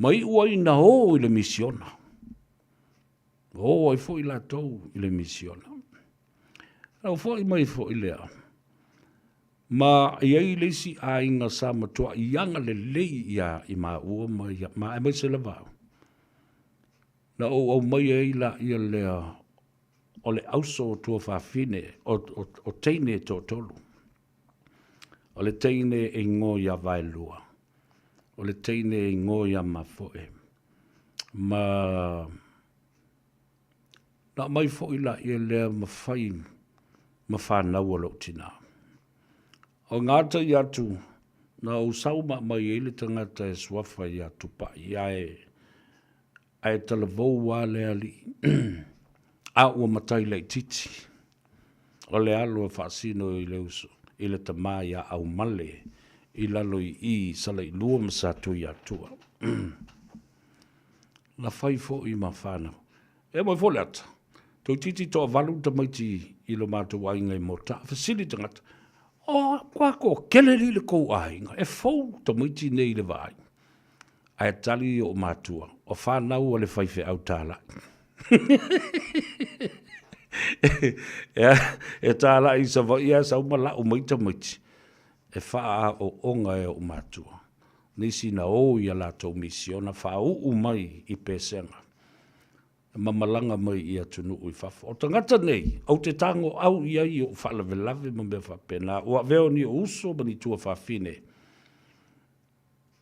Ma iu ai na o i le misiona. O ai foi latou i le misiona. Na ou foi mai foi lea, ma e i ai le isi aiga sa matuai agalelei ia i maua ma ia, ma aemaise lava au. Na ou aumaia ai laia lea o le auso o tuafafine, o teine e toatolu. O le teine e igoa ia Vaelua, o le teine e igoa ia Mafoe, ma na aumai foi laia lea ma fai ma fanau a lou tinā. O gata i atu, na ou sau ma aumai ai le tagata e suafa ia Tupai, ae Ae talavou lava le alii, a ua matai laitiiti, o le alo e faasino i le uso, i le tama ia Aumale i lalo i i i Salailua ma Satuiatua. Na fai foi ma fanau. E mai foi le ata, toeitiiti toavalu tamaiti i lo matou aiga i Moataa. Fesili tagata, o kua toatele alii le tou aiga, e fou tamaiti nei i le vaai. Ae tali i ou matua, o fanau a le faifeau talai. E talai i Savaii ae sau ma lau mai tamaiti e faaaooga e ou matua. Nisi na o i a latou misiona faauu mai i Pesega ma malaga mai i atunuu i fafo. O tagata nei, ou te tago au i ai i ou faalavelave ma mea faapena, ua avea o ni ou uso ma ni tuafafine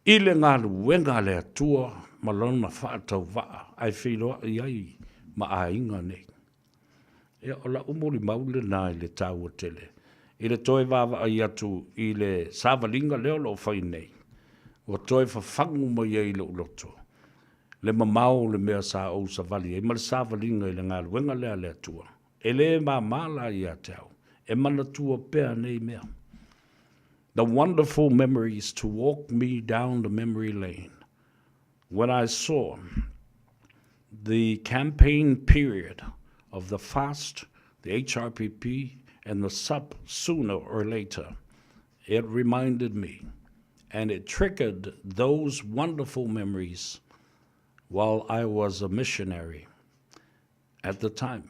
i le galuega a le Atua ma Lona faatauvaa ae feiloai ai ma aiga nei. Ia, o lau molimau lena i le taua tele, i le toe vaavaai atu i le savaliga lea o lo o fai nei, ua toe fafagu mai ai i lou loto le mamao o le mea sa ou savali ai ma le savaliga i le galuega lea a le Atua. E le mama la ia te au, e manatua pea nei mea. The wonderful memories to walk me down the memory lane when I saw the campaign period of the FAST, the HRPP, and the SUP sooner or later. It reminded me, and it triggered those wonderful memories while I was a missionary at the time,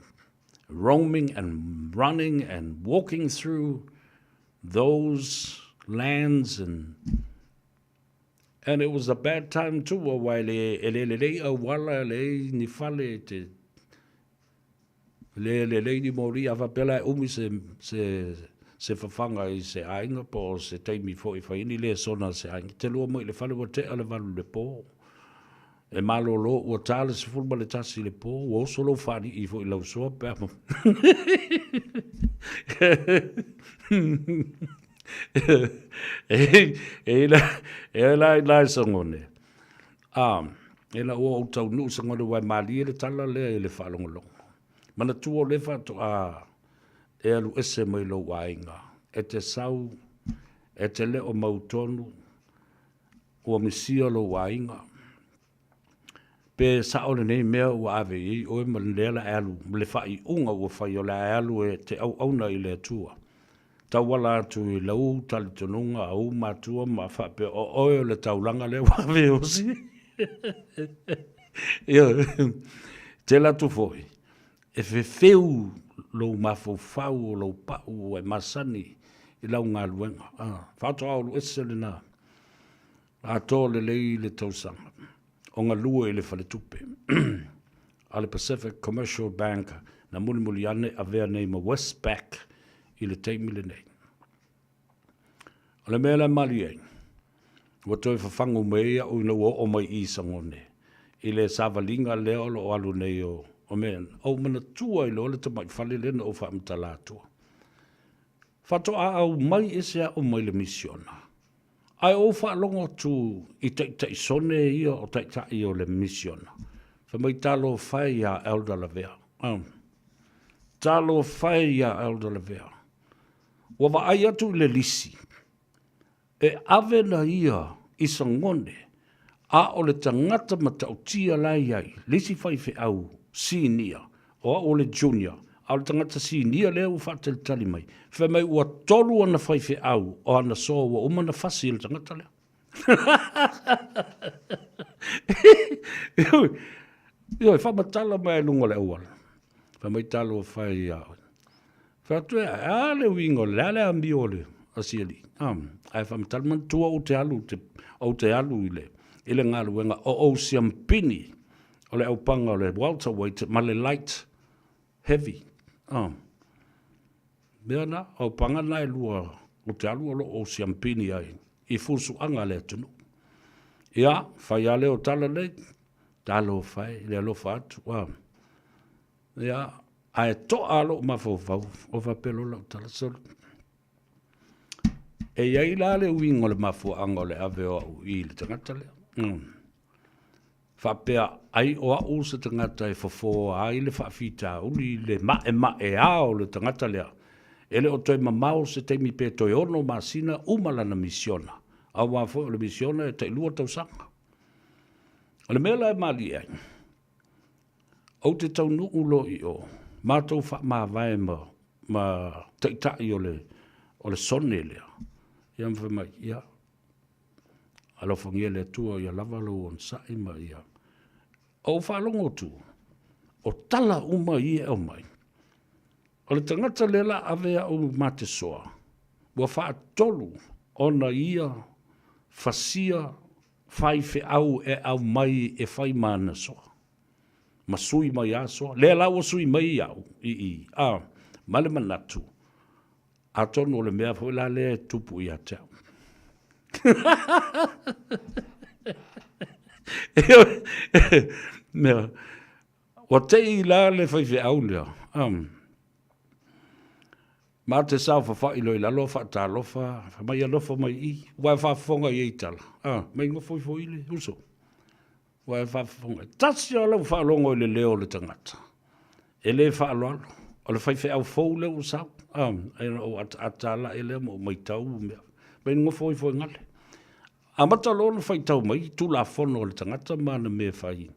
roaming and running and walking through those lands and and it was a bad time too aua e le e le lelei auala e leai ni fale e te le lelei ni moli a faapea la e umi se se se fafaga i se aiga po o se taimi foi e fai ai ni lesona a se aiga. Te lua mai i le fale ua tea le valu i le po. E malolo ua ta le 11 i le po, ua oso lou faalii foi i lau soa pe a E i la i la e sagone, a, ina ua ou taunuu sagone ua e malie le tala lea i le faalogologo. Manatua o lea faatoa e alu ese mai lou aiga, e te sau, e te le o mautonu, ua misia lou aiga, pe sao lenei mea ua ave i ai oe ma lea la e alu, ma le faaiuga ua fai o le a e alu e te auauna i le Atua. Tauala atu i lau talitonuga, ou matua ma faapea o oe o le taulaga lea ua ave e osi. Ioe. Tele atu foi, e fefeu lou mafaufau o lou pau ua e masani i lau galuega. Ah, faatoa ou alu ese lena. Atoa lelei le tausaga o galue i le faletupe a le Pacific Commercial Bank na mulimuli ane avea nei ma Westpac i le taimi lenei. O le mea la e malie ai, ua toe fafagu mai ai au ina ua oo mai i Sagone i le savaliga lea o lo o alu nei o, o mea, ou manatua ai loa le tamai fale lea na ou faamatala atua. Faatoa aumai ese au mai le misiona. Ae ou faalogo atu i taitai sone ia o taitai o le misiona, fai mai talofa e ia Elder Lavea. Talofa e ia Elder Lavea. Ua vaai atu i le lisi, e ave na ia i Sagone, a o le tagata matautia la e i ai, le isi faifeau sinia, o au o le junior, a o le tagata sinia lea ua faatalitali mai, fai mai ua tolu ana faifeau o ana soa ua uma ona fasi e le tagata lea. Ioe, faamatala mai i luga o le auala. Fai mai talofa e ia oe. Fai atu e a le uiga o le a le amio o le asialii. Ae faamatala manatua ou te alu, ou te alu i le, i le galuega o ou siampini o le aupaga o le welterweight ma le light heavy. Mea na, aupaga na e lua ou te alu o lo o ou siampini ai i fusuaga a le atunuu. Ia, fai lava lea o tala nei, talofa e i le alofa atu. Ia, ae to'a lou mafaufau, o faapea loa lau tala, sole, e i ai la le uiga o le mafuaaga o le ave o au i le tagata lea. Faapea ai o au se tagata e fofoa ai le faafitauli i le maemaea o le tagata lea, e le o toe mamao se taimi pe toe 6 masina uma lana misiona, aua foi o le misiona e tailua tausaga. O le mea la e malie ai, ou te taunuu loa i o, matou faamavae ma, ma taitai o le, o le sone lea, ia ma fai mai, ia, Alofagia le Atua ia lava lou onosai ma ia. Ou faalogo atu, o tala uma ia e aumai, o le tagata lea la ave au matesoa, ua faatolu ona ia fasia faifeau e aumai e fai ma ana soa, ma sui mai a soa. Lea la ua sui mai au i i, a, ma le manatu, Atonu o le mea foi la lea e tupu ia te au. Mea, ua tei la le faifeau lea. Um, ma te saofafai loa i lalo faatalofa, fai mai alofa mai i, ua e faafofoga i ei tala. Ah, mai nofo ifo i le uso. Ua e faafofoga. Tasi lava lau faalogo i le leo o le tagata. E le faaaloalo. O le faifeau fou lea ua sau. Ah, ai na ou ataata ala lea ma ou maitau mea. Mai nofo ifo i gale. Amata loa ona faitau mai Tulafono a le tagata ma ana mea e fai.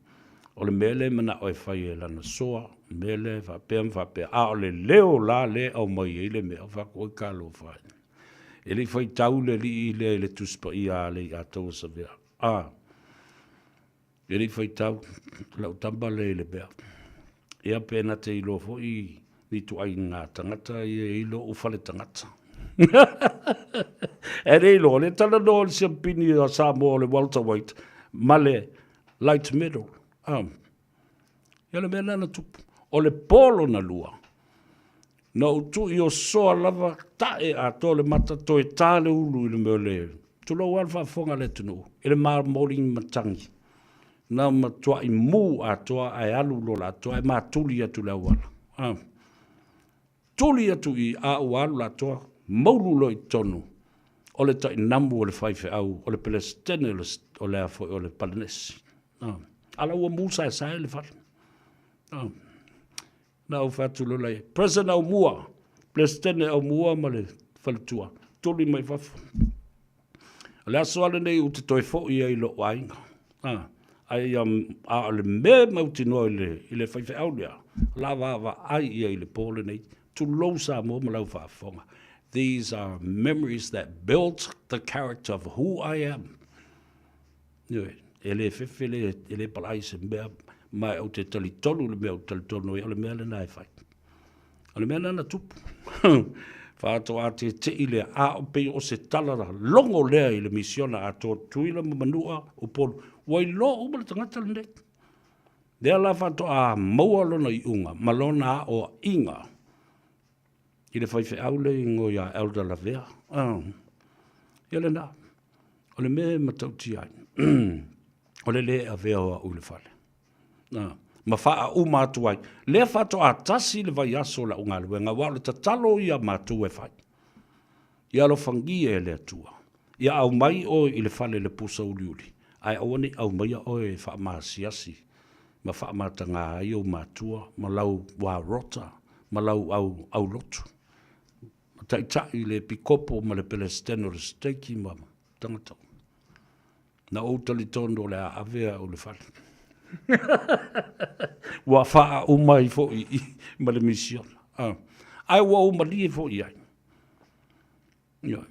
O le mea lea e manao e fai e lana soa, o le mea lea e faapea ma faapea. A o le leo la lea e aumai ai le mea, fai atu, oi talofa e. E le i faitau le alii lea i le Tusi Paia a Leiataua Savea. A, e le i faitau lau tama lea i le mea. Ia pe na te iloa foi ni ituaiga tagata ia e i lou fale tagata. E le iloa, le talanoa o le siampini a Samoa o le welterweight ma le light middle. A, ia le mea lena na tupu. O le po lona lua, Na ou tuuiosoa lava, ta'e atoa le mata, toe tā le ulu i le mea o le, tulou lava le faafofoga a le atunuu, i le momoli matagi. Na matuai mū atoa ae alu loa le atoa ae matuli atu i le auala. A. Tuli atu i i, a ua alu le atoa, moulu loa i totonu o le tainamu o le faifeau, o le Peresetene o le, o le a foi, o le Palenesi. A. A la ua mū saesae le fale. A. Na ou fai atu loa i ai, President Aumua, Peresetene Aumua ma le faletua, tuli mai fafo. O le aso lava lenei ou te toe foi ai i lou aiga. A, ai, a o le mea e mautinoa i le, i le faifeau lea, o la vaavaai ia i le po lenei. Tulou Samoa ma lau faafofoga. These are memories that built the character of who I am. Ioe, e le fefe, e le palai se mea, ma ou te talitonu i le mea ou te talitonu ai, o le mea lena e fai. O le mea lena na tupu. Faatoa tete'i lea, a o pei o se tala logo lea i le misiona atoa Tutuila ma Manua, Upolu, ua iloa uma le tagata lenei. Lea la faatoa maua lona iuga ma lona aoaiga i le faifeau lea e igoa ia Elder Lavea. Ia lena. O le mea e matautia ai, o le le avea o au i le fale. Ma faauma atu ai. Lea faatoa tasi le vaiaso o lau galuega, aua o le tatalo ia a matou e fai. Ia alofagia e le Atua. Ia aumai oe i le fale i le pusa uliuli, ae aua ne i aumaia oe e faamaasiasi ma faamataga ai ou matua ma lau warota ma lau au aulotu. Ma taitai le epikopo ma le Peresetene o le Siteki ma tagata uma. Na ou talitonu o le a ave au i le fale. Ua faauma ai foi i i ma le misiona. Ah. Ae ua ou malie foi i ai. Ioe.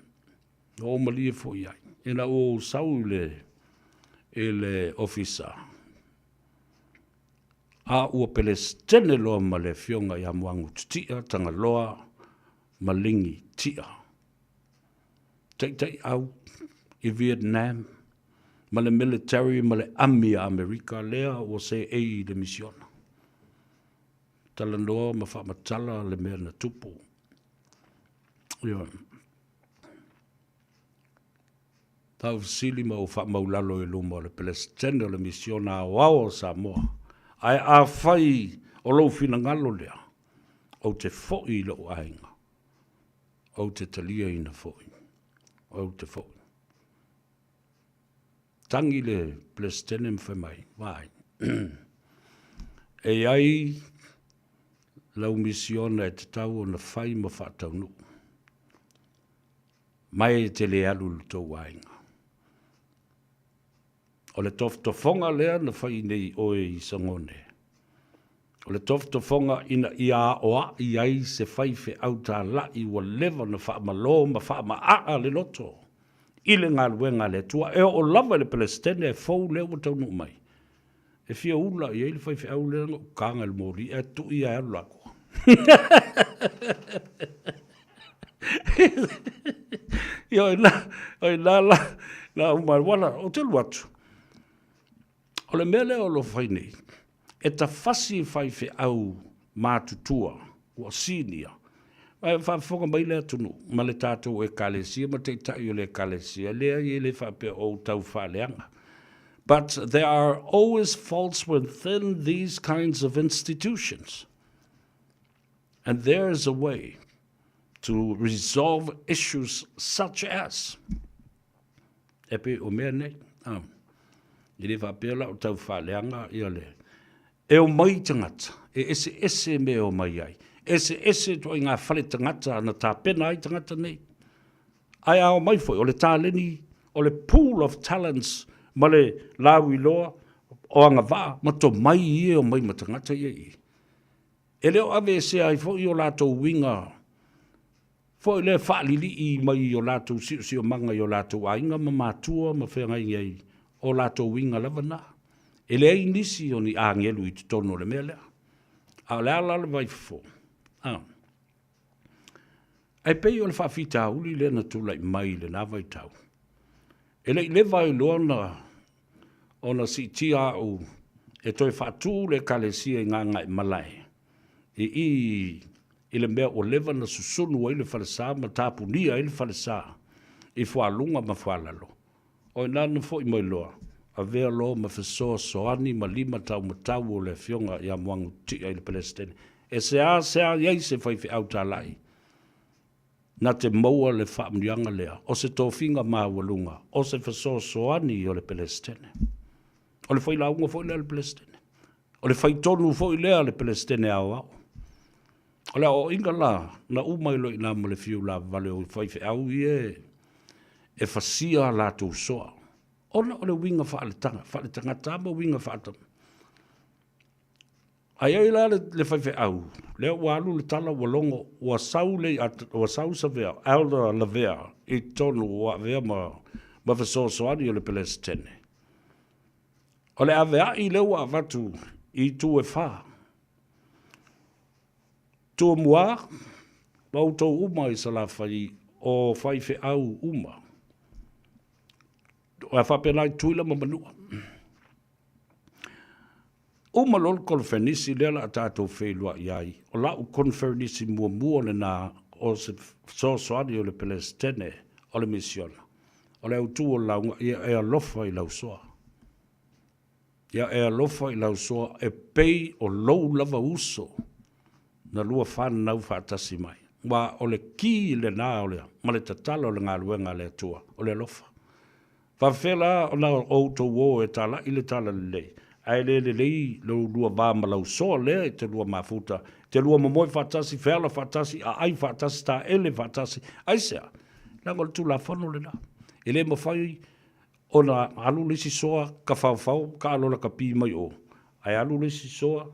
Ua ou malie foi i ai. Ina ua ou sau i le, i le ofisa, a ua Pelesitene loa ma le Afioga ia Moagu Titia Tagaloa ma Ligi Tia. Taitaiau i Vietnam ma le military ma le ami a Amerika lea ua seei i le misiona. Talanoa ma faamatala le mea na tupu. Ioe. Taufesili ma ou faamaulalo i luma o le Peresetene o le Misiona Aoao o Samoa, ae afai o lou finagalo lea, ou te foi i lou aiga, ou te taliaina foi, ou te foi. Tagi le Peresetene ma fai mai, Vaai, e i ai lau misiona e tatau ona fai ma faataunuu. Mai e te le alu i lo tou aiga. O le tofotofoga lea na fai nei oe i Sagone, o le tofotofoga ina ia aoai ai se faifeau talai ua leva ona faamalo ma faamaaa le loto i le galuega a le Atua, e oo lava i le Peresetene e fou lea ua taunuu mai. E fia ula i ai le faifeau lea na ou taga i le moli ae tui ae alu lako. Ia o ina, o ina la, la uma wala, o te alu atu. O le mea lea o lo fai nei, e tafasi faifeau matutua, ua senior, Ae faafofoga mai le atunuu ma le tatou Ekalesia ma taitai o le Ekalesia, leai e le faapea o ou tau faaleaga. But there are always faults within these kinds of institutions. And there is a way to resolve issues such as e pei o mea nei. Ah, e le faapea la o tau faaleaga ia le E omai tagata, e eseese mea e omai ai. Eseese ituaiga fale tagata na tapena ai tagata nei. Ae a omai foi, o le taleni, o le pool of talents ma le lauiloa o agavaa ma tomai ia e omai ma tagata ia i i. E le o aveesea ai foi o latou uiga foi lea faalilii mai i o latou siosiomaga i o latou aiga ma matua ma feagai ai, o latou uiga lava na. E leai nisi o ni agelu i totonu o le mea lea. A o le a la le vaifofo? A. Ae pei o le faafitauli lea na tulai mai i lena vaitau. E le i leva ai loa ona, ona siitia au e toe faatu le Ekalesia i Gagaemalae, i i i le mea ua leva na susunu ai le falesa ma tapunia ai le falesa i Fualuga ma Fualalo. O ina na foi mai loa, avea loa ma fesoasoani ma lima taumatau o le Afioga ia Moagutia i le Peresetene, e seasea i ai se faifeau talai na te maua le faamanuiaga lea o se tofiga maualuga o se fesoasoani o le Peresetene. O le failauga foi lea a le Peresetene. O le faitonu foi lea a le Peresetene Aoao. O le aoaoina la, na uma ai loa i ina ma le fiu lavavale o faifeau ia e fasia a latou soa, ona o le uiga faaletagata ma uiga faatama. Ae ai la le faifeau, lea ua alu le tala ua logo, ua sau le, ua sau Savea, Elder Lavea i totonu ua avea ma, ma fesoasoani o le Peresetene. O le aveai lea ua avatu i itu e fa. Tumua, ma outou uma i Salafai o faifeau uma. Ae faapena i Tutuila ma Manua. Uma loa le konofenisi lea o le a tatou feiloai ai, o lau konofenisi muamua lena o se fesoasoani o le Peresetene o le Misiona. O le autu o le lauga, ia e alofa i lau soa. Ia e alofa i lau soa e pei o lou lava uso na lua fanau faatasi mai. Aua o le ki lena o le, ma le tatala o le galuega a le Atua, o le alofa. Faafefea la ona outou o e talai le talalelei, ae le lelei lo lua va ma lau soa lea e te lua mafuta, te lua momoe faatasi, feala faatasi, aai faatasi, taele faatasi, aisea? Leaga o le Tulafono lena. E le mafai ona alu le isi soa tafaofao taalo lakapi mai o, ae alu le isi soa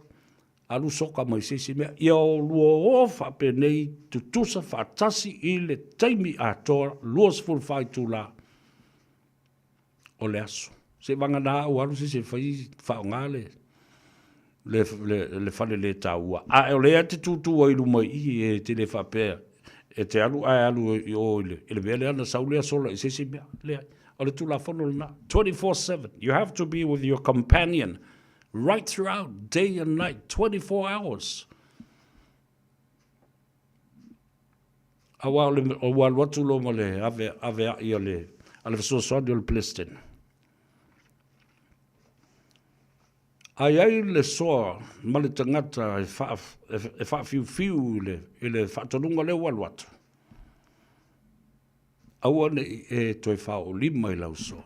alu soka mai se isi mea. Ia o lua o faapenei tutusa faatasi i le taimi atoa 24 itula o le aso. Seiavagana ua alu se isi e fai faaaoga le le le fale le taua, ae o lea e te tutu ai i luma i i, e te le faapea e te alu ae alu i o i le mea lea ona sau lea sola i se isi mea. Leai, o le Tulafono lena, 24/7, you have to be with your companion right throughout, day and night, 24 hours. Aua o le, ua alu atu loa ma le ave, avea'i a le, a le fesoasoani o le Peresetene. A i ai le soa ma le tagata e, faa, e faafiufiu i le, i le faatonuga lea ua alu atu, aua ne i e toe faaoolima i lau soa,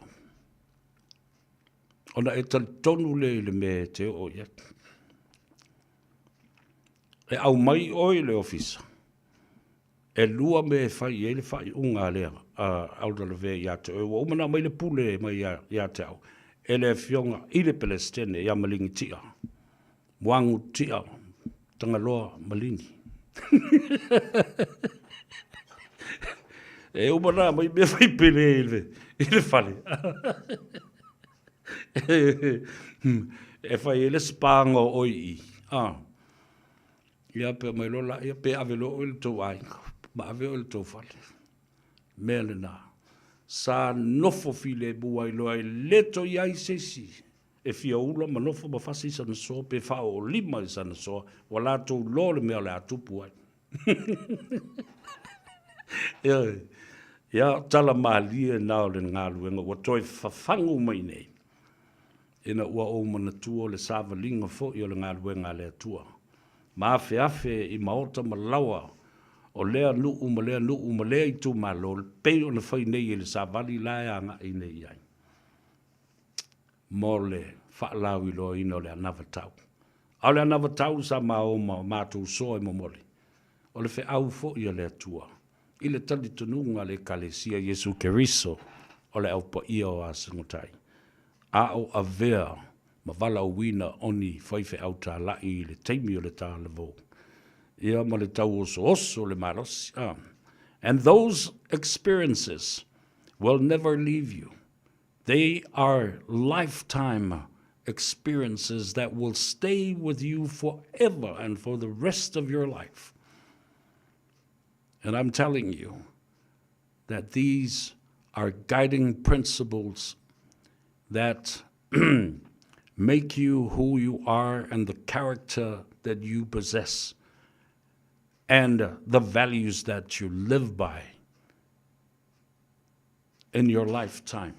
ona e talitonu lea i le mea e te oo i ai. E aumai oe i le ofisa, e lua mea e fai i ai le faaiuga a le a Elder Lavea ia te oe. Ua uma ona aumai le pule mai ia te au e le afioga i le Pelesitene ia Maligi Tia, Moagu Tia, Tagaloa Maligi. E uma ona aumai mea fai pele i le, i le fale. E fai ai le spaga o oe i i. Ah. Ia pe aumai loa laia, pe ave loa oe i le tou aiga, ma ave oe i le tou fale. Mea lena. Sa nofo filemu ai loa e le toe i ai se isi e fia ula ma nofo ma fasi i sana soa pe faaoolima i sana soa, ua latou iloa le mea o le a tupu ai. Ioe. Ia, tala malie na o le galuega ua toe fafagu mai nei, ina ua ou manatua o le savaliga foi o le galuega a le Atua, ma afeafe i maota ma laoa o lea nuu ma lea nuu ma lea itumalo, pei ona fai nei e le savali la e agai nei i ai, mo le faalauiloaina o le anavatau. A o le anavatau sa ma o ma matou soa e momoli, o le feau foi a le Atua i le talitonuga a le Ekalesia Iesu Keriso o le Au Paia o Asogotai, a o avea ma valaauina o ni faifeau talai i le taimi o le talavou, ia ma le tauosooso o le malosi. A. And those experiences will never leave you. They are lifetime experiences that will stay with you forever and for the rest of your life. And I'm telling you that these are guiding principles that make you who you are and the character that you possess and the values that you live by in your lifetime.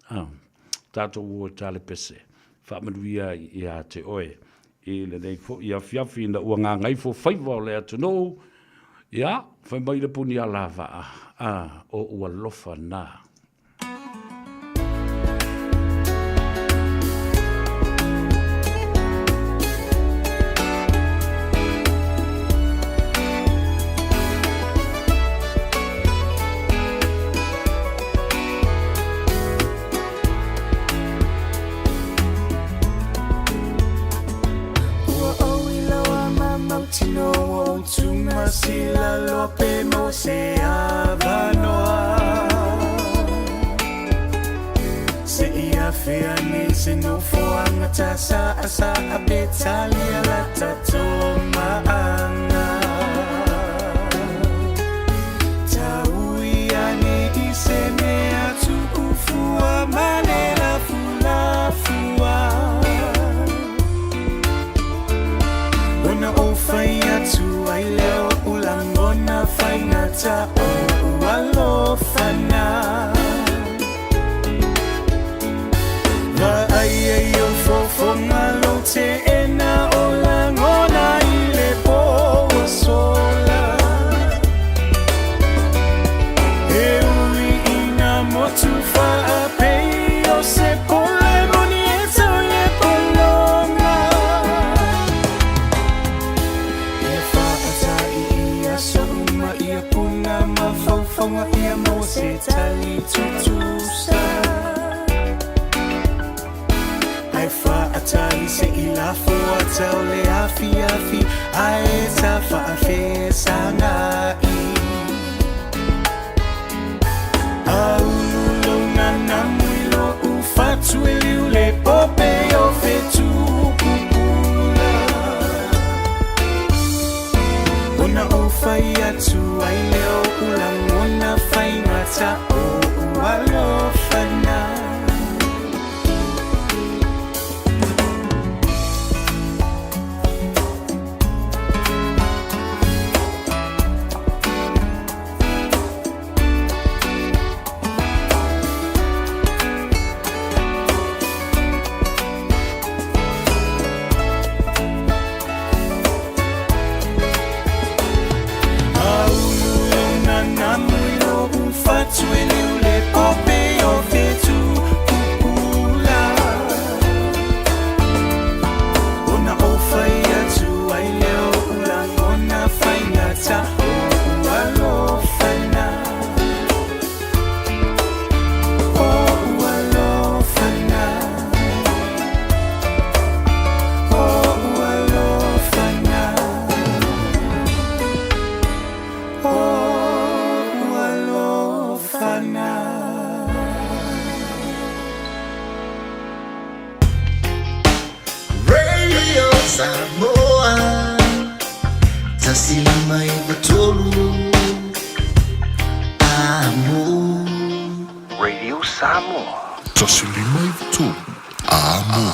Um, tātou o tale pese, whaamanuia i a te oe. I lenei fo'i afiafi ina ua gagaifo faiva o le atunuu, ia, fai mai le puni a lavaa, a, o ua lofa na. Ua ou iloa ma mautinoa ua ou tumasila loa pe maua se avanoa Se i afea nei se nofoaga ta saasaa pe talia la tatou maaga Taui ane i se mea tuufua ma le lafulafua Ona ou fai atu ai lea o lagona faigata o ou alofa na Vaai ai o fofoga lou teena o lagona i le po ua sola E ui ina motu faapei o se pole moni e tau i le pologa Ia whaatai ia so'u ma ia puna mafaufauga ia maua se tali tutusa Ae whaatai se i lafo ata o le afiafi ae ta faafesagai Aulu lou nanamu i lo'u fatu e Samoa 1593 Amo. Radio Samoa. 1593 Amo.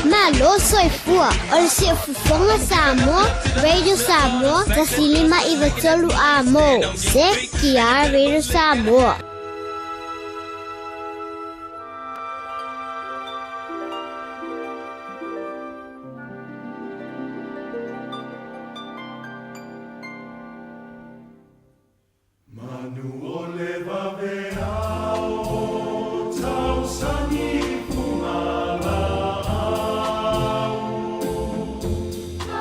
Malo soifua o le Siufofoga Samoa, Radio Samoa, 1593 A mo. CKR Radio Samoa. Manu o le vaveao, tausani fugalaau.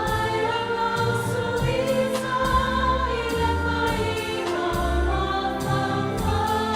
Ai ala suisa i le faiga mafaufau.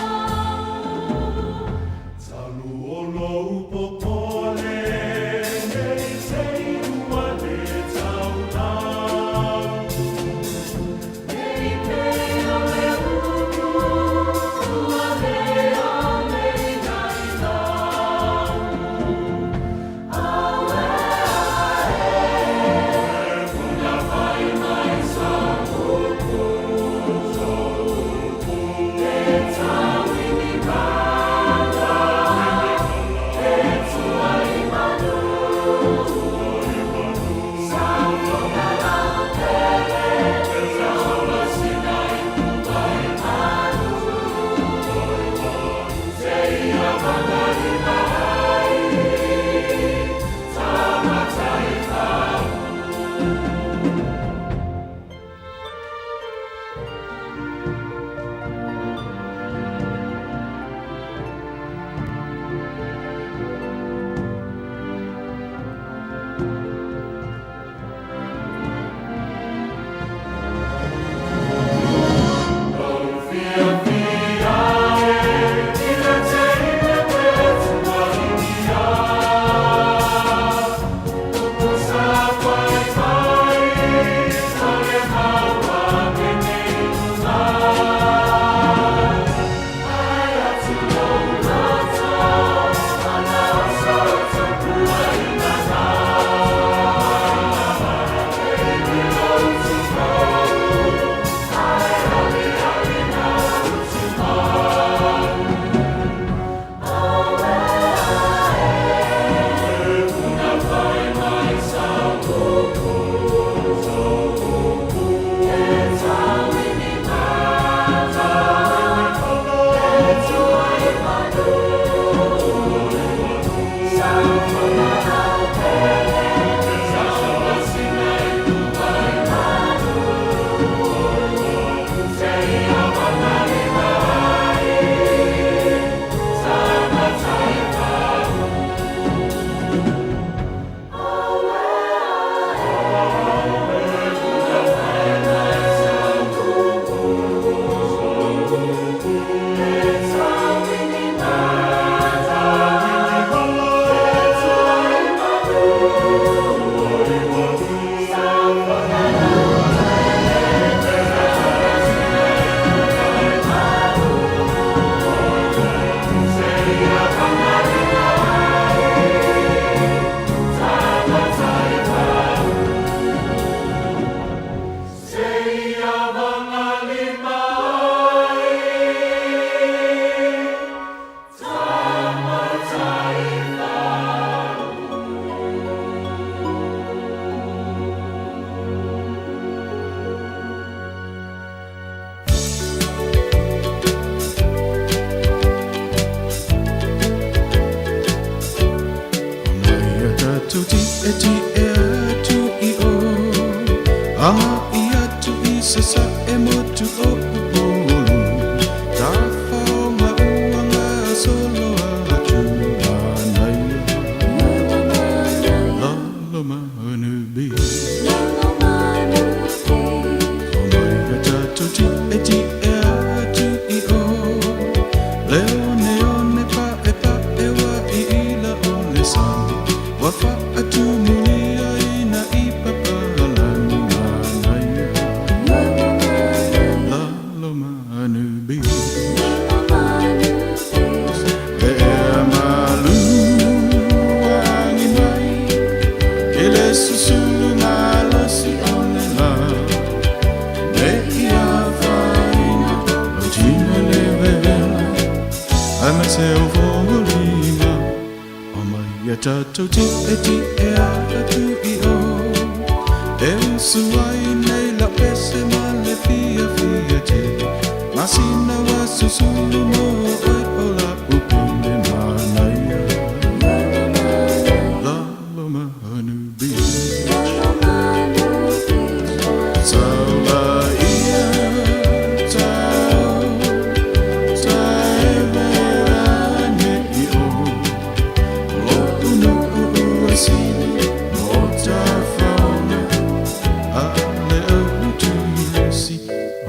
se o foliga Omai e tatou tietie atu i o E usu ai nei lau pese ma le fiafia tele Masina ua susulu mo oe o la'u pele manaia Lalomanu Beach Taulaia tau Taevera nei o Lo'u nu'u ua sili mo tafaoga A le au turisi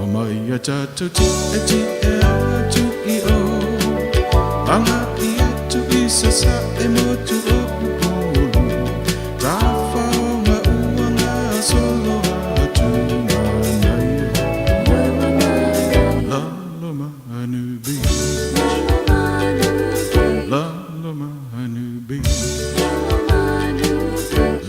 Omai e tatou tietie atu i o Agai atu i Sasae motu o Upolu Tafaoga ua gasolo atu Manaia Lalomanu Beach Lalomanu Beach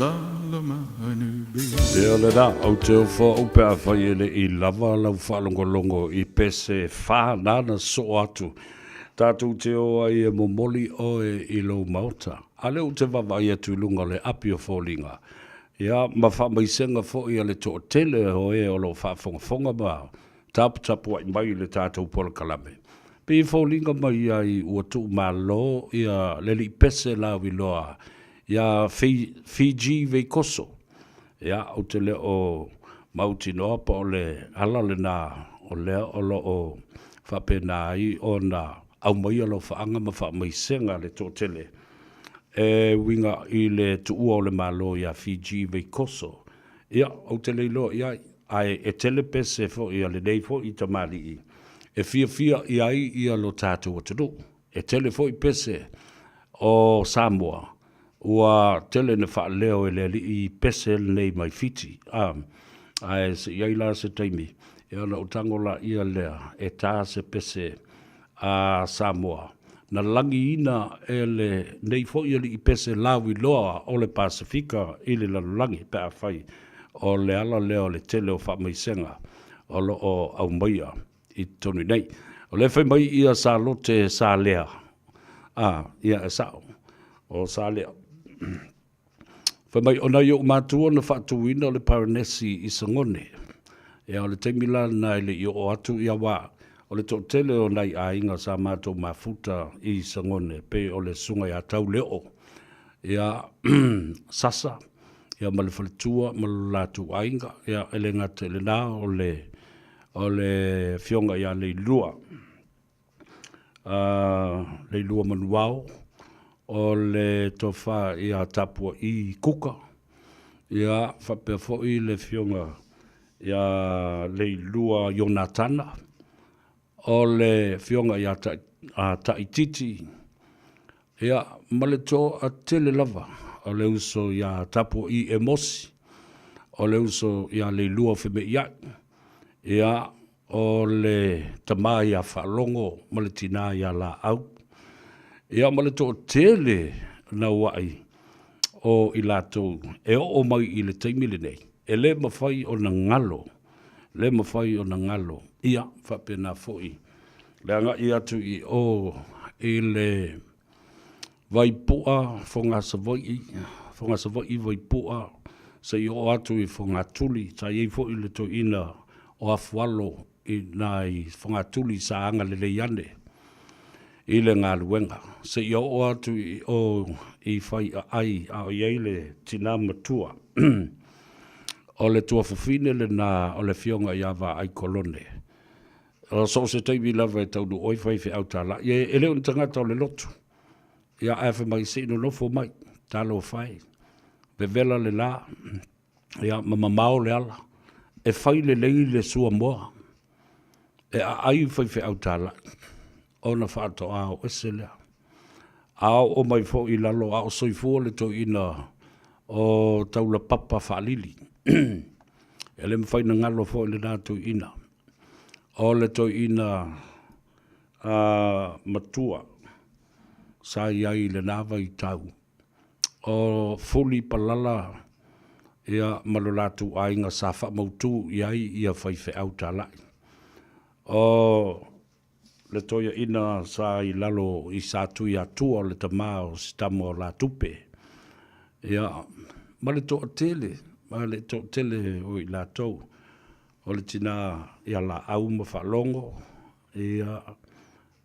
Lalomanu Beach. Ia lena, ou te ofo au pe afai e le i lava lau faalogologo i pese whānana soo atu. Tatou te o ai e momoli oe i lou maota. A lea ou te vaavaai atu i luga o le api o foliga, ia, ma faamaisega foi a le toatele o e o lo o faafogafoga ma taputapuai mai i le tatou polokalame. Pei e foliga mai ai ua tuumalo ia le alii pese lauiloa ia Fiji Veikoso. Ia, ou te le o mautinoa po o le ala lena o lea o lo o faapena ai ona aumaia alofaaga ma faamaisega a le toatele e uiga i le tuua o le Malo ia Fiji Veikoso. Ia, ou te le iloa i ai, ae e tele pese foi a lenei foi tamalii e fiafia i ai ia lo tatou atunuu. E tele foi pese o Samoa ua tele na faaleo e le alii pese lenei mai Fiti, a, ae se i ai la se taimi, ia ona ou tago laia lea e ta se pese a Samoa na lagiina e lenei foi alii pese lauiloa o le Pasefika i le lalolagi pe afai o le ala lea o le tele o faamaisega o lo o aumaia i totonu i nei. O lea e fai mai ia Salote Salea, a, ia e sao, o Salea. Fai mai, o nai ou matua na faatuina le Paranesi i Sagone. Ia, o le taimi la lena e le i oo atu ia wā, o le toatele o nai aiga sa matou mafuta i Sagone, pei o le Susuga ia Tauleoo, ia, Sasa, ia ma le faletua ma lo latou aiga, ia, e le gata i lena, o le, o le Afioga ia Leilua. Leilua Manuao, o le Tofa ia Tapua'i Kuka, ia faapea foi le Afioga ia Leilua Ionatana, o le Afioga ia Taititi, ia ma le toatele lava o le uso ia Tapua'i Emosi, o le uso ia Leilua Femeiai, ia O le tama ia Faalogo ma le tina ia Laau, ia ma le toatele naua'i o i latou e oo mai i le taimi lenei, e le mafai ona galo, le mafai ona galo, ia faapena foi le agai atu i o i le Vaipu'a Fogasavaii, Fogasavaii Vaipu'a, seia oo atu i Fogatuli. Sa i ai foi le toeaina o Afualo i nai Fogatuli sa agalelei ane i le galuega, seia oo atu i o i Faiaai a o i ai le tina matua. O le tuafafine lena o le Afioga ia Vaai Kolone. O so o se taimi lava e taunuu ai faifeau talai, e le o ni tagata o le lotu. Ia, ae fai mai, se i nonofo mai, talofa e, vevela le la, ia, ma mamao le ala, e fai lelei le suamoa, e aai faifeau talai, ona faatoa o ese lea. A oo mai foi i lalo, a o soifua le toeaina o Taulapapa Faalili, e le mafai ona galo foi lena toeaina. O le toeaina matua sa i ai i lena vaitau, o Fuli Palala ia ma lo latou aiga sa faamautu i ai ia faifeau talai. O. le toeaina sa i lalo i Satuiatua o le tama o Sitama o Latupe, ia, ma le toatele, ma le toatele o i latou, o le tina ia Laau ma Faalogo, ia,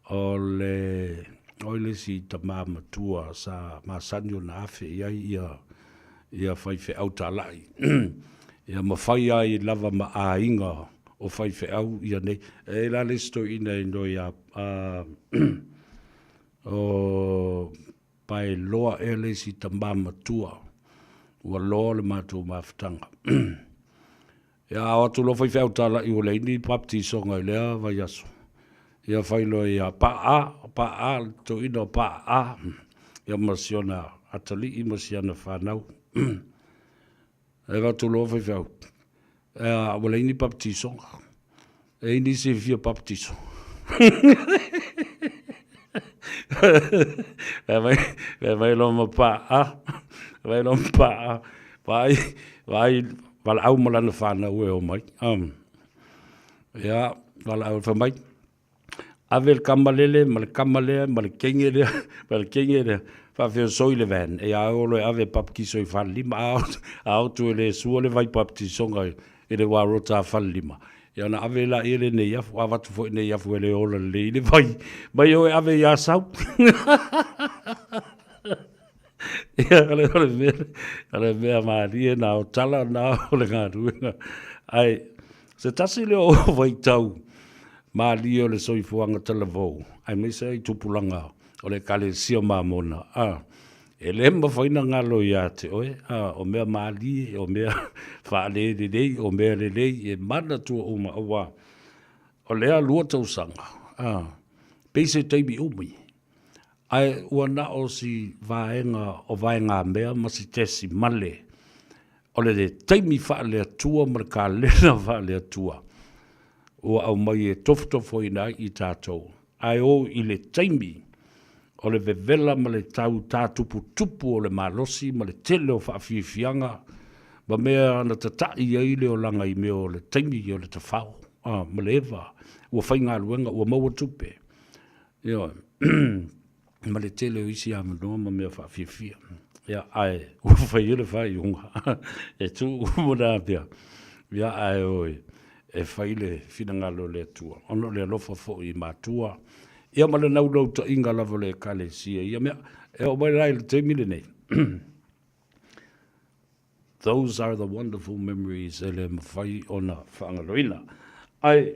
o le oi le isi tama matua sa masani ona afe i ai ia ia faifeau talai ia ma fai ai lava ma aiga o faifeau ia nei. E la le isi toeaina e igoa ia o Paeloa ea le isi tama matua ua loa le matou mafutaga. Ia a o atu loa faifeau talai ua leai ni baptisoga i lea vaiaso. Ia fai loa ia Paa, Paa, le toeaina o Paa, ia ma si ona atalii ma si ana fanau. E avatu loa faifeau, ua leai ni baptisoga. E i ai nisi e fia baptiso. Fai mai loa ma Paa, fai mai loa ma Paa, vaai, vaai valaau ma lana fanau e omai. Ia, valaau fai mai, ave le kama lele ma le kama lea ma le kenge lea, ma le kenge lea, faafeosoi le van, e a o loa e ave e baptiso i Falelima, a o atu e le sua le vai baptisoga i le wā rota a Falelima, ia ona ave laia lea nei afu, avatu foi nei afu e le ola lelei i le vai, mai o e ave i Asau. Ia, o le, o le mea, o le mea malie na o tala na o le galuega. Ae, se tasi lea o vaitau malie o le soifuaga talavou, aemaise ai tupulaga o le Ekalesia Mamona, a, e le mafai ona galo ia te oe, a, o mea malie, o mea faalelelei, o mea lelei, e manatua uma, aua o lea lua tausaga, a, pei se taimi umi, ae ua na o si vaega o vaegamea ma si tesimale o le taimi faale-Atua ma le kalena faale-Atua ua aumai e tofotofoina ai i tatou, ae o i le taimi o le vevela ma le tau tātuputupu o le malosi ma le tele o faafiafiaga ma mea na tata'i ai le olaga i mea o le taimi o le tafao, a, ma le eva, ua faigaluega, ua maua tupe. Ioe. ma le tele o isi avanoa ma mea faafiafia. Ia, ae ua fai ai le faaiuga e tuu uma na mea, ia, ae o e fai le finagalo o le Atua, ona o le alofa foi i matua, ia ma le naunautaiga lava o le Ekalesia i ia mea. E oo mai la i le taimi lenei, those are the wonderful memories e le mafai ona faagaloina. Ae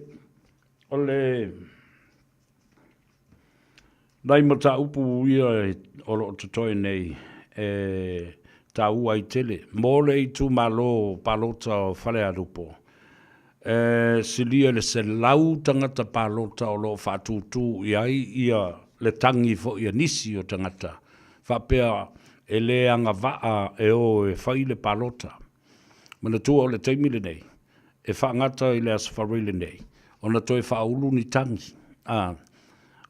o le Nai mataupu ia o lo o totoe nei e taua ai tele mo le itumalo palota o Falealupo, e silia i le 100 tagata palota o lo o faatūtū i ai ia le tagi foi a nisi o tagata faapea e le agavaa e o e fai le palota. Manatua o le taimi lenei, e faagata i le Aso Faraile lenei, ona toe faaulu ni tagi, a,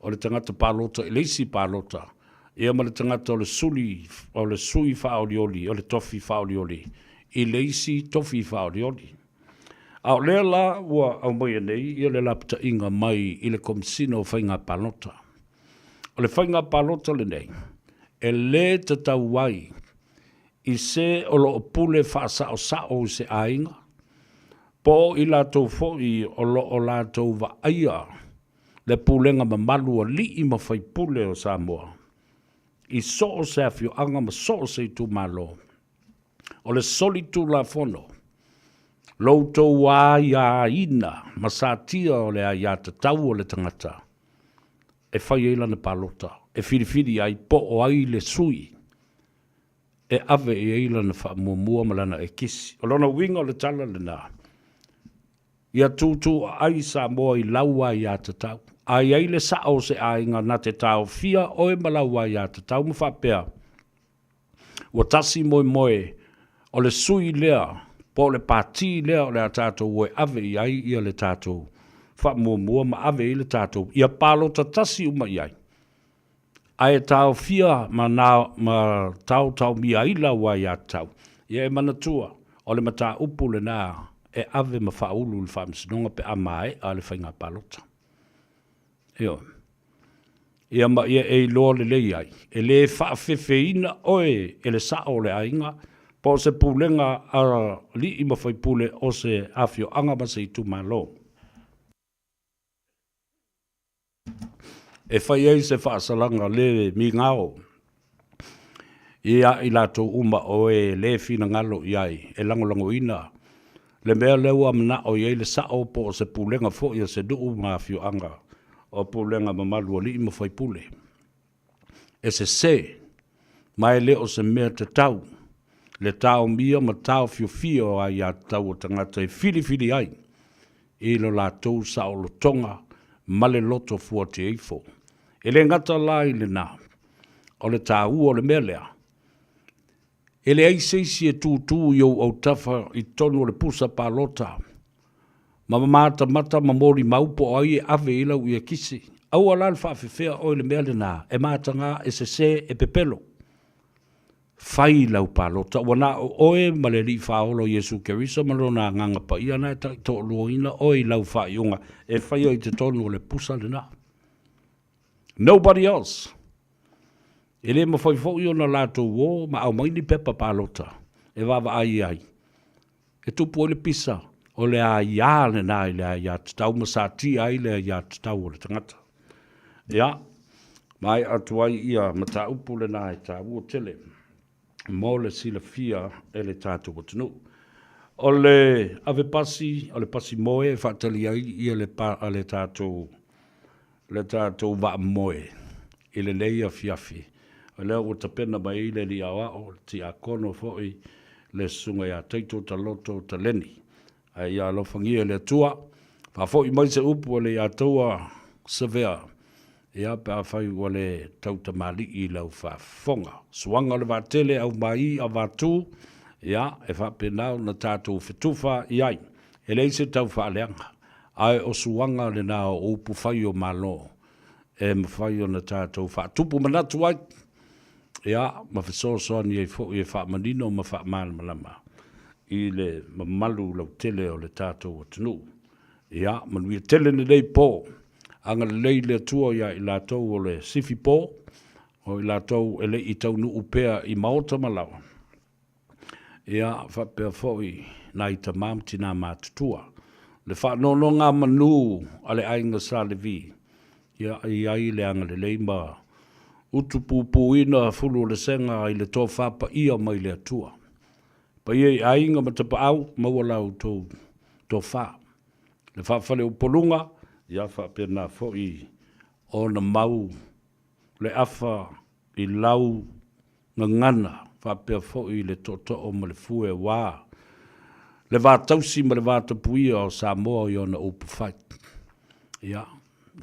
o le tagata palota i le isi palota, ia ma le tagata o le suli, o le sui faaolioli, o le tofi faaolioli, i le isi tofi faaolioli. A o lea la ua aumaia nei ia le lapataiga mai i le Komesina o Faiga Palota. O le faiga palota lenei, e lē tatau ai i se o lo o pule faasaosao i se aiga, po o i latou foi o lo o latou vaaia le pulega mamalu alii ma faipule o Samoa i so o se afioaga ma so o se itumalo. O le solitulafono, lo outou aiaina ma satia o le aiatatau o le tagata e fai ai lana palota, e filifili ai po o ai le sui e ave i ai lana faamuamua ma lana ekisi. O lona uiga o le tala lena, ia tūtūaai Samoa i lau aiatatau. A i ai le sao o se aiga na te taofia oe ma lau aiatatau ma faapea, ua tasi moemoe o le sui lea po o le pati lea o le a tatou o e ave i ai ia le tatou faamuamua ma ave i ai le tatou, ia palota tasi uma i ai. Ae taofia ma na ma taotaomia ai lau aiatatau, ia e manatua, o le mataupu lena e ave ma faaulu i le Faamasinoga pe a maea le faiga palota. Ioe. Ia ma ia e iloa lelei ai, e lē faafefeina oe e le sa'o o le aiga, po o se pulega a alii ma faipule o se afioaga ma se itumalo. E fai ai se faasalaga lē migao ia i latou uma o e lē finagalo i ai e lagolagoina le mea lea ua mana'o i ai le sa'o po o se pulega foi a se nuu ma afioaga o pulega mamalu a alii ma faipule. E sesē, ma e le o se mea tatau le taomia ma taofiofia o aiatatau a tagata e filifili ai i lo latou saolotoga ma le loto fuateifo. E le gata la i lena, o le taua o le mea lea, e leai se isi e tutū i ou autafa i totonu o le pusa palota ma matamata ma molimau po o ai e ave i ai lau iakisi. Aua la le faafefea oe i le mea lena, e mataga, e sese, e pepelo. Fai lau palota, ua na o oe ma le Alii Faaola o Iesu Keriso ma Lona Agaga Paia na e taitoaluaina oe i lau faaiuga e faia i totonu o le pusa lena. Nobody else. E le mafai foi ona latou o ma aumai ni pepa palota e vaavaai ai. E tupu ai le pisa o le aia lena i le aiatatau ma satia ai le aiatatau o le tagata. Ia, maea atu ai ia mataupu lena e taua tele mo le silafia e le tatou atunuu. O le ave pasi, o le pasi moe e faatali ai ia le, pa, le tatou le tatou vaa moe i lenei afiafi. O lea ua tapena mai ai le Alii Aoao, le Tiakono foi, le Susuga ia Taito Taloto Taleni. Ae ia alofagia e le Atua, faafoi mai se upu a le Atoa Savea, ia pe afai ua le tautamalii i lau faafofoga. Suaga o le vaatele aumai avatu, ia e faapena ona tatou fetufa i ai. E leai se tau faaleaga, ae o suaga lena o upu fai o Malo e mafai ona tatou faatupu manatu ai, ia, ma fesoasoani ai foi e faamanino ma faamalamalama i le mamalu lautele o le tatou atunuu. Ia, manuia tele lenei po. Agalelei le Atua ia i latou o le sifi po, o i latou e le i taunuu pea i maota ma laoa. Ia, faapea foi nai tama ma tinā matutua. Le faanonogamanu a le aiga Sa Levi, ia i ai le agalelei ma utupupuina fulu o le sega i le tofa paia mai le Atua. Paia i aiga ma tapaau, maua la outou tofa. Le faafaleupoluga, ia faapena foi ona mau le afa i lau gagana faapea foi le tootoo ma le fue aua le va tausi ma le va tapuia o Samoa i ona upu fai. Ia,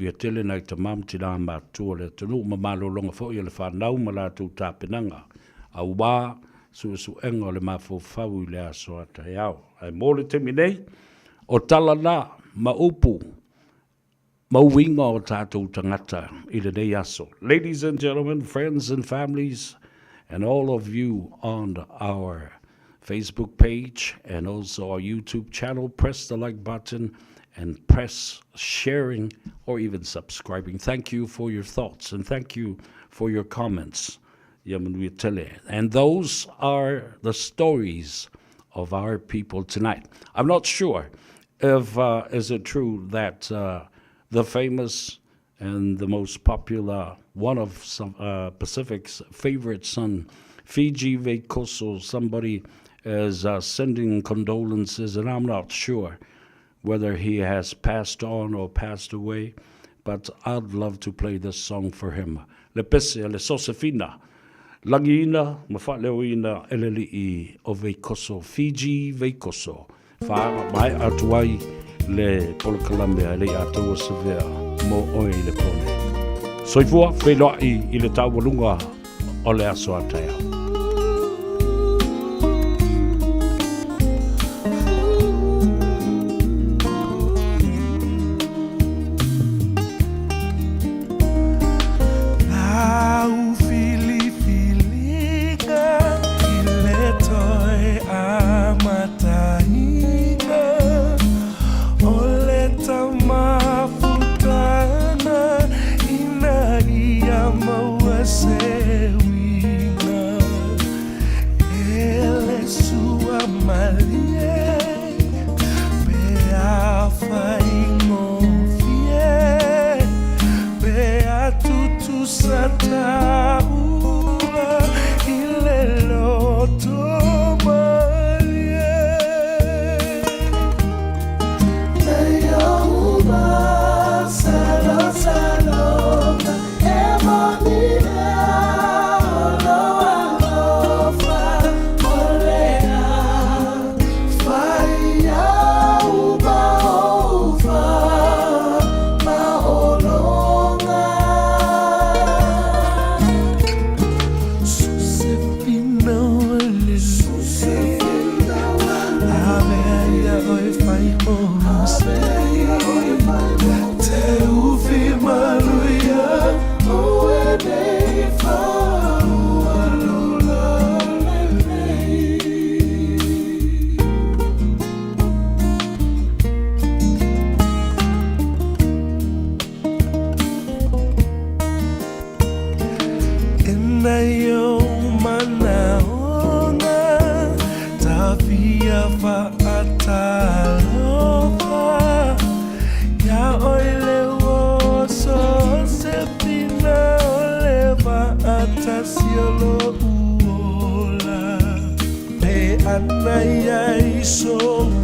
ia tele nai tama ma tina matutua o le atunuu ma malologa foi a le fanau ma latou tapenaga aua suesuega o le mafaufau i le aso a taeao. Ae mo le taimi nei, o tala na ma upu ma uiga o tatou tagata i lenei aso. Ladies and gentlemen, friends and families, and all of you on our Facebook page and also our YouTube channel, press the like button and press sharing or even subscribing. Thank you for your thoughts and thank you for your comments. And those are the stories of our people tonight. I'm not sure if uh, is it true that uh, the famous and the most popular, one of some, uh, Pacific's favorite son, Fiji Veikoso, somebody is uh, sending condolences, and I'm not sure whether he has passed on or passed away, but I'd love to play this song for him. Le pese le Sosefina, lagiina ma faaleoina e le alii o Veikoso, Fiji Veikoso. Faamaea atu ai le polokalame a Leiataua Savea mo oe i le po nei. Soifua, feiloai i le taualuga o le aso a taeao. ana ia i sou.